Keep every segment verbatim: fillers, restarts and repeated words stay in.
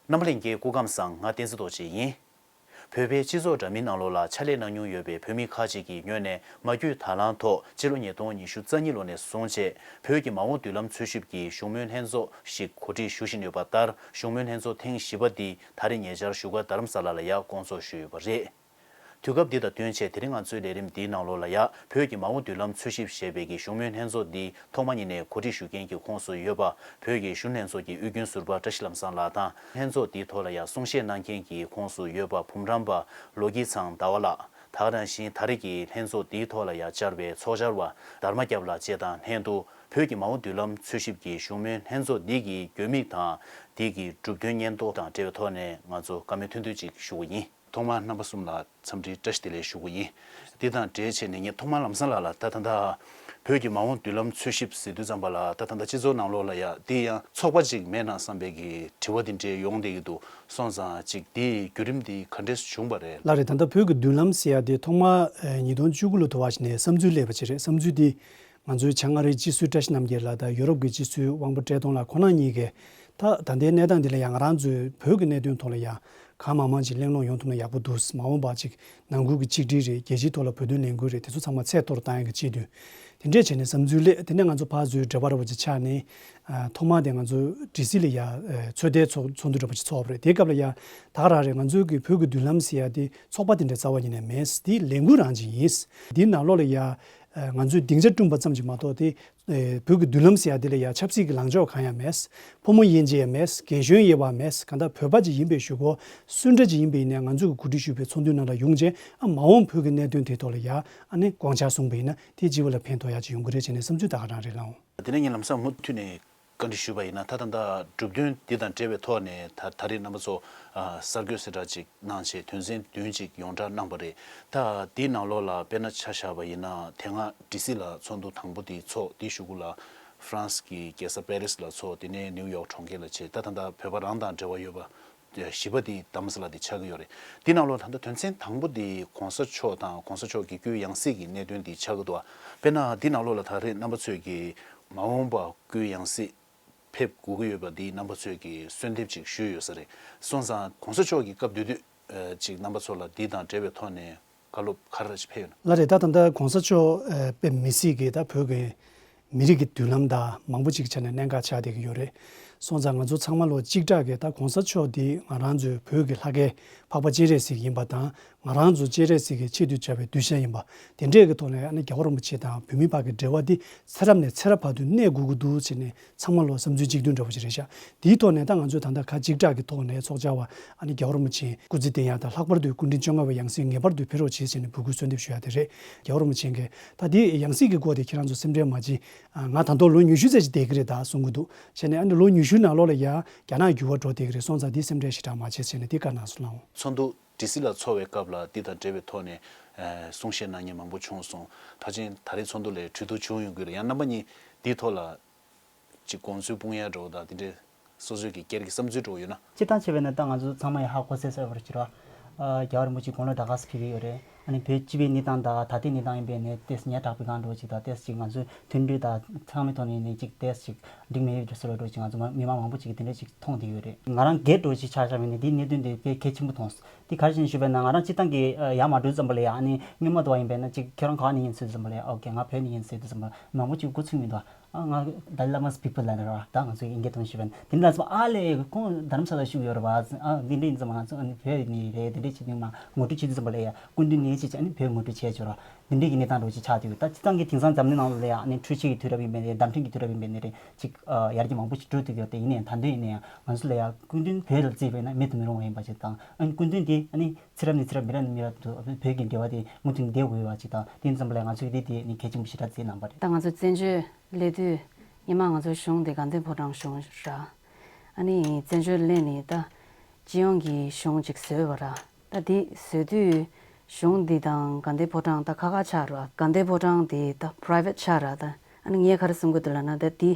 རྣམ་པ་ལྷན་རྒྱས་སྐུ་ཁམས་བཟང་། ང་བསྟན་འཛིན་རྡོ་རྗེ་ཡིན། བོད་པའི་སྤྱི་ཚོགས་འདྲ་མིན་ནང་ལོགས་ལ་ཕྱག་ལས་གནང་མྱོང་ཡོད་པའི་བོད་མི་ཁག་ཅིག་གི་ངོས་ནས་མ་བསྐྱོད་དར་ལངས་ཐོག་སྤྱི་ལོ་ཉིས་སྟོང་ཉི་ཤུ་རྩ་གཉིས་ལོ་ནས་བཟུང་བྱས་བོད་ཀྱི་མ་འོངས་མདུན་ལམ་འཚོལ་ཞིབ་ཀྱི་བཞུགས་མོལ་ལྷན་ཚོགས་ཤིག་གོ་སྒྲིག་ཞུ་བཞིན་ཡོད་པ་ལྟར། བཞུགས་མོལ་ལྷན་ཚོགས་ཐེངས་བཞི་པ་འདི་ད་རེས་ཉེ་ཆར་བཞུགས་སྒར་རྡ་རམ་ས་ལ་ལ་ཡང་སྐོང་ཚོགས་ཞུས་ཡོད་པ་རེད། དུས་སྐབས་འདི་དང་བསྟུན་བྱས་དེ་རིང་ང་ཚོའི་ལས་རིམ་འདིའི་ནང་ལོགས་ལ་ཡང་བོད་ཀྱི་མ་འོངས་མདུན་ལམ་འཚོལ་ཞིབ་ཞེས་པའི་གི་བཞུགས་མོལ་ལྷན་ཚོགས་འདི་ཐོག་མ་ཉིད་ནས་གོ་སྒྲིག་ཞུ་མཁན་གྱི་ཁོངས་སུ་ཡོད་པ་བོད་ཀྱི་གཞོན་ལྷན་ཚོགས་ཀྱི་དབུས་རྒྱུན་ཟུར་པ་བཀྲ་ཤིས་ལམ་བཟང་ལགས་དང་། ལྷན་ཚོགས་འདིའི་ཐོག་ལ་ཡང་གསུང་བཤད་གནང་མཁན་གྱི་ཁོངས་སུ་ཡོད་པ་འབུམ་རམས་པ་ལོ་སྐྱིད་ཚང་ཟླ་བ་ལགས། ད་ག་ནང་བཞིན་ད་རེས་ཀྱི་ལྷན་ཚོགས་འདིའི་ཐོག་ལ་ཡང་བཅར་བའི་ཚོགས་བཅར་བ་དྷརྨ་སྐྱབས་ལགས་བཅས་དང་ལྷན་དུ་བོད་ཀྱི་མ་འོངས་མདུན་ལམ་འཚོལ་ཞིབ་ཀྱི་བཞུགས་མོལ་ལྷན་ཚོགས་འདི་གི་དགོས་དམིགས་དང་། འདི་གི་གྲུབ་དོན་སྙན་ཐོ་དང་འབྲེལ་བའི་ཐོག་ནས་ང་ཚོ་བཀའ་མོལ་ཐུང་ཐུང་ཅིག་ཞུ་གི་ཡིན། ཐོག་མར་རྣམ་པ་གསུམ་ལ་འཚམས་འདྲི་བཀྲ་ཤིས་བདེ་ལེགས་ཞུ་གི་ཡིན། འདི་དང་འབྲེལ་བྱས་ནས་ངས་ཐོག་མར་ལམ་སང་ལགས་ལ་ད་ད་ལྟ་བོད་ཀྱི་མ་འོངས་མདུན་ལམ་འཚོལ་ཞིབ་ཟེར་དུས་ཙམ་པ་ལ་ད་ད་ལྟ་སྤྱི་ཚོགས་ནང་ལོགས་ལ་ཡ་འདི་ཡང་ཚོགས་པ་ཅིག་མེད་ན་བསམ་པའི་གི་དྲི་བ་འདི་འདྲའི་ཡོང་བསྡད་ཀྱི་འདུག་སོང་ཙང་ཅིག་འདིའི་བརྒྱུད་རིམ་འདི་ག་འདྲས་བྱུང་བ་རེད། ལགས་རེད། ད་ལྟ་བོད་ཀྱི་མདུན་ལམ་ཟེར་ཡ་དེ་ཐོག་མར་ཨ་ཉིས་སྟོང་བཅུ་དགུ་ལོ་དུ་བ་ཞིག་ནས་བསམ་ཚུལ་སླེབས་པ་ཅིག་རེད། བསམ་ཚུལ་འདི་ང་ཚོའི་བྱང་ཨ་རིའི་སྤྱི་ཟུར་བཀྲ་ཤིས་རྣམ་རྒྱལ་ལགས་དང་ཡུ་རོབ་ཀྱི་སྤྱི་ཟུར་དབང་པོ་བཀྲས་མཐོང་ལགས་ཁོང་རྣམ་གཉིས་ཀས། ད་ད་ལྟའི་གནས་སྟངས་འདི་ལ་ཡང་ང་རང་ཚོའི་བོད་ཀྱི་གནད་དོན་ཐོག་ལ་ཡང་གང་མང་མང་ཅིག་གླེང་སློང་ཡོང་ཐུབ་ན་ཡག་པོ་འདུག་མ་འོངས་པ་ཅིག་ནང་ཁུལ་གྱི་ཆིག་སྒྲིལ་རེད། རྒྱལ་སྤྱིའི་ཐོག་ལ་བོད་དོན་ལས་འགུལ་རེད། དེ་ཚོ་ཚང་མ་ཚད་མཐོར་བཏང་ཡག་གི་ཆེད་དུ། དེ་འདྲས་བྱས་ནས་བསམ་ཚུལ་སླེབས། དེ་ནས་ང་ཚོ་ཕར་ཚུར་འབྲེལ་བ་རོབ་ཅིག་ཆགས་ནས། ཨ་ཐོག་མ་དེ་ང་ཚོ་ཌི་སི་ལ་ཡ་ཨ་ཚོད་ལྟའི་ཚོགས་ཚོགས་འདུ་འདྲ་པོ་ཅིག་ཚོགས་པ་རེད། དེའི་སྐབས་ལ་ཡ་ད་ག་རང་རེད། ང་ཚོའི་གི་བོད་ཀྱི་མདུན་ལམ་ཟེར་ཡ་དེ་ཚོགས་པ་དེ་འདྲའི་རྩ་བ་ཉིད་ནས་མེད། དེ་ལས་འགུལ་རང་ཅིག་ཡིན། དེའི་ནང་ལོགས་ལ་ཡ་ཨ་ང་ཚོས་སྡིངས་ཆ་བསྐྲུན་པ་ཙམ་ཅིག་མ་གཏོགས་དེ། ཨེ་བོད་ཀྱི་མདུན་ལམ་ཟེར་ཡ་དེ་ལ་ཡ་ཆབ་སྲིད་ཀྱི་ལངས་ཕྱོགས་གང་ཡང་མེད། ཕོ་མོ་དབྱེ་འབྱེད་ཡང་མེད། རྒན་གཞོན་དབྱེ་བ་མེད། གང་ལྟར་བོད་པ་ཅིག་ཡིན་པའི་གཞུག་གུ་སུ་འདྲ་ཅིག་ཡིན་པ་ཡིན་ནའི་ང་ཚོ་གི་གོ་སྒྲིག་ཞུས་པའི་ཚོགས་འདུའི་ནང་ལ་ཡོང་བྱས། ཨ་མ་འོངས་བོད་ཀྱི་གནད་དོན་དེ་ཐོག་ལ་ཡ་ཨ་ནི་དགོངས་འཆར་གསུངས་པ་ཡིན་ན་དེ་སྤྱི་པ་ལ་ཕན་ཐོགས་ཡག་ཅིག་ཡོང་གི་རེད་བྱས་ནས་བསམ་ཚུལ་ད་ག་རང་རེད་ལགས། དེ་ནས་ངས་ལམ་སང་མུ་མཐུད་ནས་བཀའ་འདྲི་ཞུས་པ་ཡིན་ན། ད་ད་ལྟ་གྲུབ་དོན་འདི་དང་འབྲེལ་བའི་ཐོག་ནས་ད་ད་རེས་རྣམ་པ་ཚོ་ཨ་གསར་འགོད་གསལ་བསྒྲགས་ཅིག་གནང་བྱས་དོན་ཚན་བདུན་ཅིག་ཡོངས་བསྒྲགས་གནང་པ་རེད། ད་འདིའི་ནང་ལོགས་ལ་དཔེར་ན་ཆ་བཞག་པ་ཡིན་ན་དེ་སྔ་ཌི་སི་ལ་ཚོགས་འདུ་དང་པོ་དེ་ཚོགས། དེའི་གཞུག་གུ་ལ་ཧྥ་རན་སི་གི་རྒྱལ་ས་པེ་རི་སི་ལ་ཚོགས། དེ་ནས་ནིའུ་ཡོག་གྲོང་ཁྱེར་ལ་བྱས། ད་ད་ལྟ་བོད་པ་རང་དང་འབྲེལ་བ་ཡོད་པ་བཞི་པ་དེ་རྡ་རམ་ས་ལ་དེ་ཆགས་ཀྱི་ཡོད་རེད། དེའི་ནང་ལོགས་ད་ལྟ་དོན་ཚན་དང་པོ་དེ་གོང་ས་མཆོག་དང་གོང་ས་མཆོག་གི་སྐུའི་ཡང་སྲིད་ཀྱི་གནད་དོན་དེ་ཆགས་ཀྱི་འདུག་དཔེར་ན་འདིའི་ནང་ལོགས་ལ་ད་རེས་རྣམ་པ་ཚོས་ཀྱི་མ་འོངས་པ་སྐུའི་ཡང་སྲིད་ཕེབས་དགོས་ཀྱི་ཡོད་པ་འདི་རྣམ་པ་ཚོས་ཀྱིས་གསོལ་འདེབས་ཅིག་ཞུས་ཡོད་ས་རེད། སོང་ཙང་གོང་ས་མཆོག་གི་སྐབས་དེ་དུས་ཨ་ཅིག་རྣམ་པ་ཚོ་ལ་འདི་དང་འབྲེལ་བའི་ཐོག་ནས་བཀའ་སློབ་ག་རེ་ཞིག་ཕེབས་ཡོད་ན། ལགས་རེད། ད་ད་ལྟ་གོང་ས་མཆོག་ཨ་དཔེ་མི་སྲིད་ཀྱི་ད་བོད་ཀྱི་མི་རིགས་ཀྱི་མདུན་ལམ་དང་མང་པོ་ཅིག་གི་ཆ་ནས་གནད་འགག་ཆགས་བསྡད་ཀྱི་ཡོད་རེད། སོང་ཙང་ང་ཚོ་ཚང་མ་ལོ་གཅིག་གྲགས་ཀྱིས་ད་གོང་ས་མཆོག་འདི་ང་རང་ཚོའི་བོད་ཀྱི་ལྷ་སྐལ་འཕགས་པ་སྤྱན་རས་གཟིགས་ཡིན་པ་དང་། ང་རང་ཚོ་སྤྱན་རས་གཟིགས་ཀྱི་ཆེད་དུ་བྱ་བའི་གདུལ་བྱ་ཡིན་པ། དེ་འདྲས་ཀྱི་ཐོག་ནས་ཨ་ནི་རྒྱལ་བ་རིན་པོ་ཆེ་དང་བོད་མི་བར་གྱི་འབྲེལ་བ་འདི་ཚེ་རབས་ནས་ཚེ་རབས་བར་དུ་གནས་དགོས་ཀྱི་འདུག་ཟེར་ནས་ཚང་མ་ལོ་བསམ་ཚུལ་གཅིག་མཐུན་འདྲ་པོ་ཞིག་རེད་ཤག་དེའི་ཐོག་ནས་ད་ང་ཚོས་ད་ལྟ་ཁ་གཅིག་གྲགས་ཀྱི་ཐོག་ནས་ཚོགས་བཅར་བ་ཨ་ནི་རྒྱལ་བ་རིན་པོ་ཆེ་སྐུ་ཚེ་བརྟན་ཡག་དང་། ལྷག་པར་དུ་སྐུ་ཕྲེང་བཅོ་ལྔ་པའི་ཡང་སྲིད་ངེས་པར་དུ་ཕེབས་རོགས་བྱེད་ཟེར་ནས་འབོད་སྐུལ་གསོལ་འདེབས་ཞུ་ཡག་དེ་རེད། རྒྱལ་བ་རིན་པོ་ཆེ་གིས་ད་དེ་ཡང་སྲིད་ཀྱི་སྐོར་དེ་ཁྱེད་རང་ཚོ་སེམས་ཁྲལ་མ་བྱེད། ཨ་ང་ད་དུང་ལོ་ཉི་ཤུ་ཙམ་ཞིག་བསྡད་ཀྱི་རེད་ད་གསུང་གི་འདུག་བྱས་ནས་ཨ་ནི་ལོ་ཉི་ཤུ་ནང་ལོགས་ལ་ཡ་རྒྱ་ནག་འགྱུར་བ་འགྲོ་བསྡད་ཀྱི་རེད། སོང་ཙང་དེ་སེམས་ཁྲལ་ཞེ་དྲག་མ་བྱེད་ཟེར་ནས་དེ་བཀའ་གནང་སོང་ལགས། ཚོགས་འདུ་ཌི་སི་ལ་ཚོགས་པའི་སྐབས་ལ་འདི་དང་འབྲེལ་བའི་ཐོག་ནས་ཨ་གསུང་བཤད་གནང་མཁན་མང་པོ་བྱུང་སོང་། ཕལ་ཆེར་ད་རེས་ཚོགས་འདུ་ལ་གྲོས་བསྡུར་བྱུང་ཡོང་གི་རེད། ཡང་རྣམ་པ་གཉིས་འདིའི་ཐོག་ལ་ཅིག་དགོངས་ཚུལ་སྤུངས་ཡ་འདྲ་བོ་དང་དེ་འདྲའི་སོ་སོའི་གི་སྒེར་གྱི་བསམ་ཚུལ་འདྲ་བོ་ཡོད་ན། སྤྱིར་བཏང་བྱས་པ་ཡིན་ན་ད་ང་ཚོ་ཚང་མ་ཡང་ཧ་གོ་གསལ་གསལ་བོ་ཅིག་རེད་བ། ཨ་རྒྱལ་བ་རིན་པོ་ཆེ་དགུང་ལོ་དགའ་ས་ཕེབས་ཀྱི་ཡོད་རེད། ཨ་ནི་བོད་སྤྱི་པའི་གནས་སྟངས་དང་ད་ལྟའི་གནས་སྟངས་ཡིན་པའི་ནས་ཏོག་ཙམ་ཉག་ཕྲ་བའི་སྒང་འདྲ་བོ་ཅིག་དང་། ཏོག་ཙམ་ཅིག་ང་ཚོའི་མཐུན་སྒྲིལ་དང་ཚང་མའི་ཐོག་ནས་ནི་ཅིག་ཏོག་ཙམ་ཅིག་འགྲིག་མེད་ཡོད་ཟེར་བ་འདྲ་བོ་ཅིག་ང་ཚོ་མི་མང་མང་པོ་ཅིག་གིས་དེ་འདྲ་ཅིག་མཐོང་བསྡད་ཡོད་རེད། ང་རང་སྒེར་འདྲ་བོ་ཅིག་ཆ་བཞག་པ་ཡིན་ན་འདིའི་གནད་དོན་དེ་དཔེ་གལ་ཆེན་པོ་མཐོང་སོང་། དེ་ག་རེ་བྱས་ནས་ཞུས་པ་ཡིན་ན་ང་རང་སྤྱིར་བཏང་གི་ཨ་ཡར་མ་འགྲོ་ཙམ་པ་ལ་ཡ་ཨ་ནི་སྔོན་མ་དུ་བ་ཡིན་པས་ན་ཅིག་ཁྱེད་རང་ག་བ་ནས་ཡིན་ཟེར་དུས་ཙམ་པ་ལ་ཡ་ཨོ་ཀེ་ང་བོད་ནས་ཡིན་ཟེར་དུས་ཙམ་པ་མང་པོ་ཅིག་འགོ་ཚུགས་མི་འདུག་ཨ་ང་Dalai Lama's people ལབ་ནས་ར་ད་ང་ཚོ་ཡིན་གྱི་དོན་ཞུས་པ་ཡིན་ན་དེ་འདྲ་ཙམ་ཨ་ལས་ཁོང་རྡ་རམ་ས་ལ་བཞུགས་ཡོད་རེད་བ། ཨ་འདི་འདྲ་ཡིན་ཙམ་པ་ང་ཚོ་ཨ་ནི་བོད་ནས་རེད། དེ་འདྲ་བྱེད་དུས་མ་ངོ་སྤྲོད་བྱེད་དུས་ཙམ་པ་ལ་ཡ་སྐུ་མདུན་ནས་ཅིག་ཨ་ནི་བོད་ངོ་སྤྲོད་བྱས་ཆོག་ར། འདི་འདྲའི་གི་གནས་སྟངས་འདྲ་བོ་ཅིག་ཆགས་བསྡད་ཡོད། ད་སྤྱིར་བཏང་གི་དེང་སང་འཛམ་གླིང་ནང་ལ་ཡ་ཨ་ནི་འཕྲུལ་ཆས་ཀྱི་དུས་རབས་ཡིན་པས་ནས་བརྡ་འཕྲིན་གྱི་དུས་རབས་ཡིན་པས་ནས་རེད། ཅིག་ཨ་ཡར་རྒྱས་མང་པོ་ཞིག་འགྲོ་བསྡད་ཡོད་དེ། ཡིན་ནའི་ད་དུང་ཡིན་ནའི་ང་ཚོ་ལ་ཡ་སྐུ་མདུན་བོད་ལ་བརྩིས་པས་ན་མེད་དུ་མི་རུང་བ་ཡིན་པ་ཞིག་དང་། ཨ་ནི་སྐུ་མདུན་དེ་ཨ་ནི་ཚེ་རབས་ནས་ཚེ་རབས་མི་རབས་ནས་མི་རབས་དུ་བོད་ཀྱི་འབྲེལ་བ་དེ་མུ་མཐུད་ནས་བསྡད་དགོས་པ་ཅིག་དང་། དེ་ཡིན་ཙམ་པ་ལ་ང་ཚོས་དེ་དེ་ནི་གལ་ཆེན་པོ་ཞེ་དྲག་བརྩིས་གནང་པ་རེད། ད་ང་ཚོ་བཙན་བྱོལ་སླེབས་དུས་སྔོན་མ་ང་ཚོ་གཞུང་དེ་དགའ་ལྡན་ཕོ་བྲང་གཞུང་ར། ཨ་ནི་བཙན་བྱོལ་སླེབས་ནས་ད་སྤྱི་ཡོངས་ཀྱི་གཞུང་ཅིག་བཟོས་པ་ར། ད་དེ་བཟོས་དུས་གཞུང་འདི་དང་དགའ་ལྡན་ཕོ་བྲང་ད་ཁ་ཁ་ཆགས་ར། དགའ་ལྡན་ཕོ་བྲང་དེ་ད་private་ཆགས་ར། ད་ཨ་ནི་ངས་ག་རེ་གསུང་གི་འདུག་ལབ་ན་ད་དེ་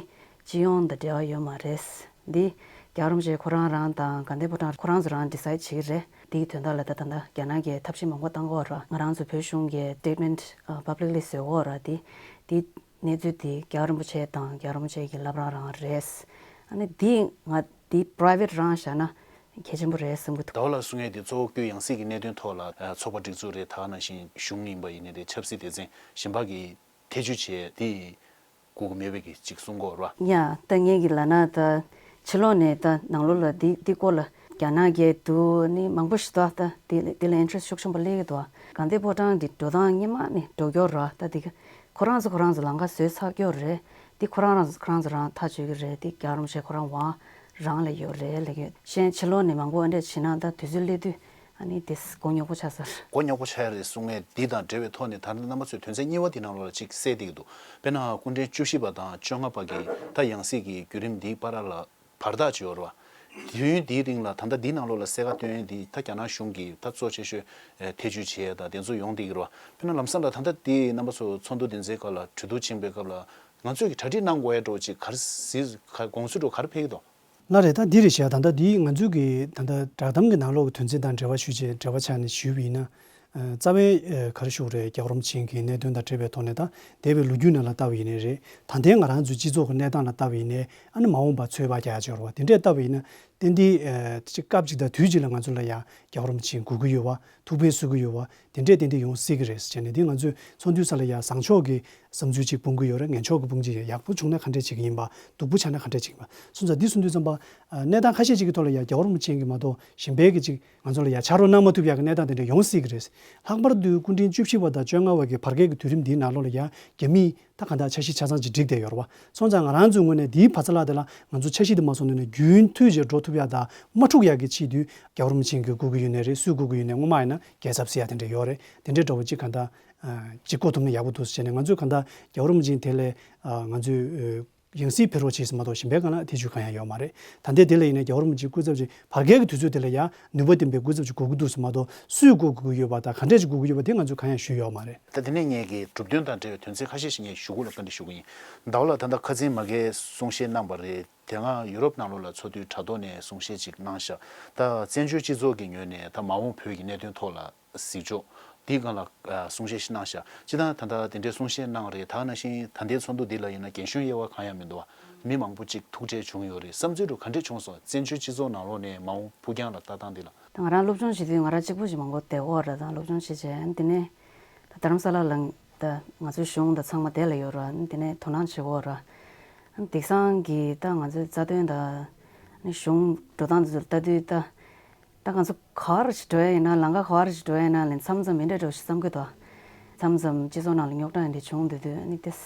སྤྱི་ཡོངས་དང་འབྲེལ་བ་ཡོད་མ་རེད། འདི་རྒྱལ་བ་རིན་པོ་ཆེ་ཁོ་རང་རང་དང་དགའ་ལྡན་ཕོ་བྲང་ཁོ་རང་ཚོ་རང་decide་བྱེད་ཀྱི་རེད། འདིའི་དོན་དག་ལ་ད་ད་ལྟ་རྒྱ་ནག་གིས་ཐབས་ཤེས་མང་པོ་བཏང་གི་ཡོད་ར། ང་རང་ཚོ་བོད་གཞུང་གི་statement་ཨ་publicly་བཟོས་ཡོད་ར། འདི་འདི་གནས་ཚུལ་འདི་རྒྱལ་བ་རིན་པོ་ཆེ་དང་རྒྱལ་བ་རིན་པོ་ཆེ་གི་བླ་བྲང་རང་རེད། ཨ་ནི་འདི་ང་འདི་private་རང་བཞག་ན་ གལ་ཆེན་པོ་རེད་བསམ་གྱི་འདུག། ཟླ་བ་ལགས་གསུང་ཡས་དེ་གཙོ་བོ་བོད་ཡང་སྲིད་ཀྱི་གནད་དོན་ཐོག་ལ་ཨ་ཚོགས་པ་སྒྲིག་འཛུགས་རེད། ད་ག་ནང་བཞིན་གཞུང་ཡིན་པ་ཡིན་ནའི་རེད། ཆབ་སྲིད་སྡེ་ཚན་གཞན་པ་གི་ཐེ་བྱུས་བྱས་དེ་དགོས་ཀྱི་མེད་པའི་གི་ཅིག་གསུང་གི་ཡོད་རེད་བ། ཡ་ད་ངས་ཀྱི་ལབ་ན་ད་ཕྱི་ལོགས་ནས་ད་ནང་ལོགས་ལ་འདི་འདི་སྐོར་ལ་རྒྱ་ནག་གིས་འདུག་ནི་མང་པོ་ཞིག་འདུག་ད་འདི་འདི་ལ་ཨིན་ཊི་རེ་སི་ཊི་ཤུགས་ཆེན་པོ་སླེབས་ཀྱི་འདུག་དགའ་ལྡན་ཕོ་བྲང་གི་འགྲོ་སྟངས་སྔོན་མ་ནས་འགྲོ་སྐྱོར་ར་ད་འདི་ག་ཁོ་རང་ཚོ་ཁོ་རང་ཚོ་ལམ་ཁ་བཟོས་ཚར་སྐྱོར་རེད། འདི་ཁོ་རང་རང་ཁོ་རང་ཚོ་རང་ཐག་གཅོད་ཀྱི་རེད། འདི་རྒྱལ་བ་རིན་པོ་ཆེ་ཁོ་རང་དབང་རང་ལ་ཡོད་རེད་ལབ་ཀྱི་ཡོད། གཞན་ཕྱི་ལོགས་ནས་མང་པོ་ཨ་འདྲས་བྱེད་ན་ད་དུས་ཚོད་སླེབས་དུས་ཨ་ནི་དེ་མགོ་རྙོག་པོ་ཆགས་ས་རེད། མགོ་རྙོག་པོ་ཆགས་ཡ་རེད་གསུང་ངས་འདི་དང་འབྲེལ་བའི་ཐོག་ནས་ད་ལྟ་རྣམ་པ་ཚོས་དོན་ཚན་གཉིས་པ་འདི་ནང་ལོགས་ལ་ཅིག་གསལ་བསྡད་ཀྱི་འདུག་དཔེར་ན་སྐུ་ཕྲེང་བཅུ་བཞི་པ་དང་བཅོ་ལྔ་པ་གི་ད་ཡང་སྲིད་ཀྱི་བརྒྱུད་རིམ་འདིའི་བར་ལ་བར་ཐག་ཅིག་ཡོད་རེད་བ། དུས་ཡུན་འདིའི་རིང་ལ་ད་ལྟ་འདིའི་ནང་ལོགས་ལ་གསལ་ཁ་སྟོན་ཡས་འདི་ད་རྒྱ་ནག་གཞུང་གིས་ད་གཙོ་ཆེ་ཤོས་ཐེ་བྱུས་བྱེད་ཡས་ད་དེ་ཚོ་ཡོང་བསྡད་ཀྱི་རེད་བ། དཔེར་ན་ལམ་སང་ལ་ད་ལྟ་འདི་རྣམ་པ་ཚོ་ཚོགས་འདུ་འདི་ཚོའི་སྐབས་ལ་གྲོས་བསྡུར་ཕྱིན་པའི་སྐབས་ལ་ང་ཚོས་ཀྱི་གྲ་སྒྲིག་གནང་དགོས་ཡས་འདྲ་བོ་ཅིག་ག་རེ་གཟིགས་ག་དགོངས་ཚུལ་འདྲ་བོ་ག་རེ་ཕེབས་ཀྱི་འདུག་ལགས་རེད། ད་འདི་རེད་ཤག་ད་ལྟ་འདི་ང་ཚོའི་གི་ད་ལྟ་བསྒྲགས་གཏམ་གི་ནང་ལོགས་ཀྱི་དོན་ཚན་དང་འབྲེལ་བ་ཞུ་བྱས་འབྲེལ་བ་ཆགས་ནས་ཞུས་པ་ཡིན་ན། ཨ་རྩ་བའི་ཨ་ག་རེ་ཞུ་དགོས་རེད། རྒྱལ་བ་རིན་པོ་ཆེ་གི་གནད་དོན་དང་འབྲེལ་བའི་ཐོག་ནས་ད་འདས་པའི་ལོ་རྒྱུས་ནང་ལ་ལྟ་བ་ཡིན་ནའི་རེད། ད་ལྟའི་ང་རང་ཚོའི་སྤྱི་ཚོགས་ཀྱི་གནས་སྟངས་ལ་ལྟ་བ་ཡིན་ནའི་ཨ་ནི་མ་འོངས་པ་ཚོད་དཔག་རྒྱག་ཡ་ཅིག་ཡོད་རེད་བ། དེ་འདྲས་ལྟ་བ་ཡིན་ན་ཏན་ཏན་ཨ་ཅིག་སྐབས་ཅིག་དང་དུས་ཅིག་ལ་ང་ཚོ་ལ་ཡ་རྒྱལ་བ་རིན་པོ་ཆེ་སྒུག་གི་ཡོད་བ། ཐུགས་ཕན་གསོས་ཀྱི་ཡོད་བ། དེ་འདྲས་ཏན་ཏན་ཡོང་སྲིད་ཀྱི་རེད་ཟེར་བྱས་ནས་འདི་ང་ཚོས་ཚོགས་འདུའི་ས་ལ་ཡ་བཟང་ཕྱོགས་ཀྱི་བསམ་ཚུལ་ཅིག་སྤུངས་ཀྱི་ཡོད་རེད། ངན་ཕྱོགས་ཀྱི་སྤུངས་ཀྱི་ཡོད། ཡག་པོ་བྱུང་ན་ག་འདྲས་བྱེད་ཀྱི་ཡིན་པ། སྡུག་པོ་ཆགས་ན་ག་འདྲས་བྱེད་ཀྱི་ཡིན་པ་སོང་ཙང་འདི་གསུང་དུས་ཙམ་པ། ཨ་གནས་སྟངས་ཁ་ཤས་ཅིག་གི་ཐོག་ལ་ཡ་རྒྱལ་བ་རིན་པོ་ཆེ་གིས་མ་གཏོགས་གཞན་པའི་གི་ཅིག་ང་ཚོ་ལ་ཡ་ཕྱག་རོགས་གནང་མ་ཐུབ་ཡ་གི་གནས་སྟངས་དེ་འདྲ་ཡོང་སྲིད་ཀྱི་རེད། ལྷག་པར་དུ་སྐུ་ཕྲེང་བཅུ་བཞི་པ་དང་བཅོ་ལྔ་པ་གི་བར་བརྒལ་གྱི་དུས་རིམ་འདིའི་ནང་ལོགས་ལ་ཡ་རྒྱ་མིས་ད་གང་ལྟར་འཆར་གཞི་ཆ་ཚང་ཅིག་བསྒྲིགས་བསྡད་ཡོད་རེད་བ། སོང་ཙང་ང་རང་ཚོའི་ངོས་ནས་འདིའི་བར་མཚམས་ལ་དེ་ལ་ང་ཚོ་འཆར་གཞི་དེ་མ་སོང་ནས་ནས་རྒྱུན་མཐུད་བྱས་འགྲོ་ཐུབ་ཡ་དང་མ་འཁྲུག་ཡ་གི་ཆེད་དུ་རྒྱལ་བ་རིན་པོ་ཆེ་གིས་སྒུག་གི་ཡོད་ནའི་རེད། སུས་སྒུག་གི་ཡོད་ནའི་སྔོན་མ་ཡིན་ན་རྒྱལ་ཚབ་ཟེར་ཡ་དེ་འདྲ་ཡོད་རེད། དེ་འདྲའི་འདྲ་བོ་ཅིག་གང་ལྟར་ཅིག་བསྐོ་ཐུབ་ན་ཡག་པོ་འདུག་ཟེར་ནས་ང་ཚོས་གང་ལྟར་རྒྱལ་བ་རིན་པོ་ཆེ་དེ་ལས་ང་ཚོས་ཡང་སྲིད་ཕེབས་རོགས་བྱེད་ཟེར་མ་གཏོགས་གཞན་པའི་སྒང་ལ་ཐེ་བྱུས་གང་ཡང་ཡོད་མ་རེད། ད་ལྟའི་དེ་ལ་ཡིན་ན་རྒྱལ་བ་རིན་པོ་ཆེ་སྐུ་ཚབ་ཅིག་བར་བརྒལ་གྱི་དུས་ཚོད་དེ་ལ་ཡང་ནུས་པ་ལྡན་པའི་སྐུ་ཚབ་ཅིག་དགོས་ཀྱི་འདུག་ཟེར་མ་གཏོགས་སུས་དགོས་དགོས་ཀྱི་ཡོད་པ་དང་ག་འདྲས་ཅིག་དགོས་ཀྱི་ཡོད་པ་དེ་ང་ཚོས་གང་ཡང་ཞུས་ཡོད་མ་རེད། ད་དེ་ནས་ངས་ཀྱི་གྲུབ་དོན་དང་འབྲེལ་བའི་དོན་ཚན་ཁ་ཤས་ཤིག་ངས་ཞུ་དགོས་ལ་བཀའ་འདྲི་ཞུ་གི་ཡིན། ཟླ་བ་ལགས་ད་ལྟ་ཁ་འཛིན་མ་གིར་གསུང་བཤད་གནང་བ་རེད། དེ་སྔ་ཡུ་རོབ་ནང་ལོགས་ལ་ཚོགས་འདུའི་དྲ་ཐོག་ནས་གསུང་བཤད་ཅིག་གནང་ཤག་ད་བཙན་བྱོལ་སྤྱི་ཚོགས་ཀྱི་ངོས་ནས་ད་མ་འོངས་བོད་ཀྱི་གནད་དོན་ཐོག་ལ་གཟིགས་ཕྱོགས་འདིའི་སྒང་ལ་ཨ་གསུང་བཤད་ཞིག་གནང་ཤག་སྤྱིར་བཏང་ད་ལྟ་དེ་འདྲའི་གསུང་བཤད་གནང་རེད། ད་ག་ནང་བཞིན་ད་ལྟའི་ཚོགས་འདུ་འདི་ལ་ཡིན་ན་རྒན་གཞོན་དབྱེ་བ་གང་ཡང་མི་འདུག་བ། མི་མང་པོ་ཅིག་ཐུག་འཕྲད་བྱུང་ཡོད་རེད། བསམ་ཚུལ་འདྲ་ག་འདྲས་བྱུང་སོང་། བཙན་བྱོལ་སྤྱི་ཚོགས་ནང་ལོགས་ནས་མ་འོངས་ཕུགས་རྒྱང་ལ་ལྟ་སྟངས་འདི་ལ། ད་ང་རང་སློབ་སྦྱོང་བྱེད་དུས་ང་རང་གཅིག་པུ་ཞིག་མང་པོ་བསྡད་ཡོད་རེད། ད་སློབ་སྦྱོང་བྱེད་བྱས་འདི་ནས་ད་རྡ་རམ་ས་ལ་ལ་ད་ང་ཚོའི་གཞུང་དང་ཚང་མ་དེ་ལ་ཡོད་རེད། འདི་ནས་དོ་སྣང་བྱེད་ཡོད་རེད། དེང་སང་གི་ད་ང་ཚོའི་རྩ་དོན་དང་ནི་གཞུང་འགྲོ་སྟངས་འདི་ཚོར་ལྟ་དུས་ད། ད་ང་ཚོ་ག་བར་ཞིག་འགྲོ་ཡ་ཡིན་ན་ལམ་ཁ་ག་བར་ཞིག་འགྲོ་ཡ་ཡིན་ན་ལན་མཚམས་མཚམས་མི་འདྲ་འདྲ་བོ་ཞིག་བསམ་གི་འདུག་མཚམས་མཚམས་སྤྱི་ཚོགས་ནང་ལ་རྙོག་དྲ་འདི་བྱུང་འདུག་དུས་ཨ་ནི་ཏེས་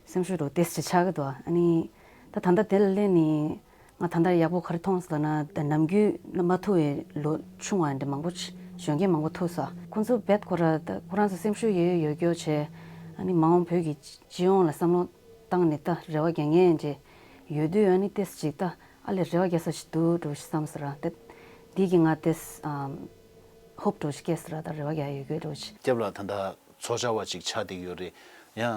སེམས་ཤུགས་འདྲ་བོ་ཏེས་ཅིག་ཆག་གི་འདུག་ཨ་ནི་ད་ད་ལྟ་དེ་ལ་སླེབས་ནས་ང་ད་ལྟ་ཡག་པོ་ག་རེ་མཐོང་སོང་ལབ་ན། ད་ནམ་རྒྱུན་མ་ཐུག་པའི་ལོ་ཆུང་བ་འདི་མང་པོ་གཞོན་སྐྱེས་མང་པོ་ཐུག་སོང་། ཁོང་ཚོ་རྦད་ཁོ་ར་ད་ཁོ་རང་ཚོ་སེམས་ཤུགས་ཡོད་ཡོད་ཡོད་སྐྱོ་བྱས། ཨ་ནི་མ་འོངས་བོད་ཀྱི་སྤྱི་ཡོངས་ལ་བསམ་བློ་བཏང་ནས་ད་རེ་བ་རྒྱག་མཁན་ཅིག་ཡོད་དུས་ཨ་ནི་ཏེས་ཅིག་ད། ཨ་ལས་རེ་བ་རྒྱག་ས་ཞིག་འདུག་འགྲོ་ཞིག་བསམ་ཟེར་ར། དེ་འདི་གི་ང་དེ་ཧོབ་འགྲོ་ཞིག་སྐྱེས་ཟེར་ར། ད་རེ་བ་རྒྱག་ཡོད་དགོས་འགྲོ་ཞིག་སྐྱབས་ལ་ད་ལྟ་ཚོགས་བཅར་བ་ཅིག་ཆགས་བསྡད་ཡོད་རེད། ཡང་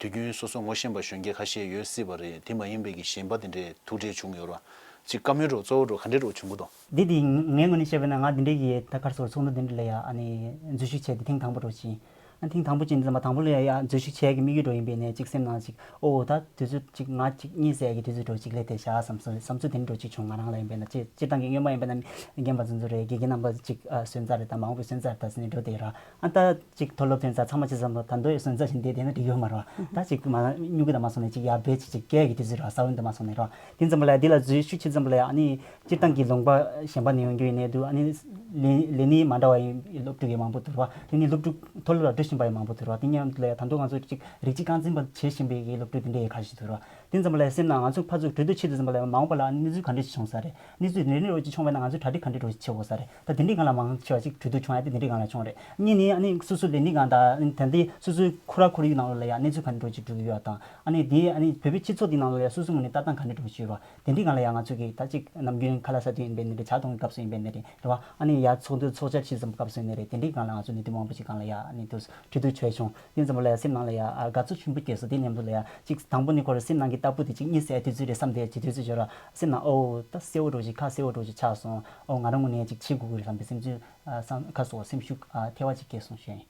དུས་རྒྱུན་སོ་སོ་ངོ་ཤེས་པ་གཞོན་སྐྱེས་ཁ་ཤས་ཡོད་སྲིད་པ་རེད། དེ་མ་ཡིན་པའི་གི་གཞན་པ་དེ་འདྲས་ཐུག་འཕྲད་བྱུང་ཡོད་ར། ཅིག་བཀའ་མོལ་འགྲོ་གཙོ་བོ་འགྲོ་ག་འདྲས་འགྲོ་བྱུང་གི་འདུག་འདི་དེ་ངའི་ངོས་ནས་བཤད་པ་ན་ང་དེ་འདྲས་ཀྱི་ད་གར་སོར་ཚོགས་འདུ་དེ་འདྲས་ལ་ཡ་ཨ་ནི་འཛུལ་ཞུགས་བྱས་ཏེ་ཐེངས་དང་པོ་འགྲོ་ཞིང་། ཨ་ཐེངས་དང་པོ་ཅིག་འདི་ཙམ་པ་དང་པོ་ལ་ཡ་ཡ་འཛུལ་ཞུགས་བྱས་ཀྱི་དམིགས་ཡུལ་འགྲོ་ཡིན་པས་ནས་གཅིག་སེམས་ནང་གཅིག་ཨོ་ད་དུས་ཚོད་གཅིག་ང་གཅིག་གཉིད་སད་ཀྱི་དུས་ཚོད་འགྲོ་གཅིག་ལས་དེ་བཞག་བསམ་སོ་བསམ་ཚུལ་དེ་འདྲ་འགྲོ་གཅིག་བྱུང་། ང་རང་ལ་ཡིན་པས་ན་སྤྱིར་སྤྱིར་བཏང་གི་སྔོན་མ་ཡིན་པས་ན་རྒན་པ་ཚོ་ཚོ་གཅིག་ཨ་སོན་ཚར་རེད། ད་མ་འོངས་པའི་སོན་ཚར་ད་ཟེར་ནས་འགྲོ་དེ་ར། ཨ་ད་གཅིག་མཐོ་སློབ་ཐོན་ཚར་ཚང་མ་ཅིག་བསམ་བློ་ད་འདོད་སོན་ཚར་བཞིན་བསྡད་བསྡད་ན་འགྲིག་ཡོད་མ་རེད་བ། ད་གཅིག་མ་སྨྱུ་གུ་དང་མ་སོང་ནས་གཅིག་ཡར་འབད་ཅིག་གཅིག་སྐྱེལ་གྱི་དུས་ཚོད་ར་ས་བོན་དུ་མ་སོང་ནས་ར། དེ་ཙམ་པ་ལ་ཡ་འདི་ལ་འཛུལ་ཞུགས་བྱེད་ཙམ་པ་ལ་ཡ་ཨ་ནི་སྤྱིར་བཏང་གི་ལུང་པ་གཞན་པ་ནས་ཡོང་རྒྱུ་ཡིན་ནའི་འདུག་ཨ་ནི་ལས་ལས་གནས་མ་འདྲ་བ་ཡིན་སློབ་ཕྲུག་ཡང་མང་པོ་འདུག་ར། དེ་ནི་སློབ་ཕྲུག་མཐོ་སློབ་ལ་འགྲོ་བཞིན་པ་ཡང་མང་པོ་འདུག་ར། དེ་མཉམ་དུ་ལ་ཡ་ད་དུང་ང་ཚོ་གཅིག་རིགས་གཅིག་རྐང་འཛིན་པ་བྱེད་བཞིན་པའི་གི་སློབ་ཕྲུག་དེ་འདྲ་ཡང་ཁ་ཤས་འདུག་ར། དེ་ཙམ་པ་ལ་ཡ་སེམས་ནང་ང་ཚོ་ཕར་ཚུར་གྲོས་བསྡུར་བྱེད་དུས་ཙམ་པ་ལ་ཡ་མ་འོངས་པ་ལ་ཨ་ནི་གནས་ཚུལ་ག་འདྲ་ཞིག་བྱུང་ས་རེད། གནས་ཚུལ་དེ་འདྲ་འདྲ་བོ་ཅིག་བྱུང་བ་ན་ང་ཚོ་གྲ་སྒྲིག་ག་འདྲ་འདྲ་བོ་ཞིག་བྱེད་དགོས་ས་རེད། ད་དེ་འདྲའི་སྒང་ལ་མང་ཆེ་བ་ཅིག་གྲོས་བསྡུར་བྱུང་ཡ་དེ་དེ་འདྲའི་སྒང་ལ་བྱུང་རེད། གཉིས་ནི་ཨ་ནི་སོ་སོའི་ལས་གནས་སྒང་དང་ཨ་ནི་ད་ལྟའི་སོ་སོའི་ཁོ་ར་ཁོར་ཡུག་ནང་ལོགས་ལ་ཡ་གནས་ཚུལ་ག་འདྲ་འདྲ་བོ་ཅིག་འགྲོ་གི་ཡོད་དང་ཨ་ནི་དེ་ཨ་ནི་བོད་པའི་སྤྱི་ཚོགས་དེ་ནང་ལོགས་ལ་ཡ་སོ་སོའི་ངོས་ནས་ལྟ་སྟངས་ག་འདྲ་འདྲ་བོ་ཞིག་ཡོད་པ། དེ་འདྲའི་སྒང་ལ་ཡང་ང་ཚོ་གིས་ད་ཅིག་ནམ་རྒྱུན་ཁ་ལག་ཟ་དུས་ཡིན་པའི་ནི་རེད། ཇ་འཐུང་གི་སྐབས་སུ་ཡིན་པའི་ནི་རེད། རེད་བ། ཨ་ནི་ཡ་ཚོགས་འདུ་ཚོགས་བཅར་བྱེད་ཙམ་སྐབས་སུ་ཡིན་ནི་རེད། དེ་འདྲའི་སྒང་ལ་ང་ཚོ་གནད་དོན་མང་པོ་ཞིག་སྒང་ལ་ཡ་ཨ་ནི་དུ་གྲོས་བསྡུར་བྱས་བྱུང་། དེ་ཙམ་པ་ལ་ཡ་སེམས་ནང་ལ་ཡ་ཨ་དགའ་ཚོར་ཆེན་པོ་སྐྱེས་སོང་། དེ་མཉམ་དུ་ལ་ཡ་ཅིག་དང་པོ་ནི་ཁོ་ར་སེམས་ནང་གི་ལྟ་བུ་དེ་ཅིག་གཉིད་སད་དུས་ཚོད་རེད་བསམ་དེ་ཅིག་དུས་ཚོད་འབྱོར་ར་སེམས་ནང་ཨོ་ད་གསལ་བོ་འདྲ་བོ་ཞིག་ཁ་གསལ་བོ་འདྲ་བོ་ཞིག་ཆགས་སོང་། ཨོ་ང་རང་ངོས་ནས་ཡ་ཅིག་བྱེད་དགོས་ཀྱི་རེད་བསམ་པའི་སེམས་ཚུལ་ཨ་སང་ཁ་སོ་སེམས་ཤུགས་ཨ་ཐེ་བ་ཅིག་སྐྱེས་སོང་ཞེས།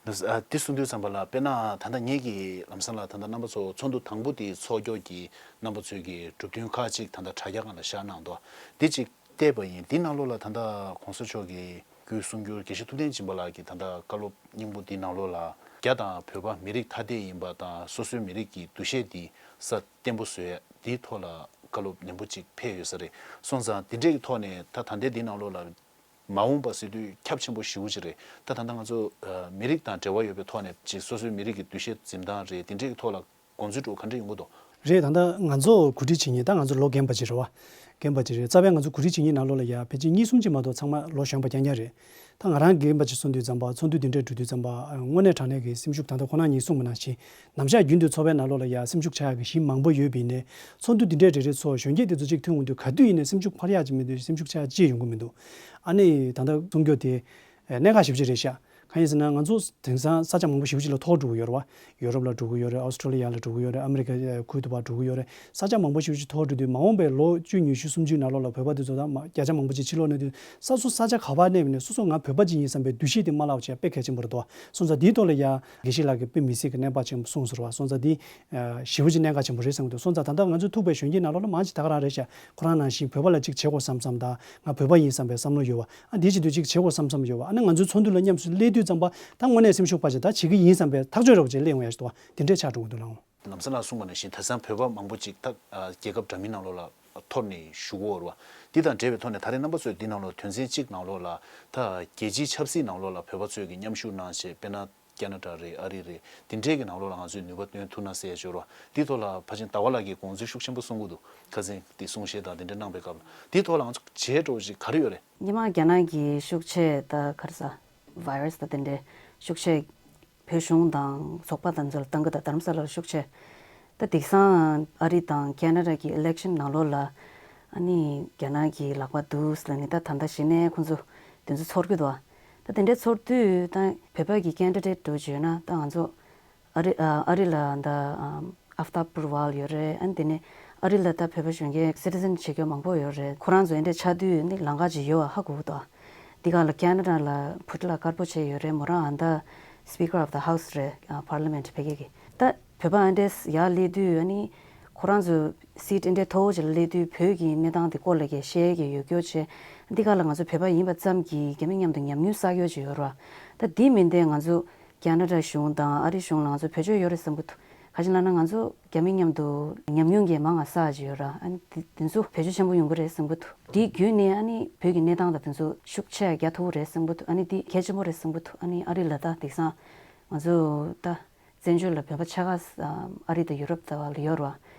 ཨ་དེ་གསུང་དུས་ཙམ་པ་ལ་དཔེར་ན་ད་ལྟ་ངེད་ཀྱི་ལམ་སང་ལ་ད་ལྟ་རྣམ་པ་ཚོ་ཚོགས་འདུ་དང་པོ་དེ་ཚོགས་རྒྱུ་གི་རྣམ་པ་ཚོའི་གི་གྲུབ་དོན་ཁག་ཅིག་ད་ལྟ་དྲ་རྒྱ་སྒང་ལ་བཞག་གནང་འདུག་དེ་ཅིག་ བལྟས་པ་ཡིན། དེའི་ནང་ལོགས་ལ་ད་ལྟ་གོང་ས་མཆོག་གི་རྒྱུད་གསུང་སྒྱུར་དགེ་བཤེས་ཐུབ་བསྟན་སྦྱིན་པ་ལགས་ཀྱིས་ད་ལྟ་བཀའ་སློབ་སྙིང་པོ་འདིའི་ནང་ལོགས་ལ་རྒྱ་དང་བོད་པ་མི་རིགས་ཐ་དད་ཡིན་པ་དང་སོ་སོའི་མི་རིགས་ཀྱི་འདུ་ཤེས་འདི་སྲ་བརྟན་པོ་བཟོ་ཡ་འདིའི་ཐོག་ལ་བཀའ་སློབ་ནན་པོ་ཅིག་ཕེབས་ཡོད་ས་རེད། སོང་ཙང་དེ་འདྲའི་གི་ཐོག་ནས་ད་ད་ལྟའི་འདིའི་ནང་ལོགས་ལ་མ་འོངས་པ་ཟེར་དུས་ཁྱབ་ཆེན་པོ་ཞེ་པོ་ཅིག་རེད། ད་ད་ལྟ་ང་ཚོ་ཨ་མི་རིགས་དང་འབྲེལ་བ་ཡོད་པའི་ཐོག་ནས་ཅིག་སོ་སོའི་མི་རིགས་ཀྱི་འདུ་ཤེས་འཛིན་སྟངས་རེད། དེ་འདྲའི་གི་ཐོག་ལ་དགོངས་ཚུལ་འདྲ་བོ་ག་འདྲ་ཡོང་གི་འདུག་རེད། ད་ལྟ་ང་ཚོ་གོ་སྒྲིག་བྱེད་མཁན་ད་ང་ཚོ་ལོ་རྒན་པ་ཅིག་རེད་བ། རྒན་པ་ཅིག་རེད། རྩ་བའི་ང་ཚོ་གོ་སྒྲིག་བྱེད་མཁན་ནང་ལོགས་ལ་ཡ་ཕལ་ཆེར་གཉིས་གསུམ་ཅིག་མ་གཏོགས་ཚང་མ་ལོ་གཞོན་པ་རྐྱང་རྐྱང་རེད། ད་ང་རང་རྒན་པ་ཅིག་སོང་དུས་ཙམ་པ་ཚོགས་འདུ་འདི་འདྲ་འགྲོ་དུས་ཙམ་པ་དངོས་གནས་དྲང་གནས་ཀྱི་སེམས་ཤུགས་ད་ལྟ་ཁོ་རང་གཉིས་གསུངས་པ་ནང་བཞིན་ནམ་ཞག་རྒྱུན་དུ་ཚོགས་པའི་ནང་ལོགས་ལ་ཡ་སེམས་ཤུགས་ཆག་ཡག་གི་གཞི་མང་པོ་ཡོད་པ་ཡིན་ནའི་ཚོགས་འདུ་འདི་འདྲའི་རེ་རེ་ཚོགས་གཞོན་སྐྱེས་དེ་ཚོ་གཅིག་ཐོན་འོང་དུས་ག་དུས་ཡིན་ནའི་སེམས་ཤུགས་འཕར་ཡག་ཅིག་མི་འདུག་སེམས་ཤུགས་ཆག་ཡག་ཅིག་ཡོང་གི་མི་འདུག་ཨ་ནི་ད་ལྟ་གསུང་རྒྱུ་དེ་གནད་འགག་ཞེ་པོ་ཅིག་རེད་ཤག་གང་ཡིན་ཟེར་ན་ང་ཚོ་དེང་སང་ས་ཆ་མང་པོ་ཞེ་པོ་ཅིག་ལ་ཐོར་འགྲོ་གི་ཡོད་རེད་བ། ཡུ་རོབ་ལ་འགྲོ་གི་ཡོད་རེད། ཨོ་སི་ཀྲོ་ལི་ཡ་ལ་འགྲོ་གི་ཡོད་རེད། ཨ་མི་རི་ཀ་ཁུལ་དུ་བ་འགྲོ་གི་ཡོད་རེད། ས་ཆ་མང་པོ་ཞེ་པོ་ཅིག་ཐོར་འགྲོ་དུས་མ་འོངས་པའི་ལོ་བཅུ་ཉི་ཤུ་སུམ་ཅུའི་ནང་ལོགས་ལ་བོད་པ་དེ་ཚོ་ད་མ་བརྒྱ་ཆ་མང་པོ་ཅིག་ཕྱིར་ལོག་གནས་དུས་ས་སོ་ས་ཆ་ག་པར་གནས་པ་ཡིན་ནའི་སོ་སོ་ང་བོད་པ་ཅིག་ཡིན་བསམ་པའི་འདུ་ཤེས་དེ་མ་བརླག་པ་བྱེད་ཡ་དཔེ་གལ་ཆེན་པོ་རེད་དོ། སོང་ཙང་དེའི་ཐོག་ལ་ཡ་དགེ་བཤེས་ལགས་ཀྱིས་དཔེ་མི་སྲིད་ཀྱི་གནད་འགག་ཆེན་པོ་གསུངས་ཟེར་བ། སོང་ཙང་དེ་ཞེ་པོ་ཅིག་གནད་འགག་ཆེན་པོ་རེད་བསམ་གྱི་འདུག་སོང་ཙང་ད་ལྟ་ང་ཚོ་ཐུག་པའི་གཞོན་སྐྱེས་ནང་ལོགས་ལ་མང་ཆེ་ད་ག་རང་རེད་ཤག་ཁོ་རང་ནང་བཞིན་བོད་པ་ལ་ཅིག་བྱེད་དགོས་བསམ་བསམ་དང་ང་བོད་པ་ཡིན་བསམ་པའི་བསམ་བློ་ཡོད་བ། ཨ་འདི་བྱེད་དུས་ཅིག་བྱེད་དགོས་བསམ་བསམ་ཡོད་བ། ཨ་ནི་ང་ཚོའི་ཚོགས་འདུ་ལ་མཉམ་དུ་སླེབས་དུས་ཙམ་པ་ད་དངོས་གནས་སེམས་ཤུགས་འཕར་བྱས་ད་བྱེད་ཀྱི་ཡིན་བསམ་པའི་ཐག་གཅོད་རོགས་བྱས་སླེབས་ཡོང་ཡ་ཞིག་འདུག་བ། དེ་འདྲས་ཆགས་འགྲོ་གི་འདུག་ལགས། ལམ་སང་ལ་གསུངས་པ་ནང་བཞིན་དེང་སང་བོད་པ་མང་པོ་ཅིག་ད་རྒྱལ་ཁབ་འདྲ་མིན་ནང་ལོགས་ལ་འཐོར་ནས་བཞུགས་ཡོད་རེད་བ། འདི་དང་འབྲེལ་བའི་ཐོག་ནས་ད་རེས་རྣམ་པ་ཚོས་འདི་ནང་ལོགས་དོན་ཚན་གཅིག་ནང་ལོགས་ལ་ད་རྒྱལ་སྤྱིའི་ཆབ་སྲིད་ནང་ལོགས་ལ་བོད་པ་ཚོས་ཀྱི་མཉམ་ཞུགས་གནང་བྱས་དཔེར་ན་ཁེ་ན་ཌ་རེད། ཨ་རི་རེད། འདི་འདྲས་ཀྱི་ནང་ལོགས་ལ་ང་ཚོས་ནུས་པ་བཏོན་ཐུབ་ན་ཟེར་ཡ་ཅིག་ཡོད་རེད་བ། འདིའི་ཐོག་ལ་ཕལ་ཆེར་ཟླ་བ་ལགས་ཀྱིས་དགོངས་ཚུལ་ཤུགས་ཆེན་པོ་གསུང་གི་འདུག་ཁ་སང་དེ་གསུང་བཤད་དང་དེ་འདྲ་གནང་པའི་སྐབས་ལ་འདིའི་ཐོག་ལ་ང་ཚོ་བྱེད་འགྲོ་ཅིག་ག་རེ་ཡོད་རེད། སྔོན་མ་རྒྱ་ནག་གི་ཤུགས་ཆེ་ད་ག་རེ་ཟ་ཝའི་རས་ད་དེ་འདྲའི་ཤུགས་ཆེ་བོད་གཞུང་དང་ཚོགས་པ་དང་ཚོ་ལ་བཏང་གི་ད་དྷ་རམ་ས་ལ་ལ་ཤུགས་ཆེ། ད་དེང་སང་ཨ་རི་དང་ཁེ་ན་ཌ་གི་ཨི་ལེག་ཤན་ནང་ལོགས་ལ་ཨ་ནི་རྒྱ་ནག་གི་ལག་པ་འདུག་ལ་ནི་ད་ད་ལྟ་གཞི་ནས་ཁོང་ཚོ་དེ་ཚོ་ཚོར་གི་འདུག་ད་དེ་འདྲའི་ཚོར་དུས་ད་བོད་པ་གི་ཁེན་ཌི་ཌེ་ཊི་འདྲ་བྱས་ན་ད་ང་ཚོ་ཨ་རི་ཨ་ཨ་རི་ལ་ད་ཨ་ཧྥ་ཏཱ་པུར་ཝལ་ཡོད་རེད། ཨ་ནི་དེ་ནས་ཨ་རི་ལ་ད་བོད་པ་གཞོན་སྐྱེས་སི་ཊི་ཛན་བྱེད་མཁན་མང་པོ་ཡོད་རེད། ཁོ་རང་ཚོ་ཨེ་འདྲ་ཆགས་དུས་ནི་ལམ་ཁ་ཅིག་ཡོད་པ་ཧ་གོ་གི་འདུག་འདི་ག་ལ་ཁེ་ན་ཌ་ལ་བུ་ཁྲིད་ལ་དཀར་པོ་བྱས་ཡོད་རེད། མོ་རང་ཨ་ད་Speaker of the House རེད། ཨ་Parliament ཕ་གི་གི་ད་བོད་པ་ཨ་འདྲས་ཡར་སླེབས་དུས་ཨ་ནི་ཁོ་རང་ཚོ་སིཊ་ཨ་འདྲས་མཐོ་བོ་ཅིག་ལ་སླེབས་དུས་བོད་ཀྱི་གནས་སྟངས་དེ་སྐོར་ལ་གས་བཤད་ཀྱི་ཡོད་སྐྱོ་བྱས། འདི་ག་ལ་ང་ཚོ་བོད་པ་ཡིན་པ་ཙམ་གྱིས་རྒྱ་མི་མཉམ་དུ་ཉམས་མྱོང་བསགས་ཡོད་ཅིག་ཡོད་རེད་བ། ད་འདི་མིན་ཏེ་ང་ཚོ་ཁེ་ན་ཌ་གཞུང་དང་ཨ་རི་གཞུང་ལ་ང་ཚོ་བེད་སྤྱོད་ཡོད་རེད་བསམ་གི་འདུག་ག་ཅི་ལབ་ན་ང་ཚོ་རྒྱ་མི་མཉམ་དུ་ཉམས་མྱོང་གས་མང་ང་བསགས་ཅིག་ཡོད་ར། ཨ་ནི་འདི་འདི་ཚོ་བེད་སྤྱོད་ཆེན་པོ་ཡོང་གི་རེད་བསམ་གི་འདུག་འདི་བརྒྱུད་ནས་ཨ་ནི་བོད་ཀྱི་གནས་སྟངས་དང་འདི་ཚོ་ཤུགས་ཆེ་རྒྱ་ཐུག་རེད་བསམ་གི་འདུག་ཨ་ནི་འདི་གལ་ཆེན་པོ་རེད་བསམ་གི་འདུག་ཨ་ནི་ཨ་རི་ལ་ད་དེང་སང་ང་ཚོ་ད་བཙན་བྱོལ་ལ་བོད་པ་ཆ་ག་ཨ་རི་དང་ཡུ་རོབ་ད་བ་ལ་ཡོད་ར།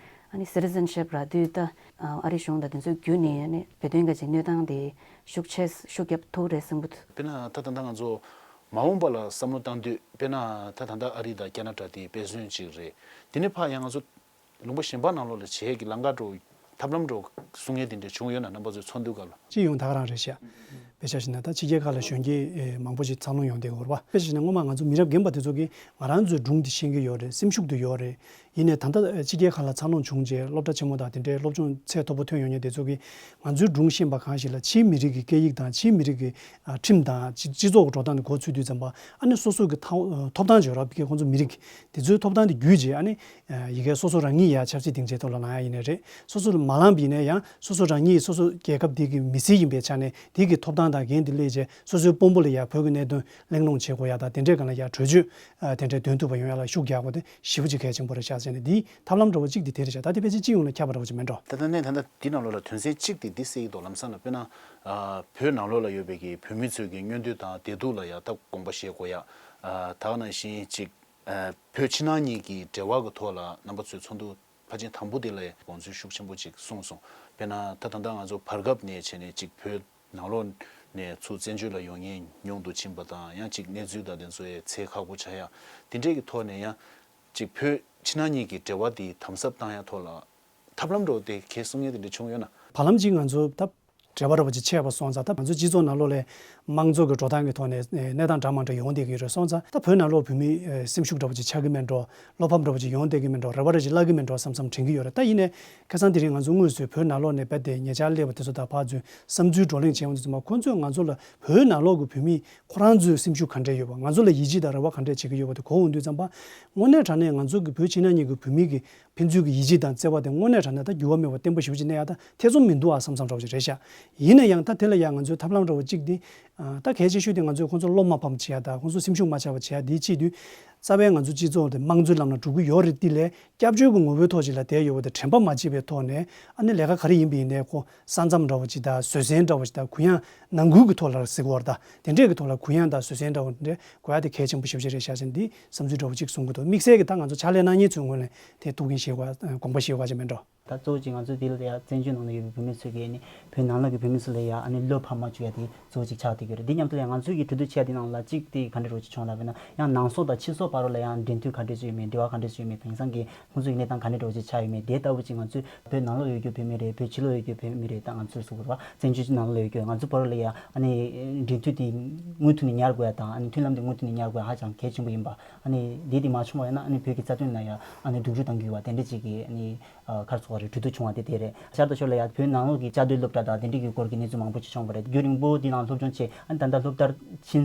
ཨ་ནི་སི་ཊི་ཛན་ཤིབ་རག་དུས་ད་ཨ་རི་གཞུང་དང་འདི་ཚོ་བརྒྱུད་ནས་ཨ་ནི་བོད་དོན་ག་ཅིག་གནས་སྟངས་དེ་ཤུགས་ཆེ་ཤུགས་རྒྱབ་ཐུག་རེད་བསམ་གི་འདུག་དཔེར་ན་ད་ད་ད་ང་ཚོ་མ་འོངས་པ་ལ་བསམ་བློ་བཏང་དུས་དཔེར་ན་ད་ད་ད་ཨ་རི་དང་ཁེ་ན་ཌ་དེ་དཔེ་མཚོན་གཅིག་རེད། དེ་ནས་ཕར་ཡང་ང་ཚོ་ལུང་པ་གཞན་པ་ནང་ལོགས་ལ་བྱེད་ཀྱི་ལམ་ཁ་འགྲོ་ཐབས་ལམ་འགྲོ་གསུང་ཡས་དེ་འདྲ་བྱུང་ཡོད་ན་རྣམ་པ་ཚོའི་ཚོགས་འདུ་སྐབས་ལ། སྤྱི་ཡོངས་ད་ག་རང་རེད་ཤག་དཔེ་ཆ་བཞག་ན་ད་ཕྱི་རྒྱལ་ཁག་ལ་གཞོན་སྐྱེས་མང་པོ་ཞིག་འཚར་ལོངས་ཡོང་བསྡད་ཡོད་རེད་བ། དཔེ་ཆ་བཞག་ན་སྔོན་མ་ང་ཚོ་མི་རབས་རྒན་པ་དེ་ཚོ་གིས་ང་རང་ཚོའི་སྒྲུང་དེ་ཤེས་ཀྱི་ཡོད་རེད། སེམས་ཤུགས་དེ་ཡོད་རེད། ཡིན་ནའི་ད་ལྟ་ཕྱི་རྒྱལ་ཁག་ལ་འཚར་ལོངས་བྱུང་རྗེས་སློབ་གྲྭ་ཆེན་མོ་དང་དེ་འདྲའི་སློབ་སྦྱོང་ཚད་མཐོ་པོ་ཐོན་ཡོང་མཁན་དེ་ཚོ་གིས་ང་ཚོའི་སྒྲུང་ཤེས་པ་གང་ཞིག་ལ་ཕྱིའི་མི་རིགས་ཀྱི་སྐད་ཡིག་དང་ཕྱིའི་མི་རིགས་ཀྱི་ཨ་ཁྲིམས་དང་སྤྱི་སྤྱི་ཚོགས་ཀྱི་འགྲོ་སྟངས་དེ་མགོ་ཚོས་དུས་ཙམ་པ་ཨ་ནི་སོ་སོ་གི་ཐོབ་ཐང་བརྗོད་ར་བི་ཁེ་ཁོང་ཚོ་མི་རིགས་དེ་ཚོའི་ཐོབ་ཐང་དེ་བརྒྱུད་རྗེས་ཨ་ནི་ཡི་གེ་སོ་སོ་རང་ཉིད་ཡ་ཆབ་སྲིད་སྡིངས་ཆའི་ཐོག་ལ་ལངས་ཡ་ཡིན་ནའི་རེད། སོ་སོ་ལ་མ་ལངས་པ་ཡིན་ན་ཡང་སོ་སོ་རང་ཉིད་སོ་སོ་རྒྱལ་ཁབ་དེ་གི་མི་སེར་ཡིན་པའི་ཆ་ནས་དེ་གི་ཐོབ་ཐང་དང་འགན་དེ་སླེབས་རྗེས་སོ་སོའི་དཔོན་པོ་ལ་ཡ་བོད་ཀྱི་གནད་དོན་གླེང་སློང་བྱེད་དགོས་ཡ་དང་དེ་འདྲའི་སྒང་ལ་ཡ་གྲོས་ཆོད་དེ་འདྲའི་འདོན་ཐུབ་པ་ཡོང་ཡ་ལ་ཤུགས་རྒྱག་དགོས་དེ་ཞེ་པོ་ཅིག་གལ་ཆེན་པོ་རེད་ཤག་ཟེར་ནས་དེའི་ཐབས་ལམ་འདྲ་བོ་གཅིག་དེ་དེ་རེད་ཤག་ད་དེ་ཕལ་ཆེར་སྤྱི་ཡོངས་ལ་ཁྱབ་པ་འདྲ་བོ་ཅིག་མེད་འགྲོ། ད་ལྟ་ནས་ད་ལྟ་འདི་ནང་ལོགས་ལ་དོན་ཚན་གཅིག་དེ་འདི་གསལ་གྱི་འདུག་ལམ་སང་ལ་དཔེར་ན་ཨ་བོད་ནང་ལོགས་ལ་ཡོད་པའི་གི་བོད་མི་ཚོའི་གི་མངོན་འདོད་དང་བདེ་སྡུག་ལ་ཡ་ད་དགོངས་པ་བཞེས་དགོས་ཡ། ཨ་ད་ག་ནང་བཞིན་ཅིག་ཨ་བོད་ཕྱི་ནང་གཉིས་ཀྱི་འབྲེལ་བ་གི་ཐོག་ལ་རྣམ་པ་ཚོའི་ཚོགས་འདུ་ཕལ་ཆེར་དང་པོ་དེ་ལ་དགོངས་ཚུལ་ཤུགས་ཆེན་པོ་ཅིག་གསུངས་སོང་། དཔེར་ན་ད་ད་ལྟ་ང་ཚོ་བར་སྐབས་ནས་བྱས་ནས་ཅིག་བོད་ནང་ལོགས་ནས་ཚུར་བཙན་བྱོལ་ལ་ཡོང་མཁན་ཉུང་དུ་ཕྱིན་པ་དང་ཡང་ཅིག་གནས་ཚུལ་དང་དེ་ཚོ་ཡང་ཚད་ཁག་པོ་ཆགས་ཡ། དེ་འདྲས་ཀྱི་ཐོག་ནས་ཡང་ཅིག་བོད་ཕྱི་ནང་གཉིས་ཀྱི་འབྲེལ་བ་དེ་དམ་ཟབ་བཏང་ཡ་ཐོག་ལ་ཐབས་ལམ་འདྲ་བོ་དེ་གས་གསུང་ཡ་དེ་འདྲ་བྱུང་ཡོད་ན། བར་ལམ་ཅིག་ང་ཚོ་ད་འབྲེལ་བ་འདྲ་བོ་ཅིག་ཆད་པ་སོང་ཙང་ད་ང་ཚོ་སྤྱི་ཚོགས་ནང་ལོགས་ལ་དམངས་གཙོ་གི་འགྲོ་སྟངས་ཀྱི་ཐོག་ནས་གནས་སྟངས་འདྲ་མ་འདྲ་ཡོང་བསྡད་ཀྱི་ཡོད་རེད། སོང་ཙང་ད་བོད་ནང་ལོགས་བོད་མི་སེམས་ཤུགས་འདྲ་བོ་ཅིག་ཆག་གི་མེད་འགྲོ། བློ་ཕམ་འདྲ་བོ་ཅིག་ཡོང་བསྡད་ཀྱི་མེད་འགྲོ། རེ་བ་འདྲ་ཅིག་བརླག་གི་མེད་འགྲོ་བསམ་བསམ་དྲན་གྱི་ཡོད་རེད། ད་ཡིན་ནའི་ཁ་སང་དེ་རིང་ང་ཚོ་དངོས་སུ་བོད་ནང་ལོགས་ནས་རྦད་དེ་ཉེ་ཆར་སླེབས་པ་དེ་ཚོ་དང་ཕར་ཚུར་བསམ་ཚུལ་བགྲོ་གླེང་བྱས་ཡོང་དུས་ཙམ་པ་ཁོང་ཚོས་ང་ཚོ་ལ་བོད་ནང་ལོགས་ཀྱི་བོད་མི་ཁོ་རང་ཚོའི་སེམས་ཤུགས་ག་འདྲས་ཡོད་པ། ང་ཚོ་ལ་ཡིད་ཆེས་དང་རེ་བ་ག་འདྲས་བྱེད་ཀྱི་ཡོད་པ་དེ་གོ་འོང་དུས་ཙམ་པ་དངོས་གནས་དྲང་གནས་ང་ཚོ་གི་བོད་ཕྱི་ནང་གཉིས་ཀྱི་བོད་མི་གི་ ཕན་ཚུན་གྱི་ཡིད་ཆེས་དང་བརྩེ་བ་དེ་དངོས་གནས་དྲང་གནས་ད་འགྱུར་བ་མེད་པ་བརྟན་པོ་ཞེ་པོ་ཅིག་གནས་ཡག་ད་ཐེ་ཚོམ་མི་འདུག་ཨ་བསམ་བསམ་འདྲ་བོ་ཅིག་རེད་ཤག་ཡིན་ན་ཡང་ད་དེ་ལ་ཡང་ང་ཚོའི་ཐབས་ལམ་འདྲ་བོ་གཅིག་དེ། ད་གལ་ཆེ་ཤོས་དེ་ང་ཚོས་ཁོང་ཚོ་བློ་མ་ཕམ་བྱེད་ཡ་དང་ཁོང་ཚོ་སེམས་ཤུགས་མ་ཆག་པ་བྱེད་ཡ་དེའི་ཆེད་དུ། རྩ་བའི་ང་ཚོ་སྤྱི་ཚོགས་དེ་དམངས་གཙོའི་ལམ་ལ་འགྲོ་གི་ཡོད་རེད། དེ་ལས་སྐྱབས་བཅོལ་གྱི་ངོ་བོའི་ཐོག་ཅིག་ལ་བསྡད་ཡོད་པ་དེ་དྲན་པ་མ་བརྗེད་པའི་ཐོག་ནས་ཨ་ནི་ལས་ཀ་ག་རེ་ཡིན་པ་ཡིན་ནའི་ཁོ་ས་མཚམས་འདྲ་བོ་ཅིག་དང་བཟོད་བསྲན་འདྲ་བོ་ཅིག་དང་གུ་ཡངས་ནང་ཁུལ་གྱི་ཐོག་ལ་ཟེར་གྱི་ཡོད་རེད། ད་དེ་འདྲས་ཀྱི་ཐོག་ལ་གུ་ཡངས་དང་བཟོད་བསྲན་འདྲ་བོ་འདྲས་དགོས་ཡ་དེ་གལ་ཆེན་པོ་ཞེ་པོ་ཅིག་རེད་ཤག་བྱས་ནས་འདི་བསམ་ཚུལ་འདྲ་བོ་ཅིག་གསུང་གི་འདུག་དམིགས་བསལ་གྱི་ད་ང་ཚོ་ཕྱག་ལས་གནང་མཁན་ཚོའི་ངོས་ནས་དེ་ཐུགས་འགན་བཞེས་དགོས་དགོངས་པ་བཞེས་དགོས་ཅིག་མེད་འགྲོ། ད་གཙོ་བོ་གཅིག་ང་ཚོ་འདི་ལ་ཡ་བཙན་བྱོལ་ནང་ལ་ཡོད་པའི་བོད་མི་ཚོས་ཀྱིས་ནི་བོད་ནང་ལོགས་ཀྱི་བོད་མི་ཚོ་ལ་ཡ་ཨ་ནི་བློ་ཕམ་མ་བཅུག་ཡ་དེ་གཙོ་བོ་གཅིག་ཆགས་བསྡད་ཀྱི་ཡོད་རེད། འདི་མཉམ་དུ་ལ་ཡ་ང་ཚོས་ཀྱི་གྲོས་བསྡུར་བྱས་ཡ་དེ་ནང་ལ་གཅིག་དེ་ག་འདྲ་རོགས་ཅིག་བྱུང་ལབ་པ་ན་ཡང་ནང་སོག་དང་ཕྱི་སོག་བར་ལ་ཡང་འབྲེལ་མཐུད་ག་འདྲ་ཅིག་ཡོད་མེད། འབྲེལ་བ་ག་འདྲ་ཅིག་ཡོད་མེད། དེང་སང་གི་ཁོང་ཚོ་ཡི་གནས་སྟངས་ག་འདྲ་རོགས་ཅིག་ཆགས་ཡོད་མེད། དེ་ལྟ་བུ་ཅིག་ང་ཚོས་བོད་ནང་ལོགས་ཡོད་རྒྱུ་བོད་མི་རེད། བོད་ཕྱི་ལོགས་ཡོད་རྒྱུ་བོད་མི་རེད། ད་ང་ཚོས་སུ་གོ་ར་བཙན་བྱོལ་ནང་ལོགས་ཡོད་རྒྱུ་ང་ཚོ་བར་ལ་ཡ་ཨ་ནི་འབྲེལ་མཐུད་དེ་མུ་མཐུད་ནས་ཉར་དགོས་ཡ་དང་ཨ་ནི་མཐུན་ལམ་དེ་མུ་མཐུད་ནས་ཉར་དགོས་ཡ་ཧ་ཅང་གལ་ཆེན་པོ་ཡིན་པ། ཨ་ནི་འདི་དེ་མ་བྱུང་བ་ཡིན་ན་ཨ་ནི་བོད་ཀྱི་རྩ་དོན་ལ་ཡ་ཨ་ནི་སྡུག་རུས་གཏང་གི་ཡོད་པ་དེ་འདྲ་ཅིག་གི་ཨ་ནི་ཨ་ག་རེ་ཟེར་དགོས་རེད། གྲོས་བསྡུར་བྱུང་བ་དེ་དེ་རེད། ཤར་དང་ཤོར་ལ་ཡ་བོད་ནང་ལོགས་ཀྱི་བཅའ་སྡོད་སློབ་གྲྭ་དང་དེ་འདྲ་གི་སྐོར་གྱི་གནས་ཚུལ་མང་པོ་ཅིག་བྱུང་བ་རེད། རྒྱུན་རིང་པོ་འདི་ནང་སློབ་སྦྱོང་བྱས་ཨ་ནི་ད་ལྟ་སློབ་མཐར་ཕྱིན་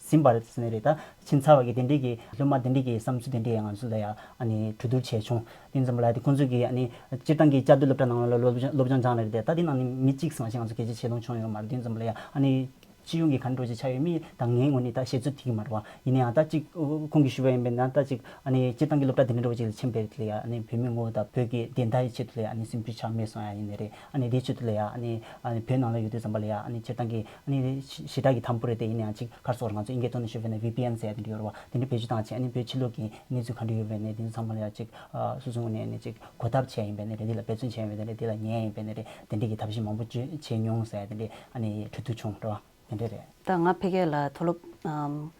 ཟིན་པ་རེད་ཟེར་ནས་རེད། ད་ཕྱིན་ཚར་བ་གི་དེ་འདྲ་གི་སློབ་མ་དེ་འདྲ་གི་བསམ་ཚུལ་དེ་འདྲ་ཡ་ང་ཚོ་ལ་ཡ་ཨ་ནི་གྲོས་བསྡུར་བྱས་བྱུང་། དེ་ཙམ་པ་ལ་དེ་ཁོང་ཚོས་ཀྱིས་ཨ་ནི་སྤྱིར་བཏང་གི་བཅའ་སྡོད་སློབ་གྲྭ་ནང་ལ་སློབ་སྦྱོང་སློབ་སྦྱོང་སྦྱངས་ནས་རེད་དེ། ད་དེ་ནང་ནས་མི་གཅིག་ཙམ་ཞིག་ང་ཚོ་སྐད་ཆ་བཤད་ལོང་བྱུང་ཡོད་མ་རེད། དེ་ཙམ་པ་ལ་ཡ་ཨ་ནི་སྤྱི་ཡོངས་ཀྱི་ག་འདྲ་ཅིག་ཆགས་ཡོད་མེད་ད་ངའི་ངོས་ནས་ད་བཤད་ཚོད་ཐིག་གི་མ་རེད་བ། ཡིན་ན་ཡང་ད་ཅིག་ཁོང་གིས་ཞུས་པ་ཡིན་པས་ན་ད་ཅིག་ཨ་ནི་སྤྱིར་བཏང་གི་སློབ་གྲྭ་དེ་འདྲ་འདྲ་བོ་ཅིག་ལ་ཕྱིན་པའི་དེ་ལ་ཡ་ཨ་ནི་བོད་མི་ངོ་བོ་དང་བོད་ཀྱི་བདེན་མཐའ་ཡི་ཆེད་དུ་ལ་ཡ་ཨ་ནི་སེམས་ཤུགས་ཆག་མེད་སོང་ཡ་ཡིན་ནི་རེད། ཨ་ནི་དེའི་ཆེད་དུ་ལ་ཡ་ཨ་ནི་ཨ་ནི་བོད་ནང་ལ་ཡོད་དུས་ཙམ་པ་ལ་ཡ་ཨ་ནི་སྤྱིར་བཏང་གི་ཨ་ནི་ཞེ་དྲག་གི་དམ་པོ་རེད་དེ། ཡིན་ན་ཡང་ཅིག་ག་རེ་ཟེར་དགོས་རེད། ང་ཚོ་ཨིན་སྐད་ཐོག་ནས་ཞུས་པ་ན་ཝི་པི་ཨེན་ཟེར་ཡ་དེ་འདྲ་ཡོད་རེད་བ། དེ་འདྲ་བེད་སྤྱོད་བཏང་བྱས་ཨ་ནི་བོད་ཕྱི་ལོགས་ཀྱི་གནས་ཚུལ་ག་འདྲ་ཡོད་པ་ཡིན་ནའི་དེ་ཚོ་ཚང་མ་ལ་ཡ་ཅིག་ཨ་སོ་སོའི་ངོས་ནས་ཨ་ནི་ཅིག་གོ་ཐབས་བྱས་ཡིན་པ་ཡིན་ནའི་རེད། དེ་ལ་འབད་བརྩོན་བྱས་ཡིན་པ་ཡིན་ནའི་རེད། དེ་ལ་ཉན་ཡིན་པ་ཡིན་ནའི་རེད། དེ་འདྲ་གི་ཐབས་ཤེས་མང་པོ་བྱས་བྱས་མྱོང་ཟེར་ཡ་དེ་འདྲ་ཨ་ནི་གྲོས་བསྡུར་བྱུང་རེད་བ། དེ་འདྲ་རེད། ད་ང་ཕ་གི་ལ་མཐོ་སློབ་ཨམ་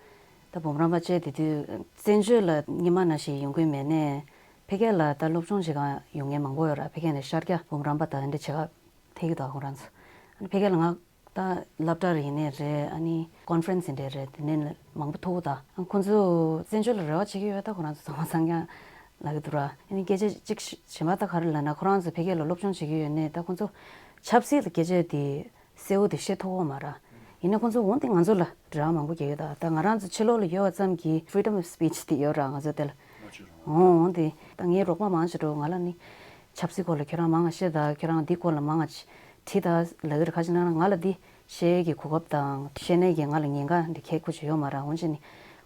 ད་འབུམ་རམས་པ་བྱས་དེ་དུས་བཙན་བྱོལ་ལ་སྔོན་མ་ནང་བཞིན་ཡོང་གི་མེད་ནས་ཕ་གི་ལ་ད་སློབ་སྦྱོང་བྱེད་ག་ཡོང་མཁན་མང་པོ་ཡོད་ར། ཕ་གི་ནས་ཤར་རྒྱག་འབུམ་རམས་པ་དང་འདྲ་བྱེད་ག་ཐད་ཀྱི་འདུག་ཁོ་རང་ཚོ། ཨ་ནི་ཕ་གི་ལ་ང་ད་སློབ་གྲྭ་རེ་ཡིན་ནའི་རེད། ཨ་ནི་ཀོན་ཧྥ་རན་སི་ཡིན་ནའི་རེད། དེ་ནས་མང་པོ་ཐུག་ད། ཨ་ཁོང་ཚོ་བཙན་བྱོལ་ལ་རེ་བ་བྱེད་ཀྱི་ཡོད་ད་ཁོ་རང་ཚོ་ཚང་མ་སངས་རྒྱས་ལབ་ཀྱི་འདུག་ར། ཨ་ནི་སྐད་ཆ་གཅིག་གཞན་པ་ད་ག་རེ་ལབ་ན་ཁོ་རང་ཚོ་ཕ་གི་ལ་སློབ་སྦྱོང་བྱེད་ཀྱི་ཡོད་ནའི་ད་ཁོང་ཚོ་ཆབ་སྲིད་ལ་སྐད་ཆ་དེ་གསལ་བོ་དེ་བཤད་ཐུབ་ཀྱི་མ་རེད། ཡིན་ན་ཁོང་ཚོ་འོ་དེ་ང་ཚོ་ལ་དྲི་བ་མང་པོ་རྒྱག་གི་ད། ད་ང་རང་ཚོ་ཕྱི་ལོགས་ལ་ཡོད་པ་ཙམ་གྱིས་freedom of speech དེ་ཡོད་ར་ང་ཚོ་དེ་ལ། འོ་འོ་དེ་ད་ངའི་རོགས་པ་མང་ཆེ་འགྲོ་ང་ལ་ནི་ཆབ་སྲིད་སྐོར་ལ་ཁྱོད་རང་མང་ང་བཤད་ད། ཁྱོད་རང་འདི་སྐོར་ལ་མང་ང་དྲིས་ད་ལབ་ཀྱི་རེད། ཁ་ཅིག་ན་ང་ལ་འདི་བཤད་ཀྱི་གོ་སྐབས་དང་བཤད་ནས་ཀྱི་ང་ལ་ཉེན་ཁ་འདི་གལ་ཁུ་ཆེ་ཡོད་མ་ར། འོན་ཅི་ནི་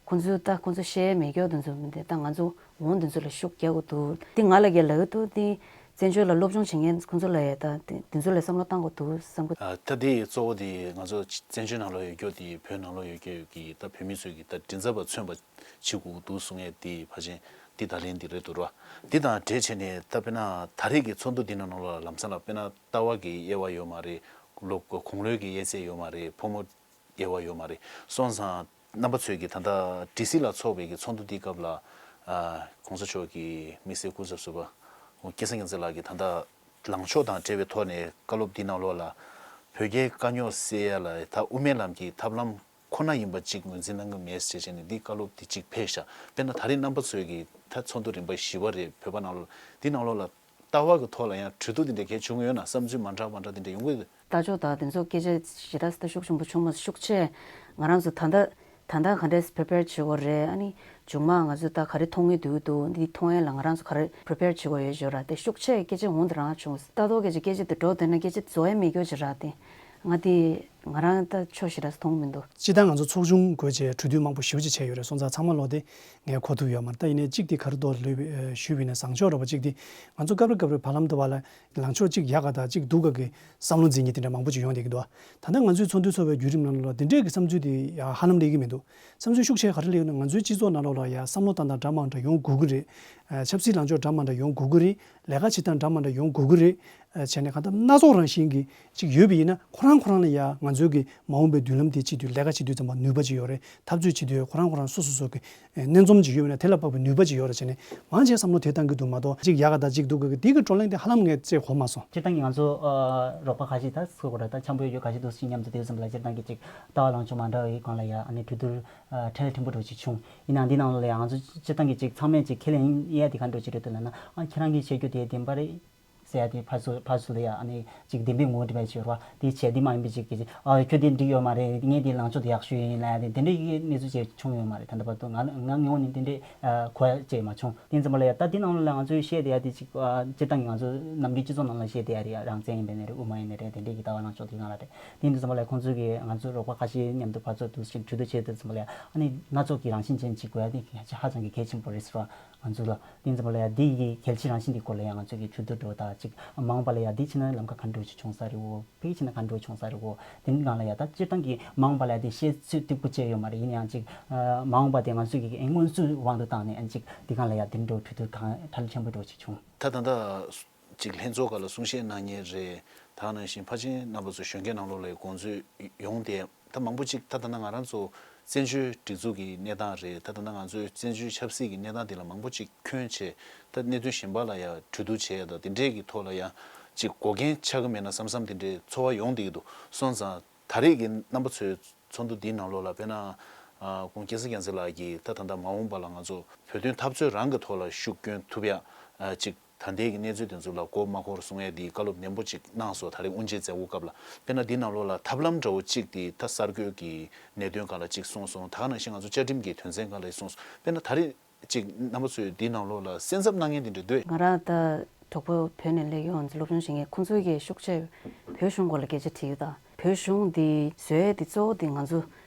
ཁོང་ཚོས་ད་ཁོང་ཚོ་བཤད་མེད་སྐྱོ་དེ་ཚོ་མི་འདུག་ད་ང་ཚོ་འོང་དེ་ཚོ་ལ་ཤུགས་རྒྱག་དགོས་འདུག་འདི་ང་ལ་གས་ལབ་ཀྱི་འདུག་འདི་བཙན་བྱོལ་ལ་སློབ་སྦྱོང་བྱེད་མཁན་ཁོང་ཚོ་ལ་ཡ་ད་དེ་དེ་ཚོ་ལ་བསམ་བློ་བཏང་དགོས་འདུག་བསམ་གི། ཨ་ད་དེ་གཙོ་བོ་དེ་ང་ཚོ་བཙན་བྱོལ་ནང་ལ་ཡོད་སྐྱོ་དེ་བོད་ནང་ལ་ཡོད་སྐྱོ་གི་ད་བོད་མི་ཚོས་ཀྱི་ད་མགྲིན་ཚབ་པ་མཚོན་པ་བྱེད་དགོས་འདུག་གསུང་ཡས་དེ་ཕལ་ཆེར་འདི་ད་ལན་འདི་རེད་འདུག་ར། འདི་དང་འབྲེལ་བྱས་ནས་ད་དཔེར་ན་ད་རེས་ཀྱི་ཚོགས་འདུ་འདི་ནང་ལོགས་ལ་ལམ་སང་ལ་དཔེར་ན་ལྟ་བ་གི་དབྱེ་བ་ཡོད་མ་རེད། ལོ་དགུང་ལོའི་གི་དབྱེ་ཚད་ཡོད་མ་རེད། ཕོ་མོ་དབྱེ་བ་ཡོད་མ་རེད། སོང་ཙང་རྣམ་པ་ཚོས་ཀྱི་ད་ལྟ་ཌི་སི་ལ་ཚོགས་པའི་གི་ཚོགས་འདུ་འདིའི་སྐབས་ལ་ཨ་གོང་ས་མཆོག་གི་དམིགས་བསལ་སྐུ་ཚབ་ཟུར་པ་སྐལ་བཟང་རྒྱལ་མཚན་ལགས་ཀྱིས་ད་ལྟ་ལངས་ཕྱོགས་དང་འབྲེལ་བའི་ཐོག་ནས་བཀའ་སློབ་འདི་ནང་ལོགས་ལ་བོད་རྒྱའི་དཀའ་རྙོག་སེལ་ཡ་ལ་ད་དབུ་མའི་ལམ་གྱི་ཐབས་ལམ་ཁོ་ན་ཡིན་པ་གཅིག་ངོས་འཛིན་གནང་གི་མེད་ཟེར་བྱས་ནས་འདི་བཀའ་སློབ་འདི་གཅིག་ཕེབས་ཤག་དཔེར་ན་ད་རེས་རྣམ་པ་ཚོས་ཀྱི་ད་ཚོགས་འདུ་རིམ་པ་བཞི་པ་རེད། བོད་པ་ནང་ལོགས་འདི་ནང་ལོགས་ལ་ལྟ་བ་གི་ཐོག་ལ་ཡང་གྲོས་བསྡུར་འདི་འདྲ་གལ་བྱུང་ཡོད་ན། བསམ་ཚུལ་མ་འདྲ་མ་འདྲ་འདི་འདྲ་ཡོང་གི། ལྟ་ཕྱོགས་དང་དེ་ཚོ་སྐད་ཆ་ཞེ་དྲག་ད་ཤུགས་ཆེན་པོ་བྱུང་མ་སོང་། ཤུགས་ཆེ་ང་རང་ཚོ་ད་ལྟ་ད་ལྟ་ག་འདྲས་པི་རི་པེར་བྱེད་དགོས་རེད། ཨ་ནི་མཇུག་མ་ང་ཚོ་ད་ག་རེ་མཐོང་གི་འདུག་འདུག་འདི་མཐོང་ཡས་ལ་ང་རང་ཚོ་ག་རེ་པི་རི་པེར་བྱེད་དགོས་ཡོད་ཞོར་ར་དེ་ཤུགས་ཆེ་སྐད་ཆ་འོང་དེ་རང་བྱུང་། ལྟ་རྟོག་སྐད་ཆ་སྐད་ཆ་དེ་འགྲོ་དེ་ན་སྐད་ཆ་རྫོགས་ཡས་མེད་སྐྱོ་ཅིག་ར་དེ་ང་དེ། ང་རང་ད་ཕྱོགས་ཞེ་དྲག་མཐོང་མི་འདུག་སྤྱིར་བཏང་ང་ཚོ་ཚོགས་ཆུང་བགོས་བྱས་གྲོས་བསྡུར་མང་པོ་ཞེ་པོ་ཅིག་བྱས་ཡོད་རེད། སོང་ཙང་ཚང་མ་ལོག་དེ་ངས་གོ་ཐུབ་ཡོད་མ་རེད། ད་ཡིན་ནའི་གཅིག་དེ་ག་རེ་འདུག་ལབ་པའི་ཞུས་པ་ཡིན་ན་བཟང་ཕྱོགས་འདྲ་པོ་གཅིག་དེ་ང་ཚོ་སྐབས་རེ་སྐབས་རེ་བར་ལམ་དུ་བ་ལ་ལངས་ཕྱོགས་གཅིག་ཡག་ག་དང་གཅིག་སྡུག་ག་གི་བསམ་བློ་འཛིན་མཁན་དེ་འདྲ་མང་པོ་ཅིག་ཡོང་བསྡད་ཀྱི་འདུག་ད་ལྟ་ང་ཚོའི་ཚོགས་འདུ་ཚོགས་པའི་བརྒྱུད་རིམ་ནང་ལ་དེ་འདྲའི་གི་བསམ་ཚུལ་དེ་ཡང་ཧ་ལམ་སླེབས་ཀྱི་མི་འདུག་བསམ་ཚུལ་ཤུགས་ཆེ་ག་རེ་སླེབས་ན་ང་ཚོའི་སྤྱི་ཚོགས་ནང་ལོགས་ལ་ཡང་བསམ་བློ་བཏང་སྟངས་འདྲ་མ་འདྲ་ཡོང་དགོས་ཀྱི་རེད། ཆབ་སྲིད་ལངས་ཕྱོགས་འདྲ་མ་འདྲ་ཡོང་དགོས་ཀྱི་རེད། ལས་ཀ་བྱེད་སྟངས་འདྲ་མ་འདྲ་ཡོང་དགོས་ཀྱི་རེད། བྱས་ནས་གང་ལྟར་སྣ་ཚོགས་རང་བཞིན་གྱི་ཅིག་ཡོད་པ་ཡིན་ན་ཁོ་རང་ཁོ་རང་ལ་ཡ་ང་ཚོའི་གི་མ་འོངས་པའི་མདུན་ལམ་དེ་བྱེད་དུས་ལས་ཀ་བྱེད་དུས་ཙམ་པ་ནུས་པ་ཅིག་ཡོད་རེད། འཐབ་རྩོད་བྱེད་དུས་ཁོ་རང་ཁོ་རང་སོ་སོ་སོ་གི་སྣེ་འཛོམས་ཅིག་ཡོད་པ་ཡིན་ན་དེ་ལ་དཔག་པའི་ནུས་པ་ཅིག་ཡོད་རེད། བྱས་ནས་མང་ཆེ་བསམ་བློ་དེ་བཏང་གི་འདུག་མ་གཏོགས་ཅིག་ཡག་ག་དང་ཅིག་སྡུག་ག་གི་དེ་གི་བགྲོ་གླེང་དེ་ཧ་ལམ་ངས་ཅིག་གོ་མ་སོང་། སྤྱིར་བཏང་གི་ང་ཚོ་རོགས་པ་ཁ་ཤས་ད་ཚོ་གོ་ར་ད་འཆམ་པོ་ཡོད་རྒྱུ་ཁ་ཤས་འདུག་ཟིན་མཉམ་དུ་དེ་ཙམ་ལ་སྤྱིར་བཏང་གི་ཅིག་ལྟ་བ་ལངས་ཕྱོགས་མ་འདྲ་བའི་སྒང་ལ་ཡ་ཨ་ནི་གྲོས་བསྡུར་ཕྲན་ལས་ཕྲན་བུ་འདྲ་ཅིག་བྱུང་། ཡིན་ནའང་འདི་ནང་ལ་ཡ་ང་ཚོ་སྤྱིར་བཏང་གི་ཅིག་ཚང་མས་ཅིག་ཁས་ལེན་ཡས་དེ་ག་འདྲ་ཅིག་རེད་འདུག་ལབ་ན་ཨ་ཁྱེད་རང་གིས་བཤད་རྒྱུ་དེ་བདེན་པ་རེད། ཟེར་ཡ་དེ་ཕར་ཚུར་ཕར་ཚུར་ལ་ཡ་ཨ་ནི་ཅིག་བདེན་པའི་ངོ་བོ་འདྲ་བ་ཞིག་ཡོད་རེད་བ། དེ་བྱས་དེ་མ་ཡིན་པའི་ཅིག་གི་ཨ་ཁྱོད་དེ་འགྲིག་ཡོད་མ་རེད། ངས་དེ་ལངས་ཕྱོགས་དེ་ཡག་ཤོས་ཡིན་ལབ་ཡ་དེ་དེ་འདྲའི་གི་གནས་ཚུལ་ཅིག་བྱུང་ཡོད་མ་རེད། ད་ལྟ་བར་དུ་ང་ང་ངོས་ནས་དེ་འདྲའི་ཨ་གོ་ཡ་ཅིག་མ་བྱུང་། དེ་ཙམ་པ་ལ་ཡ་ད་དེ་ནང་ལ་ང་ཚོས་བཤད་བསྡད་ཡ་དེ་ཅིག་ཨ་སྤྱིར་བཏང་གི་ང་ཚོ་ནམ་རྒྱུན་སྤྱི་ཚོགས་ནང་ལ་བཤད་བསྡད་ཡ་རེད་ཡ། རང་བཙན་ཡིན་པའི་ནི་རེད། དབུ་མ་ཡིན་ནི་རེད། དེ་འདྲའི་གི་ལྟ་བ་ལངས་ཕྱོགས་དེ་སྒང་ལ་རེད། དེ་འདི་ཙམ་པ་ལ་ཁོང་ཚོས་ཀྱིས་ང་ཚོའི་རོགས་པ་ཁ་ཤས་མཉམ་དུ་ཕར་ཚུར་འདུག་སེ་གྲོས་བསྡུར་བྱས་དུས་ཙམ་པ་ལ་ཡ་ཨ་ནི་སྣ་ཚོགས་ཀྱི་རང་བཞིན་ཅན་ཅིག་དགོས་ཡ་དེ་ཧ་ཅང་གི་གལ་ཆེན་པོ་རེད་ཟེར་བ། ང་ཚོ་ལ་དེ་ཙམ་པ་ལ་ཡ་འདི་ཡི་གལ་ཆེའི་རང་བཞིན་དེ་སྐོར་ལ་ཡ་ང་ཚོས་ཀྱིས་གྲོས་བསྡུར་འགྲོ་དང་ཅིག་མ་འོངས་པ་ལ་ཡ་འདི་བྱས་ན་ལམ་ཁ་ག་འདྲ་ཅིག་བྱུང་ས་རེད་འོ། ཕ་གི་བྱས་ན་ག་འདྲ་བྱུང་ས་རེད་འོ། དེ་འདི་སྒང་ལ་ཡ་ད་སྤྱིར་བཏང་གི་མ་འོངས་པ་ལ་ཡ་དེ་བཤད་ཚོད་སྟུག་པོ་བྱས་ཡོད་མ་རེད། ཡིན་ན་ཡང་ཅིག་མ་འོངས་པ་དེ་ང་ཚོས་ཀྱིས་སྔོན་ཚུད་དབང་དུ་བཏང་ནས་ཨ་ཅིག་འདི་སྒང་ལ་ཡ་དེ་འདྲ་གྲོས་བསྡུར་གང་ཁྲ་ལ་ཆེན་པོ་འདྲ་ཅིག་བྱུང་། ད་ད་ལྟ་ཅིག་ལྷན་ཚོགས་ཁག་ལ་གསུང་བཤད་གནང་མཁན་རེད། ད་ག་ནང་བཞིན་ཕལ་ཆེར་རྣམ་པ་ཚོ་གཞོན་སྐྱེས་ནང་ལོགས་ལ་དགོངས་ཚུལ་ཡོང་བསྡད། ད་མང་པོ་ཅིག་ད་ད་ལྟ་ང་རང་ཚོ་བཙན་བྱོལ་སྒྲིག་འཛུགས་ཀྱི་གནས་སྟངས་རེད། ད་ད་ལྟ་ང་ཚོའི་བཙན་བྱོལ་ཆབ་སྲིད་ཀྱི་གནས་སྟངས་དེ་ལ་མང་པོ་ཅིག་འཁོན་བྱས། ད་གནད་དོན་གཞན་པ་ལ་ཡང་གྲོས་བསྡུར་བྱས་ཡ་ད་དེ་འདྲས་ཀྱི་ཐོག་ལ་ཡང་ཅིག་འགོག་རྐྱེན་ཆགས་ཀྱི་མེད་ན་བསམ་བསམ་དེ་འདྲའི་ཚོར་བ་ཡོང་བསྡད་ཀྱི་འདུག་སོང་ཙང་ད་རེས་ཀྱི་རྣམ་པ་ཚོའི་ཚོགས་འདུ་འདིའི་ནང་ལོགས་ལ་དཔེར་ན་ཨ་ཁོང་སྐལ་བཟང་རྒྱལ་མཚན་ལགས་ཀྱིས་ད་ད་ལྟ་མ་འོངས་པ་ལ་ང་ཚོ་བོད་དོན་འཐབ་རྩོད་རང་གི་ཐོག་ལ་ཤུགས་སྐྱོན་ཐུབ་ཡ་ཨ་ཅིག་ད་ལྟའི་གི་གནས་ཚུལ་དེ་ཚོ་ལ་མགོ་མ་འཁོར་གསུང་ཡ་དེའི་བཀའ་སློབ་ནན་པོ་ཅིག་གནང་སོང་། ད་རེས་དབུ་འབྱེད་མཛད་སྒོ་སྐབས་ལ། དཔེར་ན་འདི་ནང་ལོགས་ལ་ཐབས་ལམ་འདྲ་བོ་ཅིག་དེ་ད་གསར་འགོད་ཀྱི་གནད་དོན་སྒང་ལ་ཅིག་གསུངས་སོང་། ད་ག་ནང་བཞིན་ང་ཚོ་བཅའ་ཁྲིམས་ཀྱི་དོན་ཚན་སྒང་ལ་གསུངས་སོང་། དཔེར་ན་ད་རེས་ཅིག་རྣམ་པ་ཚོས་འདི་ནང་ལོགས་ལ་སེམས་འཚབ་གནང་མཁན་དེ་འདྲ་འདུག་ང་རང་ད་གྲོགས་པོ་བོད་ནས་སླེབས་ཡོང་ཚོ་སློབ་སྦྱོང་བྱེད་མཁན་ཁོང་ཚོས་ཀྱིས་ཤུགས་ཆེ་བོད་གཞུང་སྐོར་ལ་སྐད་ཆ་དྲིས་ཡོད། ད་བོད་གཞུང་འདི་བཟོས་ཏེ་གཙོ་བོ་དེ་ང་ཚོ་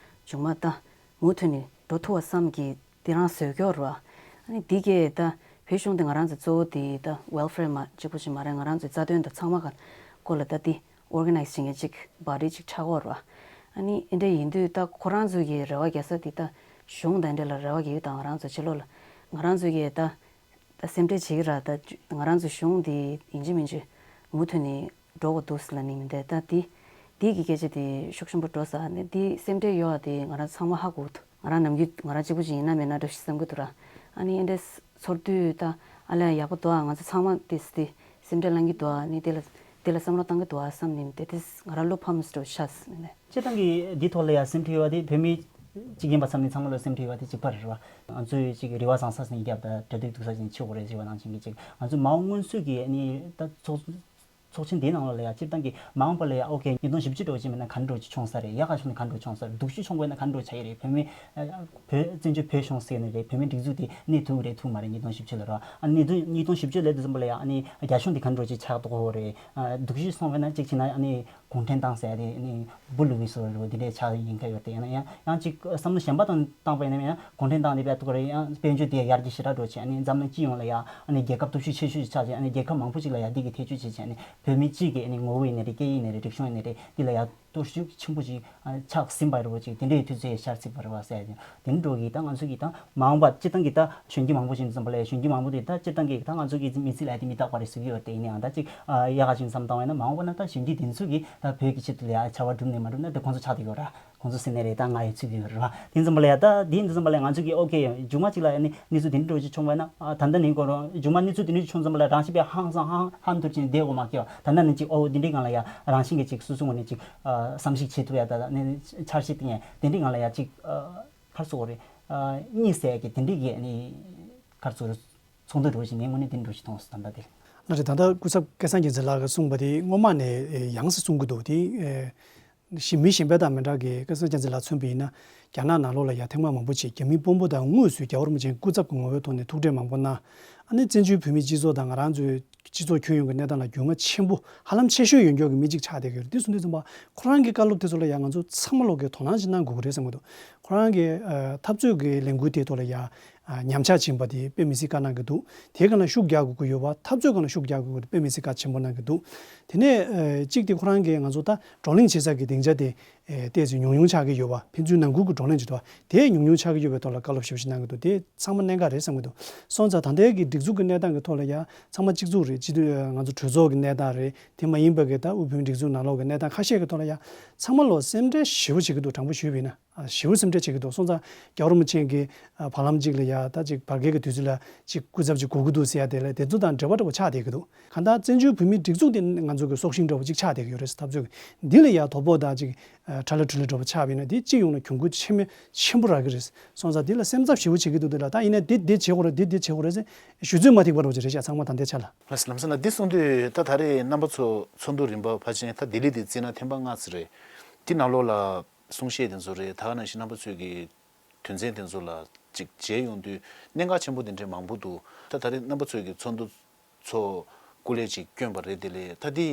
མཇུག་མ་ད་མུ་མཐུད་ནས་འགྲོ་ཐུབ་པ་བསམ་གྱི་དེ་རང་བཟོས་སྐྱོར་ར། ཨ་ནི་འདི་གས་ད་བོད་གཞུང་དེ་ང་རང་ཚོ་གཙོ་བོ་དེ་ད་welfare་མ་གཅིག་པུ་ཞིག་མ་རེད། ང་རང་ཚོའི་རྩ་དོན་དང་ཚང་མ་ག་སྐོར་ལ་ད་དེ་organize་བྱེད་མཁན་ཅིག་body་ཅིག་ཆགས་ཡོད་ར། ཨ་ནི་ཨེ་འདྲ་ཡིན་དུས་ད་ཁོ་རང་ཚོ་གི་རེ་བ་རྒྱག་ས་དེ་ད་གཞུང་དང་འདྲ་ལ་རེ་བ་རྒྱག་ཡོད། ད་ང་རང་ཚོ་ཕྱི་ལོགས་ལ་ང་རང་ཚོ་གི་ད་ད་སེམས་ཁྲལ་བྱེད་ཀྱི་ར། ད་ང་རང་ཚོའི་གཞུང་འདི་ཡིན་གཅིག་མིན་གཅིག་མུ་མཐུད་ནས་འགྲོ་དགོས་འདུག་ཟེར་ལབ་ནི་མི་འདུག་ད་འདི་འདི་གི་སྐད་ཆ་དེ་ཤུགས་ཆེན་པོ་འགྲོ་ས་ནས་འདི་སེམས་ཁྲལ་ཡོད་པ་དེ་ང་རང་ཚང་མ་ཧ་གོ་འདུག་ང་རང་ནམ་རྒྱུན་ང་རང་གཅིག་པུ་ཅིག་ཡིན་ན་མེད་ན་འགྲོ་ཞིག་བསམ་གྱི་འདུག་ར། ཨ་ནི་ཨེ་འདྲ་ཚོར་དུས་ད་ཨ་ལས་ཡག་པོ་འདུག་ཨ་ང་ཚོ་ཚང་མ་དེ་དེ་སེམས་ཁྲལ་ལངས་ཀྱི་འདུག་ཨ་ནི་དེ་ལ་དེ་ལ་བསམ་བློ་བཏང་གི་འདུག་ཨ་བསམ་ནི་མི་འདུག་དེ་ང་རང་བློ་ཕམ་སུ་འགྲོ་ཤག་ཟེར་ནས། སྤྱིར་བཏང་གི་འདི་ཐོག་ལ་ཡང་སེམས་ཁྲལ་ཡོད་པ་དེ་བོད་མི་གཅིག་ཡིན་པ་ཙམ་ནས་ཚང་མ་ལ་སེམས་ཁྲལ་ཡོད་པ་དེ་གཅིག་པ་རེད་བ། ང་ཚོས་ཅིག་རེ་བ་བཟང་ས་ཟིན་རྒྱབ་དང་གྲ་སྒྲིག་སྡུག་ས་ཟིན་ཆེ་བོ་རེད་ཟེར་བ་ནང་བཞིན་གྱི་ཅིག་ང་ཚོ་མ་འོངས་སྔོན་ཚུད་ཀྱི་ནི་ད་ཚོགས་ཚོགས་ཆེན་འདིའི་ནང་ལ་ཡང་སྤྱིར་བཏང་གི་མ་འོངས་པ་ལ་ཡང་ཨོ་ཁེ་ཉིས་སྟོང་བཞི་བཅུ་འགྲོ་ཕྱིན་པ་ན་ག་འདྲ་ཅིག་བྱུང་ས་རེད། ཡག་ག་བྱུང་ན་ག་འདྲ་བྱུང་ས་རེད། སྡུག་ཤོས་བྱུང་པ་ན་ག་འདྲ་ཆགས་ཡི་རེད། བོད་མི་བོད་བཙན་བྱོལ་བོད་གཞུང་ཟེར་ནི་རེད། བོད་མི་སྒྲིག་འཛུགས་དེ་གནས་ཐུབ་རེད་ཐུབ་མ་རེད། ཉིས་སྟོང་བཞི་བཅུ་ལ་ར་ཨ་ཉིས་སྟོང་ཉིས་སྟོང་བཞི་བཅུ་ལ་དུས་ཙམ་པ་ལ་ཡང་ཨ་ནི་རྒྱ་གཞུང་དེ་ག་འདྲ་ཅིག་ཆགས་འདུག་གོ་རེད། སྡུག་ཤོས་སོང་བ་ན་གཅིག་བྱས་ན་ཨ་ནི། གུང་ཁྲན་ཏང་ཟེར་ཡ་དེ་ནི་འབུ་བླུགས་པའི་བཟོ་འདྲ་འདི་འདྲའི་ཆགས་ཡིན་ཁ་ཡོད་དེ། ཡང་ན་ཡང་ཡང་ཅིག་བསམ་བློ་གཞན་པ་དང་བཏང་པ་ཡིན་ན་ཡང་གུང་ཁྲན་ཏང་འདི་བས་ཐུག་རེད། ཡང་དཔལ་འབྱོར་དེ་ཡར་རྒྱས་ཞེ་དྲག་འགྲོ་ཆེ་ཨ་ནི་འཛམ་གླིང་སྤྱི་ཡོངས་ལ་ཡང་ཨ་ནི་རྒྱལ་ཁབ་སྟོབས་ཤུགས་ཆེ་ཤོས་ཤིག་ཆགས་ཆེ་ཨ་ནི་རྒྱལ་ཁབ་མང་པོ་ཅིག་ལ་ཡང་འདི་གི་ཐེ་བྱུས་བྱེད་ཆེ་ཨ་ནི་བོད་མི་སྤྱི་གི་ཨ་ནི་ངོ་བོ་ཡིན་ན་རེད། སྐད་ཡིག་ཡིན་ན་རེད། རིག་གཞུང་ཡིན་ན་རེད། འདི་ལ་ཡང་གཏོར་བཤིག་ཆེན་པོ་ཅིག་ཆགས་ཟིན་པ་རེད་བ། ཅིག་དེ་འདྲའི་དུས་ཚོད་ཤར་སྲིད་པ་རེད་བ་ཟེར་ཡ་དེ་འདྲ་འགྲོ་གི། ད་ང་ཚོ་གི་ད་མ་འོངས་པ་སྤྱིར་བཏང་གི་ད་གཞོན་སྐྱེས་མང་པོ་ཞིག་འཛོམས་པ་ལས་གཞོན་སྐྱེས་མང་པོ་དེ་ད་སྤྱིར་བཏང་གི་ད་ང་ཚོ་གི་མི་ཚེ་ལ་དེ་མི་རྟག་པ་རེད་ཟེར་གི་ཡོད་དེ། ཡིན་ནའང་ད་ཅིག་ཨ་ཡག་ག་ཅིག་བསམ་བཏང་བས་ན་མ་འོངས་པ་ན་ད་གཞོན་སྐྱེས་དེ་ཚོ་གི་ད་བོད་ཀྱི་ཆེད་དུ་ལ་ཡ་བྱ་བ་སྒྲུབ་ནས་མ་སྒྲུབ་ན་དེ་ཁོང་ཚོ་ཆགས་བསྡད་ཡོད་ར། ཁོང་ཚོ་ཟེར་ནས་རེད། ད་ང་ཡི་ཚུལ་གྱི་ཡོད་ར། དེ་འཛོམས་པ་ལ་ཡ་ད་དེ་འཛོམས་པ་ལ་ང་ཚོ་གི་ཨོ་ཁེ་མཇུག་མ་གཅིག་ལ་ཡ་ནི་གནས་ཚུལ་དེ་འདྲ་འགྲོ་ཅིག་བྱུང་བས་ན་ཨ་ད་ལྟ་ནི་ཁོ་རང་མཇུག་མ་གནས་ཚུལ་དེ་འདྲ་ཅིག་བྱུང་ཙམ་པ་ལ་རང་ཤི་པའི་ཧང་སང་ཧང་ཧང་ཐུར་ཅིག་བསྡད་དགོས་མ་ཁེ་བ། ད་ལྟ་ནི་ཅིག་ཨོ་དེ་འདྲའི་སྒང་ལ་ཡ་རང་བཞིན་གྱི་ཅིག་སོ་སོ་ངོས་ནས་ཅིག་ཨ་བསམ་གཞིག་བྱེད་ཐུབ་ཡ། ད་ནི་འཆར་གཞི་བཏིང་ཡ་དེ་འདྲའི་སྒང་ལ་ཡ་ཅིག་ཨ། ཁར་སོགས་རེད། གཉིད་སད་ཀྱི་དེ་འདྲའི་གི་ནི་ཁར་སོགས་ཚོགས་འདུ་འགྲོ་བཞིན་ངའི་ངོས་ནས་དེ་འདྲ་ཞིག་མཐོང་སོང་ད་ལྟ་དེ། ལགས་རེད། ད་ལྟ་སྐུ་ཚབ་སྐལ་བཟང་རྒྱལ་མཚན་ལགས་ཀྱིས་གསུངས་པ་དེ་སྔོན་མ་ནས་ཡང་སེ་གསུང་གི་འདུག་དེ་ཞི་མི་གཞན་པ་དང་མི་འདྲ་གི་སྐལ་བཟང་རྒྱལ་མཚན་ལགས་མཚོན་པ་ཡིན་ན་རྒྱ་ནག་ནང་ལོགས་ལ་ཡ་ཐེངས་མ་མང་པོ་ཅིག་རྒྱ་མི་དཔོན་པོ་དང་དངོས་སུ་རྒྱལ་བ་རིན་པོ་ཆེའི་སྐུ་ཚབ་ཀྱི་ངོ་བོའི་ཐོག་ནས་ཐུག་འཕྲད་མང་པོ་གནང་། ཨ་ནི་བཙན་བྱོལ་བོད་མིའི་སྤྱི་ཚོགས་དང་ང་རང་ཚོའི་སྤྱི་ཚོགས་ཁྱོན་ཡོངས་ཀྱི་གནས་སྟངས་ལ་རྒྱུས་མངའ་ཆེན་པོ་ཧ་ལམ་ཆེ་ཤོས་ཡོད་མཁན་གྱི་མི་གཅིག་ཆགས་བསྡད་ཀྱི་ཡོད་རེད། དེ་སོང་དུས་ཙམ་པ་ཁོ་རང་གི་བཀའ་སློབ་དེ་ཚོ་ལ་ཡང་ང་ཚོ་ཚང་མ་ལོག་གིས་དོ་སྣང་ཅིག་གནང་དགོས་ཀྱི་རེད་བསམ་གྱི་འདུག་ཁོ་རང་གི་ཨ་འཐབ་རྩོད་ཀྱི་ལས་འགུལ་དེ་ཐོག་ལ་ཡང་ཨ་ཉམས་ཆག་ཕྱིན་པ་དེ་དཔེ་མི་སྲིད་བཀའ་གནང་གི་འདུག་དེའི་སྒང་ལ་ཤུགས་རྒྱག་དགོས་ཀྱི་ཡོད་པ། འཐབ་རྩོད་སྒང་ལ་ཤུགས་རྒྱག་དགོས་ཀྱི་འདུག་དཔེ་མི་སྲིད་བཀའ་ཆེན་པོ་གནང་གི་འདུག་དེ་ནས་ཨ་གཅིག་དེ་ཁོ་རང་གིས་ང་ཚོ་ད་བགྲོ་གླེང་བྱེད་ས་ཀྱི་སྡིངས་ཆ་དེ་ཨེ་ཏོག་ཙམ་ཉུང་ཉུང་ཆགས་ཀྱི་ཡོད་པ། ཕན་ཚུན་ནང་ཁུལ་གྱི་བགྲོ་གླེང་བྱེད་ཐུབ་པ་དེ་ཉུང་ཉུང་ཆགས་ཀྱི་ཡོད་པའི་ཐོག་ལ་བཀའ་སློབ་ཞེ་པོ་ཞིག་གནང་གི་འདུག་དེ་ཚང་མ་གནད་འགག་རེད་བསམ་གྱི་འདུག་སོང་ཙང་ད་ལྟའི་གི་སྒྲིག་འཛུགས་ཀྱི་གནས་སྟངས་ཀྱི་ཐོག་ལ་ཡང་ཚང་མ་གཅིག་མཚུངས་རེད། སྤྱི་འཐུས་ང་ཚོ་གྲོས་ཚོགས་ཀྱི་གནས་སྟངས་རེད། དེ་མ་ཡིན་པ་གི་ད་དབུས་བོད་མིའི་སྒྲིག་འཛུགས་ནང་ལོགས་ཀྱི་གནས་སྟངས་ཁ་ཤས་ཀྱི་ཐོག་ལ་ཡང་ཚང་མ་ལོག་སེམས་ཁྲལ་ཞེ་པོ་བྱེད་ཀྱི་འདུག་དྲང་པོ་ཞུས་པ་ཡིན་ན། ཞེ་པོ་སེམས་ཁྲལ་བྱེད་ཀྱི་འདུག་སོང་ཙང་རྒྱལ་བ་རིན་པོ་ཆེ་གིས་བར་ལམ་གཅིག་ལ་ཡ་ད་ཅིག་བར་བརྒལ་གྱི་དུས་ཚོད་ལ་ཅིག་སྐུ་ཚབ་ཅིག་དགོས་ཀྱི་འདུག་ཟེར་ཡ་དེ་ལ་དེ་ཚོ་དང་འབྲེལ་བ་འདྲ་པོ་ཆགས་བསྡད་ཀྱི་འདུག་གང་ལྟར་བཙན་བྱོལ་བོད་མིའི་སྒྲིག་འཛུགས་དེ་ང་ཚོ་གི་སྲོག་ཤིང་འདྲ་པོ་ཅིག་ཆགས་བསྡད་ཀྱི་ཡོད་རེད། འཐབ་རྩོད་ཀྱི་འདི་ལ་ཡ་དོ་ཕོག་དང་ཅིག་ཁྲ་ལ་ཁྲུ་ལ་འདྲ་པོ་ཆགས་པ་ཡིན་ན་དེ་སྤྱི་ཡོངས་ལ་གྱོང་གུད་ཆེན་མོ་ཆེན་པོ་རག་གི་རེད། སོང་ཙང་འདི་ལ་སེམས་འཚབ་ཞེ་པོ་བྱེད་ཀྱི་འདུག་དེ་ལ་ད་ཡིན་ན་འདི་འདི་བྱེད་དགོས་རེད། འདི་འདི་བྱེད་དགོས་རེད་ཟེར་ཞུ་ཚོད་མ་ཐིག་པ་འདྲ་པོ་ཅིག་རེད་ཤག་ཚང་མ་ད་ལྟའི་ཆ་ལ། ལགས་ལམ་སང་ལ་འདི་གསུང་དུས་ད་ད་རེས་རྣམ་པ་ཚོ་ཚོགས་འདུ་རིམ་པ་ཕལ་ཆེར་ད་ལྡི་ལི་དེ་བརྩིས་ན་ཐེངས་པ་ལྔ་ཙམ་རེད། འདི་ནང་ལོགས་ལ་གསུང་བཤད་དེ་ཚོ་རེད། ད་ག་ནང་བཞིན་རྣམ་པ་ཚོས་ཀྱི་དོན་ཚན་དེ་ཚོ་ལ་ཅིག་མཇལ་ཡོང་དུས་གནད་འགག་ཆེན་པོ་དེ་འདྲའི་མང་པོ་འདུག་ད་ད་རེས་རྣམ་པ་ཚོས་ཀྱི་ཚོགས་འདུ་ཚོ་སྐུ་ལས་ཅིག་བསྐྱོན་པ་རེད། དེ་ལས་ད་དེ་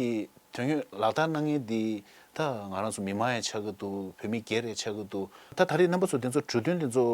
དོན་དངོས་ལག་བསྟར་གནང་མཁན་འདི་ད་ང་རང་ཚོ་མི་མང་ཡང་ཆགས་ཀྱི་འདུག་བོད་མི་སྒེར་ཡང་ཆགས་ཀྱི་འདུག་ད་ད་རེས་རྣམ་པ་ཚོ་དེ་ཚོ་གྲོས་མཐུན་དེ་ཚོ་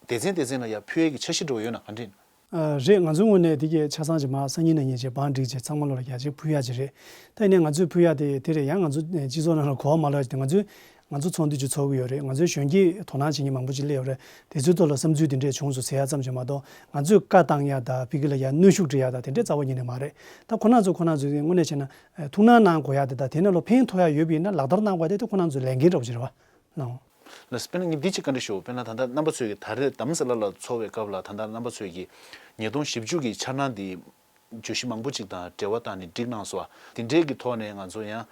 སྡེ་ཚན་སྡེ་ཚན་ལ་ཡར་ཕུལ་ཡས་ཀྱི་འཆར་གཞི་འདྲ་པོ་ཡོད་ན་ག་འདྲ་ཡིན། ཨ་རེད། ང་ཚོའི་ངོས་ནས་དེ་གས་ཆ་ཚང་ཅིག་མར་སང་ཉིན་གནངས་ཉིན་ཅིག་བང་བསྒྲིགས་བྱས་ཚང་མ་ལོ་ལ་རྒྱ་ཆེ་ཕུལ་ཡ་ཅིག་རེད། ད་ཡིན་ནའི་ང་ཚོས་ཕུལ་ཡ་དེ་དེ་རེད། ཡང་ང་ཚོ་སྤྱི་ཚོགས་ནང་ལ་གོ་བ་མ་ལོག་ཅིག་ང་ཚོས་ང་ཚོ་ཚོགས་འདུ་ཅིག་ཚོགས་ཀྱི་ཡོད་རེད། ང་ཚོའི་གཞོན་སྐྱེས་དོ་སྣང་བྱེད་མཁན་མང་པོ་ཅིག་སླེབས་ཡོད་རེད། དེ་ཚོའི་ཐོག་ལ་བསམ་ཚུལ་དེ་འདྲས་བྱུང་སོང་ཟེར་ཡ་ཙམ་ཅིག་མ་གཏོགས་ང་ཚོས་བཀའ་བཏང་ཡ་དང་ཕ་གི་ལ་ཡ་གནོན་ཤུགས་སྤྲད་ཡ་དང་དེ་འདྲས་རྩ་བ་ཉིད་ནས་མ་རེད། ད་ཁོ་རང་ཚོ་ཁོ་རང་ཚོའི་དངོས་གནས་བྱས་ན་ཐུགས་སྣང་གནང་དགོས་ཡ་དེ་དང་དེ་ནང་ལ་ཕན་ཐོགས་ཡ་ཡོད་པ་ཡིན་ན་ལག་བསྟར་གནང་དགོས་ཡ་དེ་དེ་ཁོ་རང་ཚོའི་ལས་འགན་འདྲ་པོ་ཅིག་རེད་བ། ལགས། ལགས་སོ། དཔེར་ན་ངས་འདི་གཅིག་བཀའ་འདྲི་ཞུ། དཔེར་ན་ད་ལྟ་རྣམ་པ་ཚོས་ཀྱི་ད་རེས་རྡ་རམ་ས་ལ་ལ་ཚོགས་པའི་སྐབས་ལ་ད་ལྟ་རྣམ་པ་ཚོས་ཀྱི་ཉིས་སྟོང་བཞི་བཅུ་གི་འཆར་སྣང་འདི་བརྗོད་གཞི་མང་པོ་ཅིག་དང་འབྲེལ་བ་བཏང་ནས་བསྒྲིགས་གནང་སོང་། དེ་འདྲའི་གི་ཐོག་ནས་ང་ཚོ་ཡང་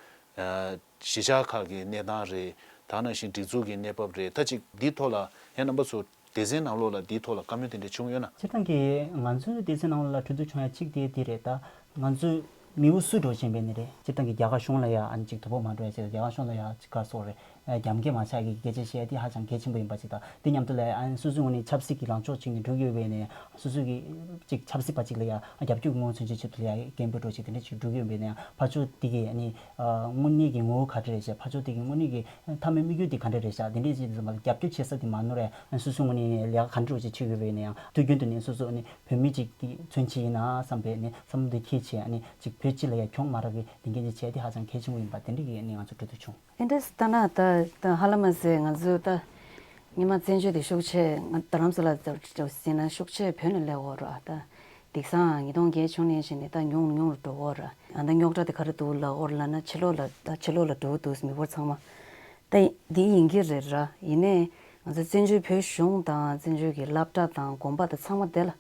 གཞིས་ཆགས་ཁག་གི་གནས་སྟངས་རེད། ད་ནང་བཞིན་སྒྲིག་འཛུགས་ཀྱི་གནས་བབ་རེད། ད་ཅིག་འདིའི་ཐོག་ལ་ཡང་རྣམ་པ་ཚོ་སྡེ་ཚན་ནང་ལོགས་ལ་འདིའི་ཐོག་ལ་བཀའ་མོལ་དེ་འདྲ་བྱུང་ཡོད་ན། སྤྱིར་བཏང་གི་ང་ཚོའི་སྡེ་ཚན་ནང་ལ་གྲོས་བསྡུར་བྱུང་ཡ་གཅིག་དེ་དེ་རེད། ད་ང་ཚོའི་མི་བུ་སུ་འགྲོ་བཞིན་པའི་ནི་རེད། སྤྱིར་བཏང་གི་རྒྱ་གར་གཞུང་ལ་ཡ་ཨ་ནི་ཅིག་དོ་ཕོག་མ་འགྲོ་ཡ་ཆེད་དུ་རྒྱ་གར་གཞུང་ལ་ཡ་ཅིག་ག་སོགས་རེད། རྒྱབ་འགལ་མ་ཆགས་ཀྱི་སྐད་ཆ་བཤད་དེ་ཧ་ཅང་གལ་ཆེན་པོ་ཡིན་པ་ཅིག་དང་། དེ་མཉམ་དུ་ལ་ཨ་ནི་སོ་སོའི་ངོས་ནས་ཆབ་སྲིད་ཀྱི་ལངས་ཕྱོགས་ཅིག་ནས་འགྲོ་གི་ཡོད་པའི་ནས་སོ་སོའི་གི་ཅིག་ཆབ་སྲིད་པ་ཅིག་ལ་ཡ་རྒྱབ་སྐྱོར་གྱི་ངོ་བོ་མཚོན་ཆེད་ཆེད་དུ་ལ་ཡ་སྐད་འབོད་འགྲོ་ཅིག་དེ་འདྲ་ཅིག་འགྲོ་གི་ཡོད་པའི་ནས་ཕར་ཕྱོགས་དེ་གི་ཨ་ནི་དངོས་གནས་ཀྱི་ངོ་བོ་ག་འདྲ་རེད་ཤག་ཕར་ཕྱོགས་དེ་གི་དངོས་གནས་ཀྱི་མཐའ་མའི་དམིགས་ཡུལ་དེ་ག་འདྲ་རེད་ཤག་དེ་འདྲས་ཅིག་དེ་ཚོ་མ་རྒྱབ་སྐྱོར་བྱེད་ས་དེ་མ་ནོར་རེད། སོ་སོའི་ངོས་ནས་ལས་ཀ་ག་འདྲ་ཅིག་བྱེད་དགོས་པའི་ནས་ཡང་དུས་རྒྱུན་དུ་ནས་སོ་སོ་ནས་བོད་མི་ཅིག་དེ་མཚོན་བྱེད་ཡིན་ན་བསམ་པའི་ནས་བསམ་བློ་དེ་འཁྱེར་བྱས་ནས་ཅིག་བོད་སྤྱི་ལ་ཡང་གྱོང་མ་རག་པའི་ལས་འགན་ཅིག་བྱས་ཏེ་ཧ་ཅང་གལ་ཆེན་པོ་ཡིན་པ་དེ་འདྲ་གི་ནས་ང་ཚོ་གྲོས་བསྡུར་བྱུང་། དེ་འདྲས་ལྟ་ན་ད་ད་ཧ་ལམ་མ་ཟད་ང་ཚོ་ད་སྔོན་མ་བཙན་བྱོལ་དེ་ཤུགས་ཆེ་ང་རྡ་རམ་ས་ལ་ཟེར་ན་ཤུགས་ཆེ་བོད་ནས་སླེབས་འོ་ར། ད་དེང་སང་ཉིས་སྟོང་བརྒྱད་བྱུང་ནས་བཞིན་ནས་ད་ཉུང་ཉུང་རུ་འགྲོ་འོ་ར། ཨ་ད་རྙོག་དྲ་དེ་ག་རེ་འདུག་ལབ་འོ་ར་ལབ་ན་ཕྱི་ལོགས་ལ་ད་ཕྱི་ལོགས་ལ་འགྲོ་འདུག་མི་འབོར་ཚང་མ། ད་འདི་ཡིན་གྱི་རེད་ར། ཡིན་ནའི་ང་ཚོ་བཙན་བྱོལ་བོད་གཞུང་དང་བཙན་བྱོལ་གྱི་སློབ་གྲྭ་དང་དགོན་པ་དང་ཚང་མ་དེ་ལ་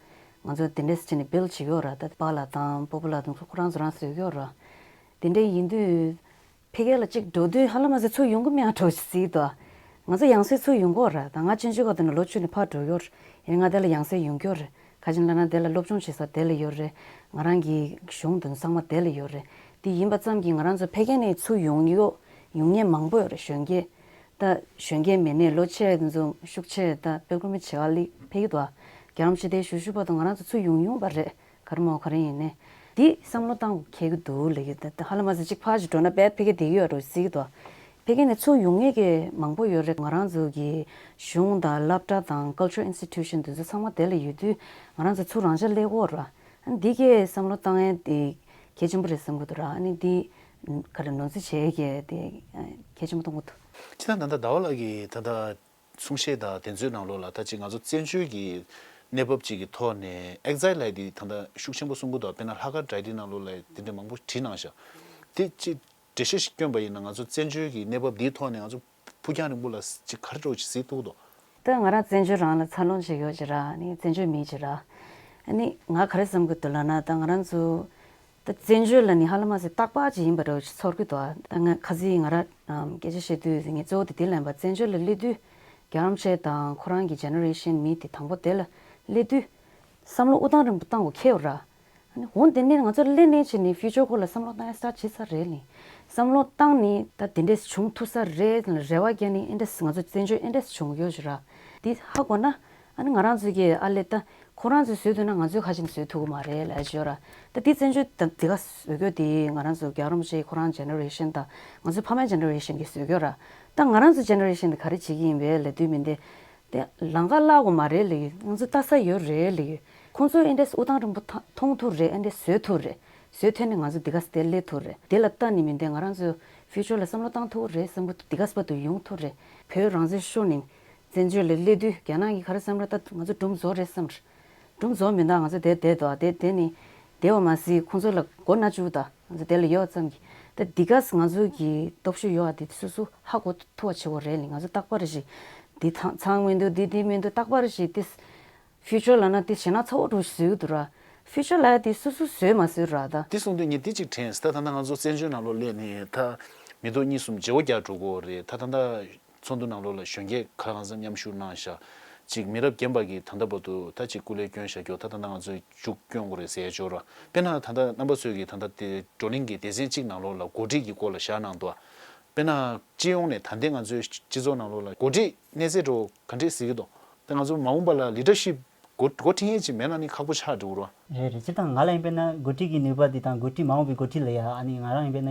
ང་ཚོ་དེ་འདྲས་བྱས་ནས་བིལ་བྱེད་ཀྱི་ཡོད་ར། ད་པཱ་ལགས་དང་སྤོ་བོ་ལགས་དང་ཁོ་རང་ཚོ་རང་བཟོས་ཀྱི་ཡོད་ར། དེ་འདྲས་ཡིན་དུས་ཕ་གི་ལ་གཅིག་འགྲོ་དུས་ཧ་ལམ་མ་ཟད་ཚུར་ཡོང་གི་མེད་འགྲོ་ཟིག་དོ། ང་ཚོ་ཡང་སེ་ཚུར་ཡོང་གི་ཡོད་ར། ད་ང་ཆུང་ཆུང་སྐབས་དེ་ནས་ལོ་བཅུ་ནས་ཕར་འགྲོ་ཡོད་ར། ཡིན་ང་དེ་ལ་ཡང་སེ་ཡོང་གི་ཡོད་ར། ག་ཅི་ལབ་ན་དེ་ལ་སློབ་སྦྱོང་བྱེད་ས་དེ་ལ་ཡོད་རེད། ང་རང་གི་གཞུང་དོན་ཚང་མ་དེ་ལ་ཡོད་རེད། དེ་ཡིན་པ་ཙམ་གྱིས་ང་རང་ཚོ་ཕ་གི་ནས་ཚུར་ཡོང་ཡོད་ཡོང་མཁན་མང་པོ་ཡོད་རེད། གཞོན་སྐྱེས། ད་གཞོན་སྐྱེས་མེད་ནས་ལོ་ཆེ་དེ་ཚོ་ཤུགས་ཆེ་ད་པིལ་གོ་མི་བྱེད་པ་ལི་ཕ་གི་དུ་ཨ། རྒྱ་རམ་ཤི་དེ་ཞུ་ཞུ་བར་དུ་ང་རང་ཚོ་ཚུར་ཡོང་ཡོང་པ་རེད། ག་རེ་མོ་ག་རེ་ཡིན་ནས། འདི་བསམ་བློ་བཏང་དགོས་ཀྱི་འདུག་ལབ་ཀྱི་ད་ཧ་ལམ་མ་ཟད་གཅིག་ཕར་ཞིག་འགྲོ་ན་དཔེ་ཕ་གི་བསྡད་ཀྱི་ཡོད་རེད་ཟེར་གྱི་འདུག་ཕ་གི་ནས་ཚུར་ཡོང་མཁན་གྱི་མང་པོ་ཡོད་རེད། ང་རང་ཚོ་གི་གཞུང་དང་སློབ་གྲྭ་དང་cultural institution་དེ་ཚོ་ཚང་མ་དེ་ལ་ཡོད་དུས་ང་རང་ཚོ་ཚུར་རང་འཇགས་སླེབས་ཀྱི་ཡོད་རེད། ཨ་ནི་འདི་གས་བསམ་བློ་བཏང་ཡས་དེ་གལ་ཆེན་པོ་རེད་བསམ་གྱི་འདུག་ར། ཨ་ནི་འདི་ག་རེ་ནོར་འཛིན་བྱེད་ཡས་དེ་གལ་ཆེན་པོ་མཐོང་གི་འདུག་སྤྱིར་བཏང་ད་ལྟ་ཟླ་བ་ལགས་ཀྱིས་ད་ལྟ་གསུང་བཤད་དང་དེ་ཚོའི་ནང་ལོགས་ལ་ད་ཅིག་ང་ཚོ་བཙན་བྱོལ་གྱི་གནས་བབ་ཅིག་གི་ཐོག་ནས་ཨེག་ཛའི་ལའི་ཊི་ད་ལྟ་ཤུགས་ཆེན་པོ་གསུང་གི་འདུག་དཔེར་ན་ལྷག་དཀར་ཌའི་རི་ནང་ལོགས་ལ་དེ་འདྲ་མང་པོ་བྲིས་གནང་ཤག་དེ་ཅིག་འགྲེལ་བཤད་ཞིག་བསྐྱོན་པ་ཡིན་ན་ང་ཚོ་བཙན་བྱོལ་གྱི་གནས་བབ་འདིའི་ཐོག་ནས་ང་ཚོ་ཕུགས་རྒྱང་རིང་པོ་ལ་ཅིག་ག་རེ་འདྲ་བོ་ཅིག་གཟིགས་ཐུབ་ཀྱི་འདུག་ད་ང་རང་བཙན་བྱོལ་རང་ལ་འཚར་ལོངས་བྱས་ཡོད་ཅིག་ར། ཨ་ནི་བཙན་བྱོལ་མི་ཅིག་ར། ཨ་ནི་ང་ག་རེ་བསམ་གྱི་འདུག་ལབ་ན་ད་ང་རང་ཚོ་ད་བཙན་བྱོལ་ལ་ནི་ཧ་ལམ་མ་ཟད་རྟག་པར་ཅིག་ཡིན་པ་འདྲ་བོ་ཅིག་ཚོར་གྱི་འདུག་ད་ང་ཁ་སང་ང་རང་ཨམ་སྐད་ཆ་བཤད་དུས་ངས་གཙོ་བོ་དེ་འདི་ལབ་ཡིན་པ། བཙན་བྱོལ་ལ་སླེབས་དུས་རྒྱ་རམ་ཤི་དང་ཁོ་རང་གི་ཇེ་ནེ་རེ་ཤན་མི་དེ་དང་པོ་དེ་ལ་སླེབས་དུས་བསམ་བློ་ཨུ་ཐང་རིང་པོ་བཏང་དགོས་ཁེལ་ཡོད་ར། ཨ་ནི་འོ་དེ་ནས་ང་ཚོ་སླེབས་ནས་བྱས་ནས་ཕིའུ་ཅར་སྐོར་ལ་བསམ་བློ་བཏང་ཡ་སི་ཊར་ཊི་བྱེད་ཚར་རེད་ལེ། བསམ་བློ་བཏང་ནས་ད་དེ་འདྲས་བྱུང་ཐུབ་ས་རེད་ལ་རེ་བ་རྒྱག་ནས་ཨེ་འདྲས་ང་ཚོ་བཙན་བྱོལ་ཨེ་འདྲས་བྱུང་ཡོད་ཅིག་ར། དེ་ཧ་གོ་ན་ཨ་ནི་ང་རང་ཚོ་གི་ཨ་ལས་ད་ཁོ་རང་ཚོས་བཟོས་འདུག་ན་ང་ཚོས་ཁ་ཅིག་བཟོས་ཐུབ་ཀྱི་མ་རེད་ལབ་ཀྱི་ཡོད་ར། ད་དེ་བཙན་བྱོལ་ད་དེ་ག་བཟོས་ཀྱི་ཡོད་དེ་ང་རང་ཚོ་རྒྱལ་བ་རིན་པོ་ཆེ་ཁོ་རང་ཇེ་ནེ་རེ་ཤན་དང་ང་ཚོ་ཕ་མའི་ཇེ་ནེ་རེ་ཤན་གྱིས་བཟོས་ཀྱི་ཡོད་ར། ད་ང་རང་ཚོ་ཇེ་ནེ་རེ་ཤན་དེ་ག་རེ་བྱེད་ཀྱི་ཡིན་པས་ལབ་དུས་མི་འདི། དེ་ལམ་ཁ་བརླག་དགོས་མ་རེད་ལབ་ཡོད། ང་ཚོ་ལྟ་ས་ཡོད་རེད་ལབ་ཡོད། ཁོང་ཚོས་ཨེ་འདྲས་ཨུ་ཐང་རིང་པོ་ཐ་མཐོང་ཐུབ་རེད། ཨེ་འདྲས་བཟོས་ཐུབ་རེད། བཟོས་ཐུབ་ནས་ང་ཚོ་འདི་ག་སེ་སླེབས་ཐུབ་རེད། དེ་ལ་ལྟ་ནས་མི་འདི་ང་རང་ཚོ་ཕིའུ་ཅར་ལ་བསམ་བློ་བཏང་ཐུབ་རེད་བསམ་གི་འདུག་འདི་ག་སེ་བར་དུ་ཡོང་ཐུབ་རེད། བོད་རང་བཙན་ཤོར་ནས་བཙན་བྱོལ་ལ་སླེབས་དུས་རྒྱ་ནག་གིས་ག་རེ་བསམ་རེད། ད་ང་ཚོ་སྒྲུང་རྫོགས་རེད་བསམ་རེད། སྒྲུང་རྫོགས་མི་འདུག་ང་ཚོ་དེ་བསྡད་འདུག་དེ་དེ་ནས་བསྡད་པ་མ་ཟད་ཁོང་ཚོ་ལ་མགོ་ན་བཅུག་ད་ང་ཚོ་དེ་ལ་ཡོད་ཙམ་གྱིས་ད་འདི་ག་སེ་ང་ཚོ་གི་སྟོབས་ཤུགས་ཡོད་པ་དེ་སོ་སོ་ཧ་གོ་ཐུབ་པ་བྱེད་དགོས་རེད་ལེ། ང་ཚོ་རྟག་པར་རེ་ཞིག་འདི་ཚང་ཚང་མི་འདུག་འདི་འདི་མི་འདུག་རྟག་པར་ཞིག་འདི་ཕིའུ་ཅར་ལབ་ན་འདི་ཞེ་ན་ཚ་བོ་འགྲོ་བཟོས་འདུག་ར། ཕིའུ་ཅར་ལབ་ཡ་འདི་སོ་སོ་བཟོས་མ་བཟོས་ར་ད། འདི་གསུང་དུས་ངས་འདི་གཅིག་དྲན་ད་ད་ལྟ་ང་ཚོ་བཙན་བྱོལ་ནང་ལོགས་སླེབས་ནས་ད་མི་ཐོག་གཉིས་གསུམ་བརྗེ་བོ་རྒྱག་འགྲོ་གི་ཡོད་རེད། ད་ད་ལྟ་ཚོགས་འདུ་ནང་ལོགས་ལ་གཞོན་སྐྱེས་ག་ལ་གང་འཚམ་མཉམ་ཞུགས་གནང་ཤག་ཅིག་མི་རབས་རྒན་པ་གིས་ད་ལྟ་བར་དུ་ད་ཅིག་སྐུ་ལས་བསྐྱོན་བཞག་རྒྱུ་ད་ད་ལྟ་ང་ཚོས་མཇུག་སྐྱོང་དགོས་རེད་ཟེར་ཡ་ཅིག་ཡོད་ར། དཔེར་ན་ད་ལྟ་རྣམ་པ་ཚོས་ཀྱིས་ད་ལྟ་དེ་བགྲོ་གླེང་གི་སྡེ་ཚན་གཅིག་ནང་ལོགས་ལ་འགོ་ཁྲིད་ཀྱི་སྐོར་ལ་བཞག་གནང་འདུག་དཔེར་ན་སྤྱི་ཡོངས་ནས་ད་ལྟའི་ང་ཚོའི་སྤྱི་ཚོགས་ནང་ལོགས་ལ་འགོ་ཁྲིད་གནས་ཚད་འགྲོ་ག་འདྲས་ཟེར་གྱི་འདུག་ད་ང་ཚོ་མ་འོངས་པ་ལ་ལི་ཌར་ཤིབ་འགོ་འགོ་ཁྲིད་མཁན་ཅིག་མེད་ན་ནི་ཁག་པོ་ཆགས་འགྲོ་གི་རེད། རེད་རེད། སྤྱིར་བཏང་ང་ལ་ཡིན་པས་ན་འགོ་ཁྲིད་ཀྱི་ནུས་པ་འདི་དང་འགོ་ཁྲིད་མ་འོངས་པའི་འགོ་ཁྲིད་ལ་ཡ་ཨ་ནི་ང་རང་ཡིན་པས་ན་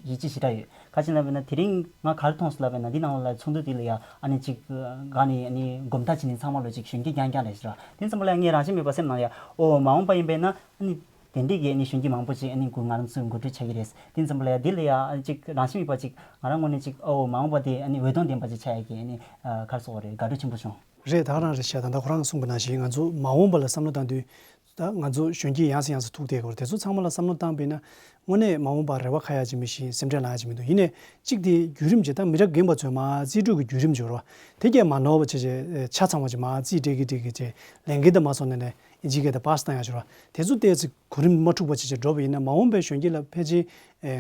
ཡིད་ཆེས་ཞེ་དྲག་ཡོད། ག་ཅི་ལབ་པས་ན་དེ་རིང་ང་ག་རེ་མཐོང་སོང་ལབ་པས་ན་འདི་ནང་ལ་ཚོགས་འདུ་འདི་ལ་ཡ་ཨ་ནི་ཅིག་ག་ནི་ཨ་ནི་སྒོམ་ཐག་བྱས་ནས་ཚང་མ་ལོ་ཅིག་གཞོན་སྐྱེས་རྐྱང་རྐྱང་རེད་ཟེར་བ་དེ་ཙམ་པ་ལ་ཡ་ངས་རང་བཞིན་མེད་པ་སེམས་ནང་ལ་ཡ་ཨོ་མ་འོངས་པ་ཡིན་པས་ན་ཨ་ནི་དེ་འདྲས་ཀྱི་ཨ་ནི་གཞོན་སྐྱེས་མང་པོ་ཅིག་ཨ་ནི་ང་རང་ཚོའི་འགོ་ཁྲིད་ཆགས་ཀྱི་རེད། དེ་ཙམ་པ་ལ་ཡ་འདི་ལ་ཡ་ཨ་ནི་ཅིག་རང་བཞིན་མེད་པ་ཅིག་ང་རང་ངོས་ནས་ཅིག་ཨོ་མ་འོངས་པ་དེ་ཨ་ནི་འོད་སྟོང་ལྡན་པ་ཅིག་ཆགས་ཡ་གི་ཨ་ནི་ག་རེ་ཟེར་དགོས་རེད། དགའ་སྤྲོ་ཆེན་པོ་བྱུང་། རེད། ད་ག་རང་རེད་ཤག་ད་ལྟ་ཁོ་རང་གསུངས་པ་ནང་བཞིན་ང་ཚོ་མ་འོངས་པ་ལ་བསམ་བློ་བཏང་དུས་ད་ང་ཚོ་གཞོན་སྐྱེས་ཡང་སེ་ཡང་སེ་ཐུག་བསྡད་ཡོད་རེད། དེ་ཚོ་ཚང་མ་ལ་བསམ་བློ་བཏང་པས་ན་དངོས་གནས་མ་འོངས་པར་རེ་བ་ཁ་ཡ་ཅིག་མི་ཤེས། སེམས་ཁྲལ་ལངས་ཡ་ཅིག་མི་འདུག་ཡིན་ནའི་གཅིག་དེ་བརྒྱུད་རིམ་ཅིག་ད་མི་རབས་རྒན་པ་ཚོས་མར་རྩིས་སྤྲོད་ཀྱི་བརྒྱུད་རིམ་ཅིག་ཡོད་རེད་བ། དེ་གས་མ་ནོར་བ་བྱས་བྱས་ཆ་ཚང་བ་ཅིག་མར་རྩིས་སྤྲད་ཀྱི་སྤྲད་ཀྱི་བྱས་ལས་འགན་དེ་མར་སོང་ནས་ནས་ཨིན་ཇི་སྐད་དེ་པཱ་སི་བཏང་ཡ་ཅིག་ཡོད་རེད་བ། དེ་ཚོ་ཏོག་ཙམ་གོ་རིམ་མ་འཁྲུག་པ་བྱས་བྱས་འགྲོ་བ་ཡིན་ན་མ་འོངས་པའི་གཞོན་སྐྱེས་ལ་ཕལ་ཆེར་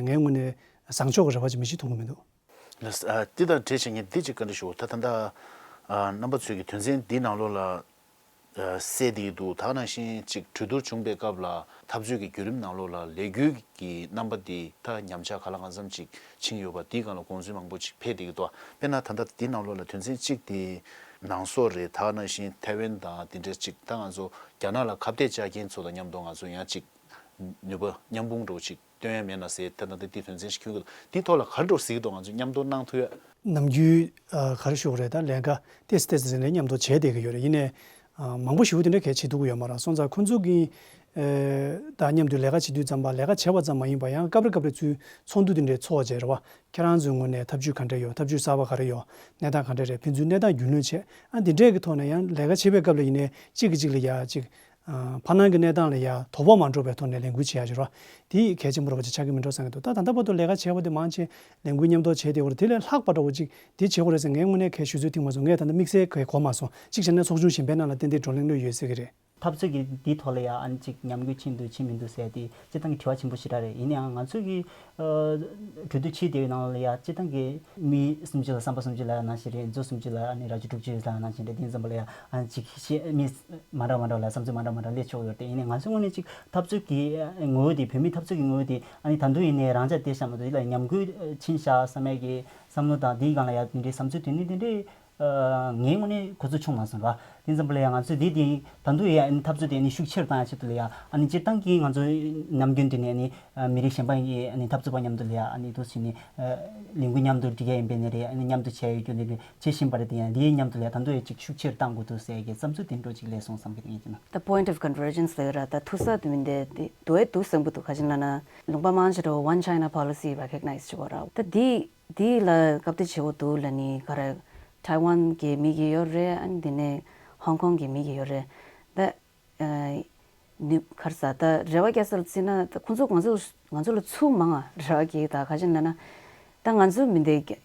ངའི་ངོས་ནས་བཟང་ཕྱོགས་ཀྱི་རེ་བ་ཅིག་མི་ཤེས་ཐོན་གི་མི་འདུག་ལགས་སོ། ཨ་དེ་དང་འབྲེལ་བྱས་ངས་འདི་གཅིག་བཀའ་འདྲི་ཞུ། ད་ད་ལྟ་ཨ་རྣམ་པ་ཚོས་ཀྱི་དོན་ཚན་འདི་ནང་ལོགས་ལ་ཨ་གསལ་བསྡད་ཀྱི་འདུག་ད་ག་ནང་བཞིན་ཅིག་གྲོས་བསྡུར་བྱུང་པའི་སྐབས་ལ་འཐབ་རྩོད་ཀྱི་བརྒྱུད་རིམ་ནང་ལོགས་ལ་ལས་འགུལ་གྱི་རྣམ་པ་འདི་ད་ཉམས་ཆག་ག་ལ་གང་འཚམ་ཅིག་ཕྱིན་ཡོད་པ་འདིའི་སྒང་ལ་དགོངས་ཚུལ་མང་པོ་ཅིག་འཕེལ་བསྡད་ཀྱི་འདུག་དཔེར་ན་ད་ལྟ་འདི་ནང་ལོགས་ལ་དོན་ཚན་གཅིག་དེ་ནང་སོག་རེད། ད་ག་ནང་བཞིན་ཐའེ་ཝན་དང་དེ་འདྲ་ཅིག་ད་ང་ཚོ་རྒྱ་ནག་ལ་ཁ་གཏད་བཅག་མཁན་ཚོ་དང་མཉམ་དུ་ང་ཚོ་ཡང་ཅིག་ནུས་པ་མཉམ་སྤུངས་འདྲ་བོ་ཅིག་སྟོན་ཡ་མེད་ན་ཟེར། ད་ལྟ་འདི་དོན་ཚན་ཞིག་ཁྱོན་གྱི་འདུག་འདིའི་ཐོག་ལ་ག་རེ་འདྲ་བོ་ཟེར་གྱི་འདུག་ང་ཚོས་མཉམ་དུ་གནང་ཐུབ་ཡ། ནམ་རྒྱུན་ཨ་ག་རེ་ཞུ་དགོས་རེད། ད་ལས་ཀ་ཏོག་ཙམ་ཏོག་ཙམ་ཟིན་ནས་མཉམ་དུ་བྱས་བསྡད་ཀྱི་ཡོད་རེད། ཡིན་ནའི་ཨ་མང་པོ་ཞེ་པོ་དེ་འདྲ་གལ་ཆེ་ཐུབ་ཀྱི་ཡོད་མ་རེད། སོང་ཙང་ཁོང་ཚོ་གིས་ཨ་ད་མཉམ་དུ་ལས་ཀ་བྱེད་དུས་ཙམ་པ་ལས་ཀ་བྱས་པ་ཙམ་མ་ཡིན་པ་ཡང་སྐབས་རེ་སྐབས་རེ་ཚུར་ཚོགས་འདུ་དེ་འདྲའི་ཚོགས་བྱས་རེད་བ། ཁྱེད་རང་ཚོའི་ངོས་ནས་ཐབས་ཇུས་ག་འདྲ་ཡོད། ཐབས་ཇུས་གསར་པ་ག་རེ་ཡོད། གནས་སྟངས་ག་འདྲ་རེད། ཕན་ཚུན་གནས་སྟངས་རྒྱུས་ལོན་བྱས། ཨ་འདི་འདྲས་ཀྱི་ཐོག་ནས་ཡང་ལས་ཀ་བྱེད་པའི་སྐབས་ལ་ཡིན་ནའི་གཅིག་གིས་གཅིག་ལ་ཡ་གཅིག་ཨ་ཕ་ནང་གི་གནས་སྟངས་ལ་ཡ་དོ་ཕོག་མ་འགྲོ་བའི་ཐོག་ནས་ལས་འགུལ་བྱེད་ཡ་ཅིག་རོ། དེ་གལ་ཆེན་པོ་རོ་ཅིག་ཆགས་ཀྱི་མིན་འགྲོ་བསམ་གྱི་འདུག་ད་ད་ལྟ་བར་དུ་ལས་ཀ་བྱས་པ་དེ་མང་ཆེ་ལས་འགུལ་མཉམ་དུ་བྱས་ཏེ་འོ་རེད། དེ་ལས་ལྷག་པ་འདྲ་བོ་ཅིག་དེ་བྱེད་དགོས་རེད་ཟེར་ངའི་ངོས་ནས་གལ་ཞུ་ཚོད་ཐིག་མ་སོང་། ངས་ད་ལྟ་དམིགས་བསལ་གྱི་གོ་མ་སོང་། གཅིག་བྱས་ན་ཚོགས་ཆུང་གཞན་པའི་ནང་ལ་ཏན་ཏན་བགྲོ་གླེང་གནང་ཡོད་ཟེར་གྱི་རེད། འཐབ་རྩོད་ཀྱི་འདིའི་ཐོག་ལ་ཡང་ཨ་ནི་ཅིག་ཉམས་རྒུད་ཕྱིན་འདུག་ཕྱིན་མི་འདུག་ཟེར་དེ་སྤྱིར་བཏང་གི་དྲི་བ་ཆེན་པོ་ཞེ་དྲག་རེད། ཡིན་ནའང་ང་ཚོས་ཀྱི་ཨ་གྲོས་བསྡུར་བྱས་དེའི་ནང་ལ་ཡང་སྤྱིར་བཏང་གི་མི་སུམ་ཅུ་ལ་བསམ་པ་སུམ་ཅུ་ལབ་ཡ་ནང་བཞིན་རེད། མཛོ་སུམ་ཅུ་ལ་ཨ་ནི་རྭ་ཅོ་དྲུག་ཅུ་ལབ་ཡ་ནང་བཞིན་རེད། དེ་ཙམ་པ་ལ་ཡང་ཨ་ནི་ཅིག་ཤེས་མི་མ་འདྲ་མ་འདྲ་ལ་བསམ་ཚུལ་མ་འདྲ་མ་འདྲ་སླེབས་ཆོག་ཡོད་རེད། ཡིན་ནའི་ང་ཚོའི་ངོས་ནས་ཅིག་འཐབ་རྩོད་ཀྱི་ངོ་བོ་དེ་བོད་མིའི་འཐབ་རྩོད་ཀྱི་ངོ་བོ་དེ་ཨ་ནི་ད་དུང་ཡིན་ནའི་རང་འཇགས་བསྡད་བཞག་མ་གཏོགས་དེ་ལ་ཉམས་རྒུད་ཕྱིན་བཞག་བསམ་ཡ་གི་བསམ་བློ་དང་དེའི་སྒང་ལ་ཡང་དེ་འདྲའི་བསམ་ཚུལ་དེ་འདྲ་དེ་འདྲའི་ངའི་ངོས་ནས་གོ་ཚོད་བྱུང་མ་སོང་ར། དེ་ཙམ་པ་ལ་ཡང་ང་ཚོས་འདི་དེ་ད་དུང་ཡང་འཐབ་རྩོད་དེ་ནི་ཤུགས་ཆེར་བཏང་ཡ་ཆེད་དུ་ལ་ཡང་ཨ་ནི་སྤྱིར་བཏང་གི་ང་ཚོ་ནམ་རྒྱུན་དུ་ནས་ནི་མི་རིགས་གཞན་པ་ཡི་ནི་འཐབ་རྩོད་པ་མཉམ་དུ་ལ་ཡང་ཨ་ནི་འདུག་ཟེར་ནི་ལས་འགུལ་མཉམ་དུ་སྒྲིག་ཡ་ཡིན་པས་ནི་རེད། ཨ་ནི་མཉམ་དུ་བྱས་ཡོད་རྒྱུ་ནི་རེད། བྱེད་བཞིན་པ་རེད། དེ་ཡང་འདིའི་མཉམ་དུ་ལ་ཡང་ད་དུང་ཡང་ཅིག་ཤུགས་ཆེར་བཏང་དགོས་འདུག་ཟེར་གྱི་བསམ་ཚུལ་དེ་འདྲ་ཅིག་སླེབས་སོང་བསམ་གྱི་ཡིན་ན། The point of convergence ལ་ཡོད་ར། ད་ཐུག་ས་དུ་མིན་དེ་དེ་དུ་བས་འདུག་བསམ་གྱི་འདུག་ག་ཅི་ལབ་ན་ལུང་པ་མང་ཆེ་འགྲོ་One China policy recognize བྱེད་དགོས་ར། ད་འདི་འདི་ལ་སྐབས་དེ་བྱེད་དགོས་འདུག་ལ་ནི་ག་རེ་ཐའེ་ཝན་གྱི་མི་གི་ཡོད་རེད། ཨ་ནི་དེ་ནས་ཧོང་ཀོང་གི་མི་གི་ཡོད་རེད། ད་ཨ་ནི་ག་རེ་ཟ་ད་རེ་བ་རྒྱག་ས་ལ་བརྩིས་ན་ད་ཁོང་ཚོ་ང་ཚོ་ང་ཚོ་ལ་ཚུར་མང་ང་རེ་བ་རྒྱག་གི་ད་ག་ཅི་ལབ་ན་ད་ང་ཚོ་མི་འདི་རྒྱ་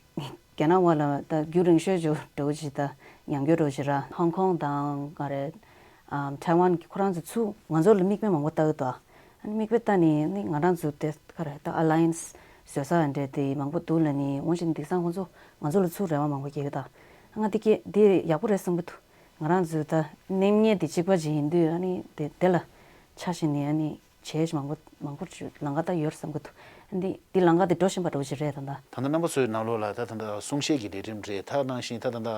རྒྱ་ནག་བ་ལ་ད་རྒྱུན་རིང་ཤོས་འགྲོ་འགྲོ་གི་ཅིག་ད་ཉམས་འགྱུར་འགྲོ་གི་ཅིག་ར། ཧོང་ཀོང་དང་ག་རེ་ཨམ་ཐའེ་ཝན་གྱི་ཁོ་རང་ཚོ་ཚུར་ང་ཚོ་ལ་མིག་དཔེ་མང་པོ་ལྟ་གི་འདུག་ཨ་ནི་མིག་དཔེ་ལྟ་ནི་ནི་ང་རང་ཚོ་དེ་ག་རེ་ད་ཨ་ལ་ཡན་སི་བཟོ་ས་འདྲ་དེ་མང་པོ་འདུག་ལ་ནི་འོན་ཀྱང་འདི་སང་ཁོང་ཚོ་ང་ཚོ་ལ་ཚུར་རེ་བ་མང་པོ་སྐྱེ་གི་ད། ང་འདི་སྐད་འདི་ཡག་པོ་རེད་བསམ་གི་འདུག་ང་རང་ཚོ་ད་གནས་ངེས་དེ་གཅིག་པ་ཅིག་ཡིན་དུས་ཨ་ནི་དེ་དེ་ལ་ཆ་བཞག་ནས་ཨ་ནི་བྱས་མང་པོ་མང་པོ་ཅིག་ལམ་ཁ་ད་ཡོད་བསམ་གི་འདུག་འདི་འདི་ལམ་ཁ་དེ་འགྲོ་བཞིན་པ་འདྲ་བོ་ཅིག་རེད་ད་ད། ད་ལྟ་རྣམ་པ་ཚོའི་ནང་ལོགས་ལ་ད་ད་ལྟ་གསུང་བཤད་ཀྱི་ལས་རིམ་རེད། ད་ནང་བཞིན་ད་ད་ལྟ་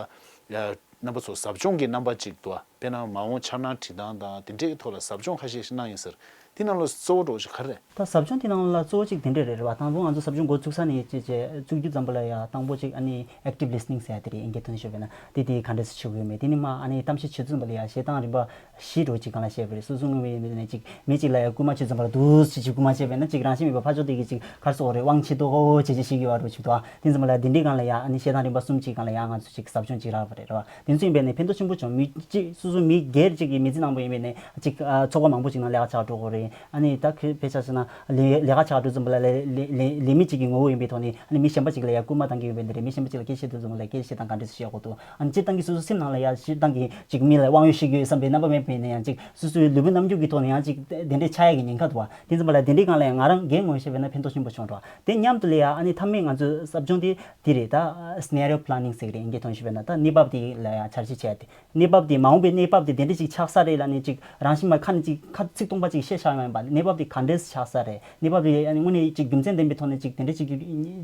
རྣམ་པ་ཚོ་ཟབ་སྦྱོང་གི་རྣམ་པ་ཅིག་འདུག་དཔེར་ན་མ་འོངས་འཆར་སྣང་སྒྲིག་སྟངས་དང་དེ་འདྲའི་ཐོག་ལ་ཟབ་སྦྱོང་ཁ་ཤས་ཤིག་གནང་ཡིན་ཟེར། དེ་ནང་ལ་གཙོ་བོ་འདྲ་བོ་ཅིག་ག་རེ་རེད། ད་ཟབ་སྦྱོང་དེ་ནང་ལ་གཙོ་བོ་ཅིག་དེ་འདྲས་རེད་རེད་བ། དང་པོ་ང་ཚོ་ཟབ་སྦྱོང་འགོ་བཙུགས་ས་ནས་ཅེས་བྱས་བཙུགས་རྒྱུ་ཙམ་པ་ལ་ཡ་དང་པོ་ཅིག་ཨ་ནི་active listening ཟེར་ཡ་དེ་རེད། ཨིན་སྐད་ཐོག་ནས་ཤོད་པས་ན་དེ་དེ་ག་འདྲས་སེ་བྱེད་དགོས་མེད། དེ་ནི་མ་ཨ་ནི་གཏམ་བཤད་བྱེད་ཙམ་པ་ལ་ཡ་བཤད་སྟངས་རིམ་པ་བཞི་འདྲ་བོ་ཅིག་སྒང་ལ་བཤད་པ་རེད། སོ་སོ་ངོས་ནས་ཅིག་མི་གཅིག་ལ་ཡ་སྐུལ་མ་བྱེད་ཙམ་པ་ལ་འདུག་སེ་ཅིག་སྐུལ་མ་བྱས་པས་ན་ཅིག་རང་བཞིན་མེད་པ་ཕར་ཕྱོགས་དེ་གི་ཅིག་ག་རེ་ཟེར་དགོས་རེད། དབང་ཆེ་མདོག་ཁ་པོ་བྱས་བྱས་བཤད་ཀྱི་ཡོད་རེད་བ་ཅིག་འདུག་ཨ། དེ་ཙམ་པ་ལ་དེ་འདྲའི་སྒང་ལ་ཡ་ཨ་ནི་བཤད་སྟངས་རིམ་པ་གསུམ་ཅིག་སྒང་ལ་ཡ་ང་ཚོ་ཅིག་ཟབ་སྦྱོང་ཅིག་རག་པ་རེད་རེད་བ། དེ་ཚོ་ཡིན་པས་ནས་ཕན་ཐོགས་ཆེན་པོ་བྱུང་། མི་གཅིག་སོ་སོ་མི་སྒེར་གཅིག་གི་མི་ཚེ་ནང་པོ་ཡིན་པས་ནས་གཅིག་ཨ་ཚོགས་པ་མང་པོ་ཅིག་ནང་ལས་ཀ་བྱ་འགྲོ་དགོས་རེད། ཨ་ནི་ད་ཁོས་དཔེ་ཆ་བཞག་ན་ལས་ལས་ཀ་བྱ་དུས་ཙམ་པ་ལ་ལས་ལས་ལས་ལས་མི་གཅིག་གི་ངོ་བོ་ཡིན་པའི་ཐོག་ནས། ཨ་ནི་མི་གཞན་པ་གཅིག་ལ་ཡ་སྐུལ་མ་བཏང་གི་ཡོད་པའི་འདི་རེད། མི་གཞན་པ་གཅིག་ལ་སྐད་བཤད་དུས་ཙམ་པ་ལ་སྐད་བཤད་སྟངས་ག་འདྲ་ཞིག་བཤད་དགོས་འདུག་ཨ་ནི་སྤྱིར་བཏང་གི་སོ་སོ་སེམས་ནང་ལ་ཡ་སྤྱིར་བཏང་གི་ཅིག་མི་ལ་དབང་ཡོད་བཤད་རྒྱུ་ཡོད་བསམ་པའི་རྣམ་པ་མེད་པ་ཡིན་ན་ཡང་། ཅིག་སོ་སོའི་ལུས་པོའི་རྣམ་འགྱུར་གྱི་ཐོག་ནས་ཡང་ཅིག་དེ་འདྲའི་ཆགས་ཡ་གི་ཉེན་ཁ་འདུག་བ། དེ་ཙམ་པ་ལ་དེ་འདྲའི་སྒང་ལ་ཡང་ང་རང་འགན་ངོས་བཤད་པ་ཡིན་ན་ཕན་ཐོགས་ཆེན་པོ་བྱུང་འགྲོ། དེ་མཉམ་དུ་ལ་ཡ་ཨ་ནི་མཐའ་མའི་ང་ཚོའི་ཟབ་སྦྱོང་དེ་དེ་རེད། ད་scenario planning ཟེར་གི་རེད། ཨིན་སྐད་ཐོག་ནས་ཞུས་པ་ཡིན་ན། ད་གནས་བབ་དེ་ལ་ཡ་འཆར་གཞི་བྱས་ཏེ། གནས་བབ་དེ་མ་འོངས་པའི་གནས་བབ་དེ་དེ་འདྲ་ཅིག་ཆགས་ས་རེད་ལབ་ནས་ཅིག་རང་བཞིན་མ་ཁ་ནས་ཅིག་ཁ་ཚིག་སྟོང་པ་ཅིག་བཤད་བཞག་ཡོང་བ་ཡིན་པ། གནས་བབ་དེ་ག་འདྲས་ཆགས་ས་རེད། གནས་བབ་དེ་ཨ་ནི་དངོས་གནས་ཅིག་རྒྱུ་མཚན་ལྡན་པའི་ཐོག་ནས་ཅིག་དེ་འདྲ་ཅིག་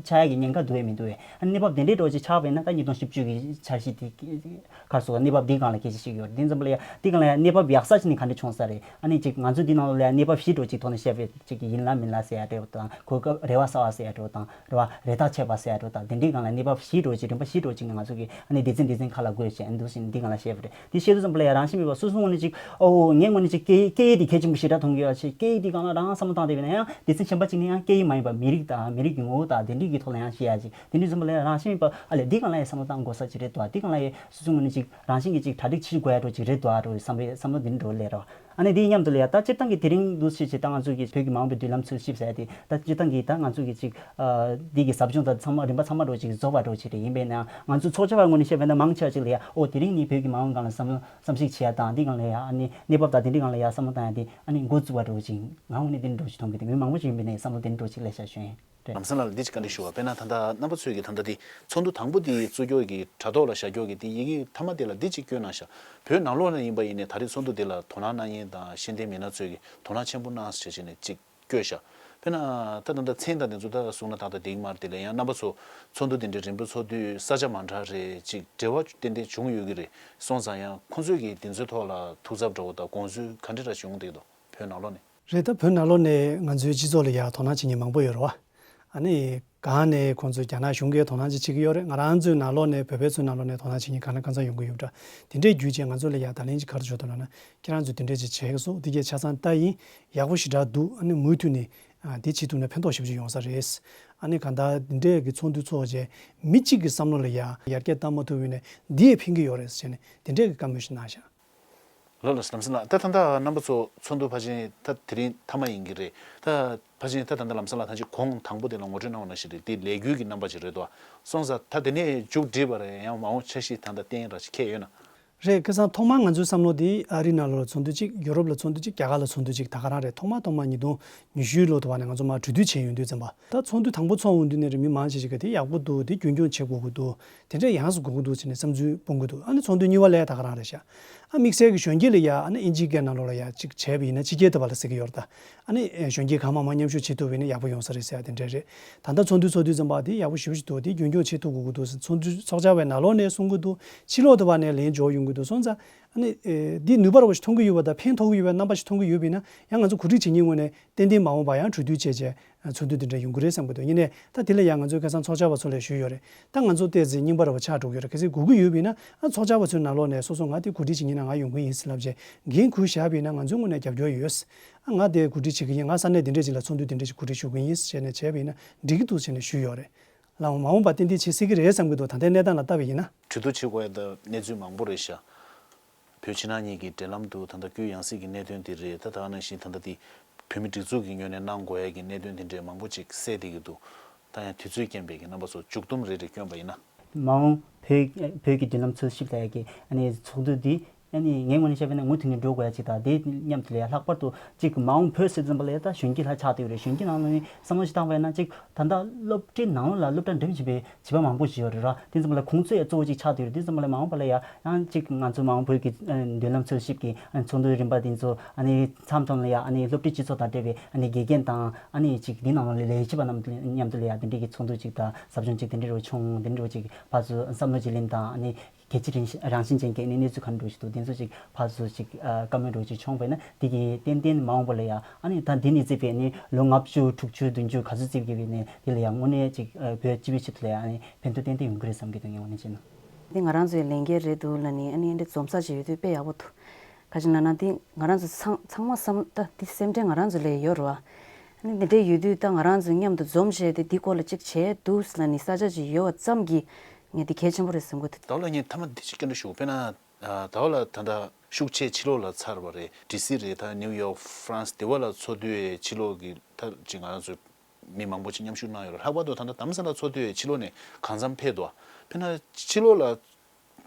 ཆགས་ཡ་གི་ཉེན་ཁ་འདུག་ཡ་མི་འདུག་ཡ། ཨ་ནི་གནས་བབ་དེ་འདྲའི་འདྲ་ཅིག་ཆགས་པ་ཡིན་ན། ད་ཉིས་སྟོང་བཞི་བཅུ་གི་འཆར་གཞི་དེ་ཁར་སོང་། གནས་བབ་འདིའི་སྒང་ལ་སྐད་ཆ་བཤད་ཀྱི་ཡོད་རེད། དེ་ཙམ་པ་ལ་ཡ་འདིའི་སྒང་ལ་ཡ་གནས་བབ་ཡག་ས་ཅིག་ནི་ག་འདྲ་བྱུང་ས་རེད། ཨ་ནི་ཅིག་ང་ཚོ་འདི་ནང་ལ་ཡ་གནས་བབ་བཞིའི་འདྲ་ཅིག་ཐོག་ནས་བཤད་པའི་ཅིག་ཡིན་ལ་མིན་ལ་ཟེར་ཡ་འདྲ་བོ་དང་། གོ་སྐབས་རེ་བ་གསར་བ་ཟེར་ཡ་འདྲ་བོ་དང་། རེད་བ། རེ་ཐག་ཆོད་པ་ཟེར་ཡ་འདྲ་བོ་དང་། དེ་འདྲའི་སྒང་ལ་གནས་བབ་བཞིའི་འདྲ་ཅིག་རིམ་པ་བཞིའི་འདྲ་ཅིག་ནི་ང་ཚོ་གིས་ཨ་ནི་སྡེ་ཚན་སྡེ་ཚན་ཁག་ལ་བགོས་བྱས། ཨ་ནི་འདུག་སེ་འདི་སྒང་ལ་བཤད་པ་རེད། དེ་བཤད་དུས་ཙམ་པ་ལ་ཡ་རང་བཞིན་མེད་པ་སོ་སོ་ངོས་ནས་ཅིག་ཨོ་ངའི་ངོས་ནས་ཅིག་སྐད་སྐད་ཡིག་འདི་གལ་ཆེན་པོ་ཞེ་དྲག་མཐོང་གི་ཡོད་ཅེས། སྐད་ཡིག་འདི་སྒང་ལ་རང་བསམ་བློ་བཏང་བསྡད་པ་ཡིན་ན་ཡང་། སྡེ་ཚན་གཞན་པ་ཅིག་ནས་ཡང་སྐད་ཡིག་མ་ཡིན་པ་མི་རིགས་དང་མི་རིགས་ཀྱི་ངོ་བོ་དང་དེ་འདྲའི་གི་ཐོག་ལ་ཡང་བཤད་ཡ་ཅིག་དེ་འདྲའི་ཙམ་པ་ལ་ཡ་རང་བཞིན་མེད་པ་ཨ་ལས་འདི་སྒང་ལ་ཡ་བསམ་བློ་བཏང་དགོས་ས་ཅིག་རེད་དོ། འདི་སྒང་ལ་ཡ་སོ་སོའི་ངོས་ནས་ཅིག་རང་བཞིན་གྱིས་ཅིག་གྲ་སྒྲིག་བྱེད་དགོས་ཡ་འདྲ་ཅིག་རེད་དོ་ཨ་འདྲ་བསམ་པའི་བསམ་བློ་འདི་འདྲ་སླེབས་ར་བ། ཨ་ནི་དེའི་མཉམ་དུ་ལ་ཡ་ད་སྤྱིར་བཏང་གི་དེ་རིང་འདུག་སེ་བྱས་ད་ང་ཚོ་གི་བོད་ཀྱི་མ་འོངས་པའི་མདུན་ལམ་འཚོལ་ཞིབ་ཟེར་ཡ་དེ། ད་སྤྱིར་བཏང་གི་ད་ང་ཚོ་གི་ཅིག་ཨ་འདི་གི་ཟབ་སྦྱོང་དང་ཚང་མ་རིམ་པ་ཚང་མ་འདྲ་ཅིག་རྫོགས་པ་འདྲ་ཅིག་རེད། ཡིན་པས་ན་ང་ཚོ་ཚོགས་བཅར་བའི་ངོས་ནས་བཤད་པ་ཡིན་ན་མང་ཆེ་བ་ཅིག་ལ་ཡ་ཨོ་དེ་རིང་ནི་བོད་ཀྱི་མ་འོངས་སྒང་ལ་བསམ་བློ་བསམ་གཞིག་བྱེད་ཡ་དང་། འདི་སྒང་ལ་ཡ་ཨ་ནི་གནས་བབ་དང་དེ་འདྲའི་སྒང་ལ་ཡ་བསམ་བློ་བཏང་ཡ་དེ་ཨ་ནི་འགོ་བཙུགས་པ་འདྲ་ཅིག་ང་ངོས་ནས་དེ་འདྲ་ཅིག་མཐོང་གི་འདུག་མི་མང་པོ་ཅིག་ཡིན་པས་ན་བསམ་བློ་དེ་འདྲ་ཅིག་སླེབས་ཤག་ཞུ་ཡིན། རེད། ལམ་སེང་ལགས་ལ་འདི་ཅིག་བཀའ་འདྲི་ཞུ་བ། དཔེར་ན་ད་ལྟ་རྣམ་པ་ཚོས་ཀྱིས་ད་ལྟ་འདི་ཚོགས་འདུ་དང་པོ་འདི་བཙུགས་རྒྱུ་གི་དྲ་ཐོག་ལ་བཞག་རྒྱུ་གི་འདི་ཡི་གེ་མཐའ་མ་དེ་ལ་འདི་ཅིག་བཀོད་གནང་ཤག་བོད་ནང་ལོགས་ནས་ཡིན་པ་ཡིན་ནའི་ད་རེས་ཚོགས་འདུ་འདི་ལ་དོ་སྣང་གནང་མཁན་དང་ཤེས་ལྡན་མི་སྣ་ཚོས་ཀྱིས་དོ་སྣང་ཆེན་པོ་གནང་ཟེར་བྱས་ནས་ཅིག་བཀོད་ཤག་དཔེར་ན་ད་ད་ལྟ་མཚན་དང་དེ་ཚོ་ད་གསུངས་ན་ཏག་ཏག་འགྲིག་མ་རེད། དེ་ལ་ཡང་རྣམ་པ་ཚོ་ཚོགས་འདུ་འདི་འདྲའི་རིམ་པ་ཚོགས་དུས་ས་ཆ་མ་འདྲ་རེད། ཅིག་འབྲེལ་བ་ཏན་ཏན་བྱུང་ཡོད་ཀྱི་རེད། སོང་ཙང་ཡང་ཁོང་ཚོས་ཀྱིས་འདི་ཚོའི་ཐོག་ལ་ཐུགས་འཚབ་འདྲ་བོ་དང་དགོངས་ཚུལ་ག་འདྲ་འདྲ་ཞིག་ཡོང་གི་འདུག་བོད་ནང་ལོགས་ནས། རེད། ད་བོད་ནང་ལོགས་ནས་ང་ཚོའི་སྤྱི་ཚོགས་ལ་ཡ་དོ་སྣང་བྱེད་མཁན་མང་པོ་ཡོད་རེད་བ། ཨ་ནི་གང་ནས་ཁོང་ཚོས་རྒྱ་ནག་གཞུང་གིས་དོ་སྣང་ཅིག་བྱེད་ཀྱི་ཡོད་རེད། ང་རང་ཚོའི་ནང་ལོགས་ནས་བོད་པའི་ཚོའི་ནང་ལོགས་ནས་དོ་སྣང་བྱེད་མཁན་གང་ལ་གང་འཚམ་ཡོང་གི་ཡོད་འདྲ། དེ་འདྲའི་བརྒྱུད་བྱས་ང་ཚོ་ལ་ཡ་ད་ལན་ཅིག་ག་རེ་བྱུང་འདུག་ལབ་ན། ཁྱེད་རང་ཚོས་དེ་འདྲས་ཅིག་བྱས་སོང་། འདི་གས་ཆ་ཚང་ལྟ་ཡིན། ཡག་པོ་ཞེ་དྲག་འདུག་ཨ་ནི་མུ་མཐུད་ནས་ཨ་འདི་བྱེད་ཐུབ་ན་ཕན་ཐོགས་ཞེ་པོ་ཅིག་ཡོང་ས་རེད། ཨ་ནི་གང་ལྟར་འདི་འདྲས་ཀྱི་ཚོགས་འདུ་ཚོགས་བྱས་མི་གཅིག་གི་བསམ་བློ་ལ་ཡ་ཡར་རྒྱས་བཏང་མ་ཐུབ་པ་ཡིན་ན་འདི་ཡས་ཕན་གྱི་ཡོད་རེད་ཟེར་བྱས་ནས་དེ་འདྲས་ཀྱི་བཀའ་མོལ་ཞིག་གནང་ཤག་ལགས་ལགས་སོ། ལམ་སེང་ལགས། ད་ད་ལྟ་རྣམ་པ་ཚོ་ཚོགས་འདུ་ཕལ་ཆེར་ད་དེ་རིང་མཐའ་མ་ཡིན་གྱི་རེད། ད་ཕལ་ཆེར་ད་ད་ལྟ་ལམ་སེང་ལགས་ད་ཅིག་གོང་དང་པོ་དེ་ལ་ངོ་སྤྲོད་གནང་བ་ནང་བཞིན་རེད། དེ་ལས་འགུལ་གྱི་རྣམ་པ་ཅིག་རེད་དོ། སོང་ཙང་ད་དེ་ནས་མཇུག་བསྒྲིལ་བ་རེད། ཡང་མ་འོངས་འཆར་གཞི་ད་ལྟ་བསྟན་ར་ཅིག་ཁྱད་ཡོད་ན། རེད། ཁ་སང་ཐོག་མར་ང་ཚོའི་བསམ་བློ་དེ་ཨ་རི་ནང་ལོགས་ལ་ཚོགས་འདུ་གཅིག་ཡུ་རོབ་ལ་ཚོགས་འདུ་གཅིག་རྒྱ་གར་ལ་ཚོགས་འདུ་གཅིག་ད་ག་རང་རེད། ཐོག་མ་ཐོག་མ་ཉིས་སྟོང་ཉི་ཤུའི་ལོ་དུ་བ་ནས་ང་ཚོ་མར་གྲོས་བསྡུར་བྱས་ཡོང་དུས་ཙམ་པ། ད་ཚོགས་འདུ་དང་པོ་ཚོགས་འོང་དུས་ནས་རེད། མི་མང་ཆེ་ཞིག་གིས་དེ་ཡག་པོ་འདུག་དེ་རྒྱུན་འཁྱོངས་བྱེད་དགོས་ཀྱི་འདུག་དེ་འདྲ་ཡོངས་སུ་དགོས་ཀྱི་འདུག་ཟེར་ནས་བསམ་ཚུལ་སྤུངས་ཀྱི་འདུག་ཨ་ནི་ཚོགས་འདུ་གཉིས་པ་ལ་ད་ག་རང་རེད་ཤག་ཨ་དམིགས་བསལ་གྱི་གཞོན་སྐྱེས་ལ་ཡ་ཨ་ནི་ཨིན་ཇིའི་སྐད་ནང་ལོགས་ལ་ཡ་གཅིག་བྱས་པ་ཡིན་ན་ཕྱི་རྒྱལ་དུ་བ་ལ་ཟེར་གྱི་ཡོད་རེད་ད། ཨ་ནི་གཞོན་སྐྱེས་གང་མང་མང་མཉམ་ཞུགས་བྱེད་ཐུབ་པ་ཡིན་ན་ཡག་པོ་ཡོང་ས་རེད་ཟེར་ཡ་དེ་འདྲ་རེད། ད་ལྟ་ཚོགས་འདུ་ཚོགས་དུས་ཙམ་པ་དེ་ཡག་པོ་ཞེ་པོ་ཞིག་འདུག་དེ་རྒྱུན་འཁྱོངས་བྱེད་ཐུབ་དགོས་ཀྱི་འདུག་ཟེར་ཚོགས་འདུ་ཚོགས་བཅར་བའི་ནང་ལོགས་ནས་གསུང་གི་འདུག་ཕྱི་ལོགས་དུ་བ་ནས་ལན་འབྱོར་ཡོང་གི་འདུག་སོང་ཙང་ཨ་ནི་འདི་ནུས་པ་ར་བ་ཞིག་མཐོང་གི་ཡོད་པ་དང་ཕན་ཐོགས་ཀྱི་ཡོད་པའི་རྣམ་པ་ཞིག་མཐོང་གི་ཡོད་པ་ཡིན་ན་ཡང་ང་ཚོ་གོ་སྒྲིག་བྱེད་མཁན་ངོས་ནས་ཏན་ཏན་མ་འོངས་པ་ཡང་གྲོས་བསྡུར་བྱས་རྗེས་ཚོགས་འདུ་དེ་འདྲ་ཡོང་གི་རེད་བསམ་གྱི་འདུག་ཡིན་ནའི་ད་དེ་ལ་ཡང་ང་ཚོའི་ཁ་སང་ཚོགས་བཅར་བ་ཚོ་ལ་ཞུས་ཡོད་རེད། ད་ང་ཚོ་ཏོག་ཙམ་རྙིང་པ་ར་བ་ཆགས་འགྲོ་གི་ཡོད་རེད། གལ་སྲིད་དགོས་ཀྱི་ཡོད་པ་ཡིན་ན་ཨ་ཚོགས་བཅར་བ་ཚོའི་ནང་ལོགས་ནས་སོ་སོ་ང་དེ་གོ་སྒྲིག་བྱེད་མཁན་ན་ང་ཡོང་གི་ཡིན་ཟེར་ལབ་བྱས་འགན་ཁུར་བཞག་པ་ཡིན་ན་ང་ཚོའི་ངོས་ནས་རྒྱབ་སྐྱོར་ཡོད། ཨ་ང་དེ་གོ་སྒྲིག་བྱེད་ཀྱི་ཡིན། ང་ས་གནས་དེ་འདྲ་ཅིག་ལ་ཚོགས་འདུ་དེ་འདྲ་ཞིག་གོ་སྒྲིག་ཞུ་གི་ཡིན་ཟེར་བྱས་ནས་བྱས་པ་ཡིན་ན་འགྲིག་གི་འདུག་ཟེར་ནས་ཞུས་ཡོད་རེད། ལགས་འོང་། མ་འོངས་པ་ཏན་ཏན་བྱེད་སྲིད་ཀྱི་རེད་བསམ་གྱི་འདུག་ད་ལྟའི་གནས་སྟངས་ལ་ལྟ་བ་ཡིན་ན། གྲོས་བསྡུར་བྱེད་དགོས་ཡ་ད་གནས་ཚུལ་མང་པོ་རེད་ཤག་བོད་ཕྱི་ནང་གཉིས་ཀྱི་འབྲེལ་ལམ་དུ་ད་ལྟ་རྒྱུ་ཡང་སྲིད་ཀྱི་གནད་དོན་དེ་རེད། ད་ད་ག་ནང་བཞིན་ད་ལྟ་དེ་བོད་མི་སྒྲིག་འཛུགས་ཀྱི་ངོས་ནས་གནང་དགོས་ཡ་གི་གནད་དོན་དེ་འདྲས་མང་པོ་ཅིག་གསལ་བསྡད་ཀྱི་འདུག་ད་ཡང་དུས་ཚོད་རྐྱེན་པས་ཀྱི་རྣམ་པ་ཚོ་མཇུག་སྡོམ་རེ་རེ་བསྐྱོན་པ་ཡིན་ན། མ་འོངས་བོད་བོད་ཀྱི་མདུན་ལམ་འཚོལ་ཞིབ་ལ་ཡ་གི་ཨ་ནི་ཚོགས་འདུ་འདི་ཨ་ནི་ངའི་ངོས་ནས་བཤད་པ་ཡིན་ན་མུ་མཐུད་ནས་འགྲོ་དགོས་ཡ་ཅིག་དང་། དེ་མཉམ་དུ་ལ་ཡ་ལྷག་པར་དུ་ཅིག་མ་འོངས་བོད་ཟེར་ཙམ་པ་ལ་ཡ་ད་གཞོན་སྐྱེས་ལ་ཆགས་བསྡད་ཡོད་རེད། གཞོན་སྐྱེས་ནང་ལ་ནི་བསམ་བློ་ཞིག་བཏང་བ་ཡིན་ན་ཅིག་ད་ལྟ་སློབ་གྲྭའི་ནང་ལོགས་ལ་སློབ་གྲྭ་འགྲིམ་བཞིན་པའི་བྱིས་པ་མང་པོ་ཞིག་ཡོད་རེད་ར། དེ་ཙམ་པ་ལ་ཁོང་ཚོ་ཡ་གཙོ་བོ་ཅིག་ཆགས་བསྡད་ཡོད་རེད། དེ་ཙམ་པ་ལ་མ་འོངས་པ་ལ་ཡ་ཡང་ཅིག་ང་ཚོ་མ་འོངས་བོད་ཀྱི་ཨ་མདུན་ལམ་འཚོལ་ཞིབ་ཀྱི་ཨ་ཚོགས་འདུ་རིམ་པ་དེ་ཚོ་ཨ་ནི་མཚམས་མཚམས་ལ་ཡ་ཨ་ནི་སློབ་གྲྭའི་སྤྱི་ཚོགས་དང་འབྲེལ་བའི་ཨ་ནི་དགེ་རྒན་དང་ཨ་ནི་ཅིག་འདི་ནང་ལ་ལས་བྱེད་པ་རྣམས་མཉམ་དུ་ལ་ཡ་དེ་འདྲའི་གི་ཚོགས་འདུ་ཅིག་དང་ཟབ་སྦྱོང་ཅིག་དེ་འདྲ་རུ་བྱུང་། དེ་འདྲ་རུ་ཅིག་ཕར་ཚུར་བསམ་བློ་བརྗེ་ལེན་དང་ཨ་ནི་གལ་ཆེ་རང་བཞིན་ཅན་གྱི་ཨ་ནི་གནས་ཚུལ་ག་འདྲ་ཞིག་འདུག་དེ་ཚོ་ཅིག་ཕར་ཚུར་ཅིག་ཨ་བཀའ་མོལ་འདྲ་ཅིག་བྱུང་བས་ན་དེ་གི་ཏན་ཏན་མ་འོངས་པ་ལ་ཡ་ཨ་ནི་ད་འདི་ནས་བརྩིས་པའི་ཨ་ནི་ལོ་ལྔ་བཅུ་དྲུག་ཅུ་བདུན་ཅུ་ག་ཚོད་བརྩིས་ཀྱི་ཡོད་ནས་དེ་ལ་ཡ་དངོས་གནས་ཅིག་ཨ་བོད་སྤྱི་པའི་ཆེད་དུ་ལ་ཡ་ཨ་ནི་ཕན་ཐོགས་ཏན་ཏན་ཡོང་གི་རེད་བསམ་གྱི་འདུག་ངས་དངོས་གནས་བྱས་ན། འདི་ང་རང་ཚོའི་ལས་འགན་རེད་འདུག་ལབ་ནས་ཨ་ནི་འདི་འཛོམས་ས་ཅིག་ཡོད་དུས་དཔེ་ཡག་པོ་འདུག་ག་ཅི་ལབ་ན་འདི་ང་རང་ཚོ་ཚང་ཚང་མ་བསམ་ད་འདི་སེམས་ཁྲལ་ང་རང་ཚོ་ལ་ཡོད་རེད་བ། ཨ་ནི་འདི་འདྲའི་ཡོད་དུས་ད་ང་རང་ཚོ་མཉམ་དུ་འཛོམས་བྱས་ཏེ་འདི་སྐོར་ལ་ཅིག་བྱས་འདུག་ལབ་ནས་ས་ཆ་ཅིག་ཡོད་པ་ཙམ་གྱིས་ངས་འདི་གལ་ཆེན་པོ་རེད་བསམ་གྱི་འདུག་ད་ལོ་ངས་མཐའ་མ་འདི་ཅིག་སྐད་འབོད་ཞུ། དཔེར་ན་ ཨ་ད་བ་ལ་ད་ལྟ་ཤུགས་ཆེ་ཕྱི་ལོགས་ལ་ཚར་བ་རེད། ཌི་སི་རེད། ད་ནིའུ་ཡོག་ཧྥ་རན་སི་དེ་བ་ལ་འཚོགས་དུས་ཕྱི་ལོགས་ཀྱི་ད་ཅིག་ང་རང་ཚོ་མི་མང་པོ་ཅིག་མཉམ་ཞུགས་གནང་ཡོད་རེད། ལྷག་པར་དུ་ད་ལྟ་དྷ་ས་ལ་འཚོགས་དུས་ཕྱི་ལོགས་ནས་གང་འཚམ་ཕེབས་འདུག་ཕེབས་ན་ཕྱི་ལོགས་ལ་ཕེབས་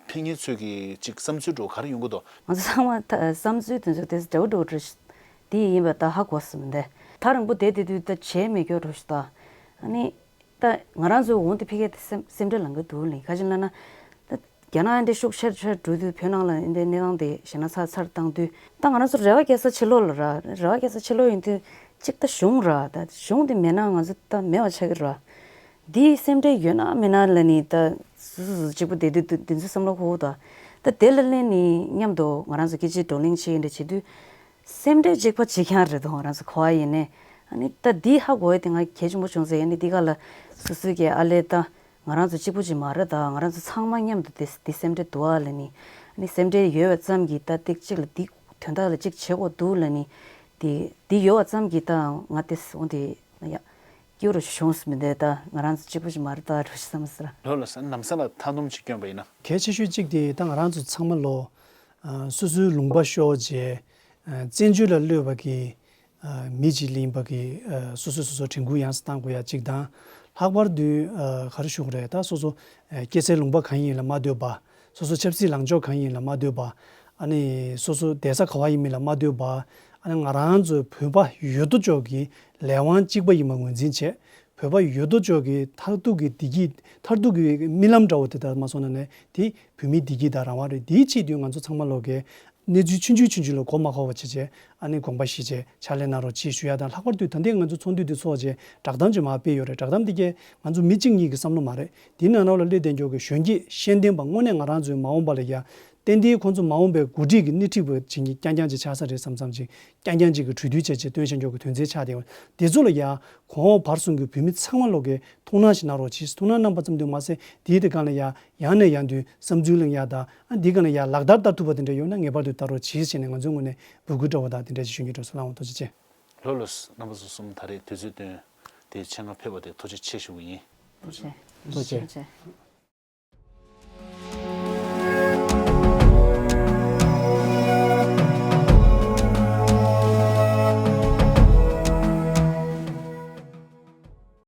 མཁན་ཚོས་ཀྱི་ཅིག་བསམ་ཚུལ་འདྲ་བོ་ག་རེ་ཡོང་གི་འདུག་ང་ཚོ་ཚང་མ་ད་བསམ་ཚུལ་དེ་ཚོ་དེ་འདྲ་བོ་འདྲ་བོ་འདྲ་དེ་ཡིན་པ་ད་ཧ་གོ་སོང་། འདི་ཐག་རིང་པོ་བསྡད་བསྡད་དུས་ད་བྱས་མེད་སྐྱོ་འདྲ་བོ་ཞིག་ད། ཨ་ནི་ད་ང་རང་ཚོའི་འོང་དེ་ཕ་གིར་སེམས་སེམས་ཁྲལ་ལངས་ཀྱི་འདུག་ལེ། ག་ཅི་ལབ་ན་ད་རྒྱ་ནག་འདི་ཤུགས་ཆེར་ཆེར་འགྲོ་དུས་བོད་ནང་ལ་འདི་གནས་སྟངས་དེ་ཞེ་ན་ཚ་ཚར་བཏང་དུས་ད་ང་རང་ཚོ་རེ་བ་རྒྱག་ས་ཕྱི་ལོགས་ལ་ར། རེ་བ་རྒྱག་ས་ཕྱི་ལོགས་ཡིན་དུས་གཅིག་ད་གཞུང་ར། ད་གཞུང་དེ་མེད་ན་ང་ཚོ་ད་མེད་པ་ཆགས་ཀྱི་ར། འདིའི་སེམས་ཁྲལ་ཡོད་ན་མེད་ན་ལ་ནི་ད་སུ་སུ་སུ་གཅིག་པུ་བསྡད་དུས་འདི་ཚོ་བསམ་བློ་འཁོར་ད། ད་དེ་ལ་ལན་ནི་མཉམ་དུ་ང་རང་ཚོ་སྐད་ཆ་བགྲོ་གླེང་བྱེད་ཡིན་འདྲ་བྱེད་དུས། སེམས་ཁྲལ་གཅིག་པ་བྱེད་མཁན་རེད་དོ། ང་རང་ཚོ་ག་བ་ཡིན་ནའི། ཨ་ནི་ད་འདི་ཧ་གོ་ཡ་དེ་ང་གལ་ཆེན་པོ་བྱུང་ཟེར་ཡ་ནི་འདི་ག་ལ་སོ་སོའི་གི་ཨ་ལས་ད་ང་རང་ཚོ་གཅིག་པུ་ཅིག་མ་རེད། ད་ང་རང་ཚོ་ཚང་མ་མཉམ་དུ་དེ་འདི་སེམས་ཁྲལ་འདུག་ཨ་ལ་ནི། ཨ་ནི་སེམས་ཁྲལ་ཡོད་པ་ཙམ་གྱིས་ད་ཏིག་གཅིག་ལ་འདི་དོན་དག་ལ་གཅིག་བྱེད་དགོས་འདུག་ལ་ནི། འདི་འདི་ཡོད་པ་ཙམ་གྱིས་ད་ང་དེ་འོང་དེ་ཡ་སྐྱོ་རུ་བྱུང་སོང་མི་འདུག་ད་ང་རང་ཚོ་གཅིག་པུ་ཅིག་མ་རེད་ད་རུ་བསམ་ཟེར། ལོ་ལ་ས་ལམ་སང་ལ་ཐ་སྙད་ཅིག་བསྐྱོན་པ་ཡིན་ན། གལ་ཆེ་ཤོས་གཅིག་དེ་ད་ང་རང་ཚོ་ཚང་མ་ལོ། ཨ་སོ་སོའི་ལུང་པ་ཤོར་རྗེས། ཨ་བཙན་བྱོལ་ལ་གློད་པ་གི་ཨ་མི་གཅིག་ཡིན་པ་གི་ཨ་སོ་སོས་སོ་སོ་དྲན་སྐུལ་ཡང་སེ་བཏང་དགོས་ཡ་གཅིག་དང་། ལྷག་པར་དུ་ཨ་ག་རེ་ཞུ་དགོས་རེད། ད་སོ་སོ་ཨ་སྐྱེས་སའི་ལུང་པ་གང་ཡིན་ལ་མ་ལྟོས་པ། སོ་སོ་ཆབ་སྲིད་ལངས་ཕྱོགས་གང་ཡིན་ལ་མ་ལྟོས་པ། ཨ་ནི་སོ་སོ་བསྡད་ས་ག་བ་ཡིན་མིན་ལ་མ་ལྟོས་པ། ཨ་ནི་ང་རང་ཚོ་བོད་པ་ཡོད་དོ་ཅོག་གི་ལས་དབང་གཅིག་པ་ཡིན་པ་ངོས་འཛིན་བྱས། བོད་པ་ཡོད་དོ་ཅོག་གི་མཐར་ཐུག་གི་བདེ་སྐྱིད། མཐར་ཐུག་གི་རྨི་ལམ་འདྲ་བོ་དེ་ལྟར་མ་སོང་ན་ནས་དེ་བོད་མིའི་བདེ་སྐྱིད་དང་རང་དབང་རེད། དེའི་ཆེད་དུ་ང་ཚོ་ཚང་མ་ལོག་གི་གནས་ཚུལ་ཆུང་ཆུང་ཆུང་ཆུང་ལ་མགོ་མ་འཁོར་བ་བྱས་བྱས། ཨ་ནི་དགོངས་པ་བཞེས་བྱས་ཕྱག་ལས་གནང་རོགས་བྱེད་ཞུ་ཡ་དང་། ལྷག་པར་དུ་ད་ལྟའི་ང་ཚོ་ཚོགས་འདུ་འདི་ཚོགས་བྱས་བསྒྲགས་གཏམ་ཅིག་མར་སྤེལ་ཡོད་རེད། བསྒྲགས་གཏམ་འདི་གས་ང་ཚོ་མི་གཅིག་གཉིས་ཀྱི་བསམ་བློ་མ་རེད། དེའི་ནང་ལོགས་ལ་སླེབས་བསྡད་མཁན་གྱི་གཞོན་སྐྱེས་ཤེས་ལྡན་པ་དངོས་གནས་ང་རང་ཚོའི་མ་འོངས་པ་ལ་ཡ་ཏན་ཏན་ཁོང་ཚོ་མ་འོངས་པའི་འགོ་ཁྲིད་ཀྱི་སྣེ་ཁྲིད་པ་བྱེད་མཁན་རྐྱང་རྐྱང་ཅིག་ཆགས་ས་རེད་བསམ་བསམ་ཅིག་རྐྱང་རྐྱང་ཅིག་གི་གྲོས་བསྡུར་བྱས་བྱས་བཏོན་བཞག་མཁན་གྱི་དོན་ཚན་ཆགས་བསྡད་པ་འདི་ཚོ་ལ་ཡ་གོང་འོག་བར་གསུམ་གྱི་བོད་མི་ཚང་མ་ལོག་གི་ཐུགས་སྣང་ཞིག་གནང་རོགས་གྱིས། ཐུགས་སྣང་གནང་པ་ཙམ་དུ་མ་ཟད་དེའི་དེ་སྒང་ལ་ཡ་ཡང་ནས་ཡང་དུ་བསམ་ཚུལ་གླེང་ཡ་དང་། ཨ་འདི་སྒང་ལ་ཡ་ལག་བསྟར་བསྟར་ཐུབ་པ་དེ་འདྲ་ཡོད་ན་ངེས་པར་དུ་བསྟར་རོགས་གྱིས་ཟེར་ནས་ང་ཚོའི་ངོས་ནས་འབོད་སྐུལ་འདྲ་བོ་དང་དེ་འདྲ་ཞིག་ཞུ་རྒྱུ་འདྲ་སོང་། ལགས་འོང་། ཐུགས་རྗེ་ཆེ། ལགས་ལགས། རྣམ་པ་ཚོ་གསུམ་ད་རེས་དུས་ཚོད་བཏོན་ཏེ་ཆེད་མངགས་ཕེབས་པ་དེ་ཐུགས་རྗེ་ཆེ་ཞུ་གི་ཡིན། ཐུགས་རྗེ་ཆེ། ཐུགས་རྗེ་ཆེ།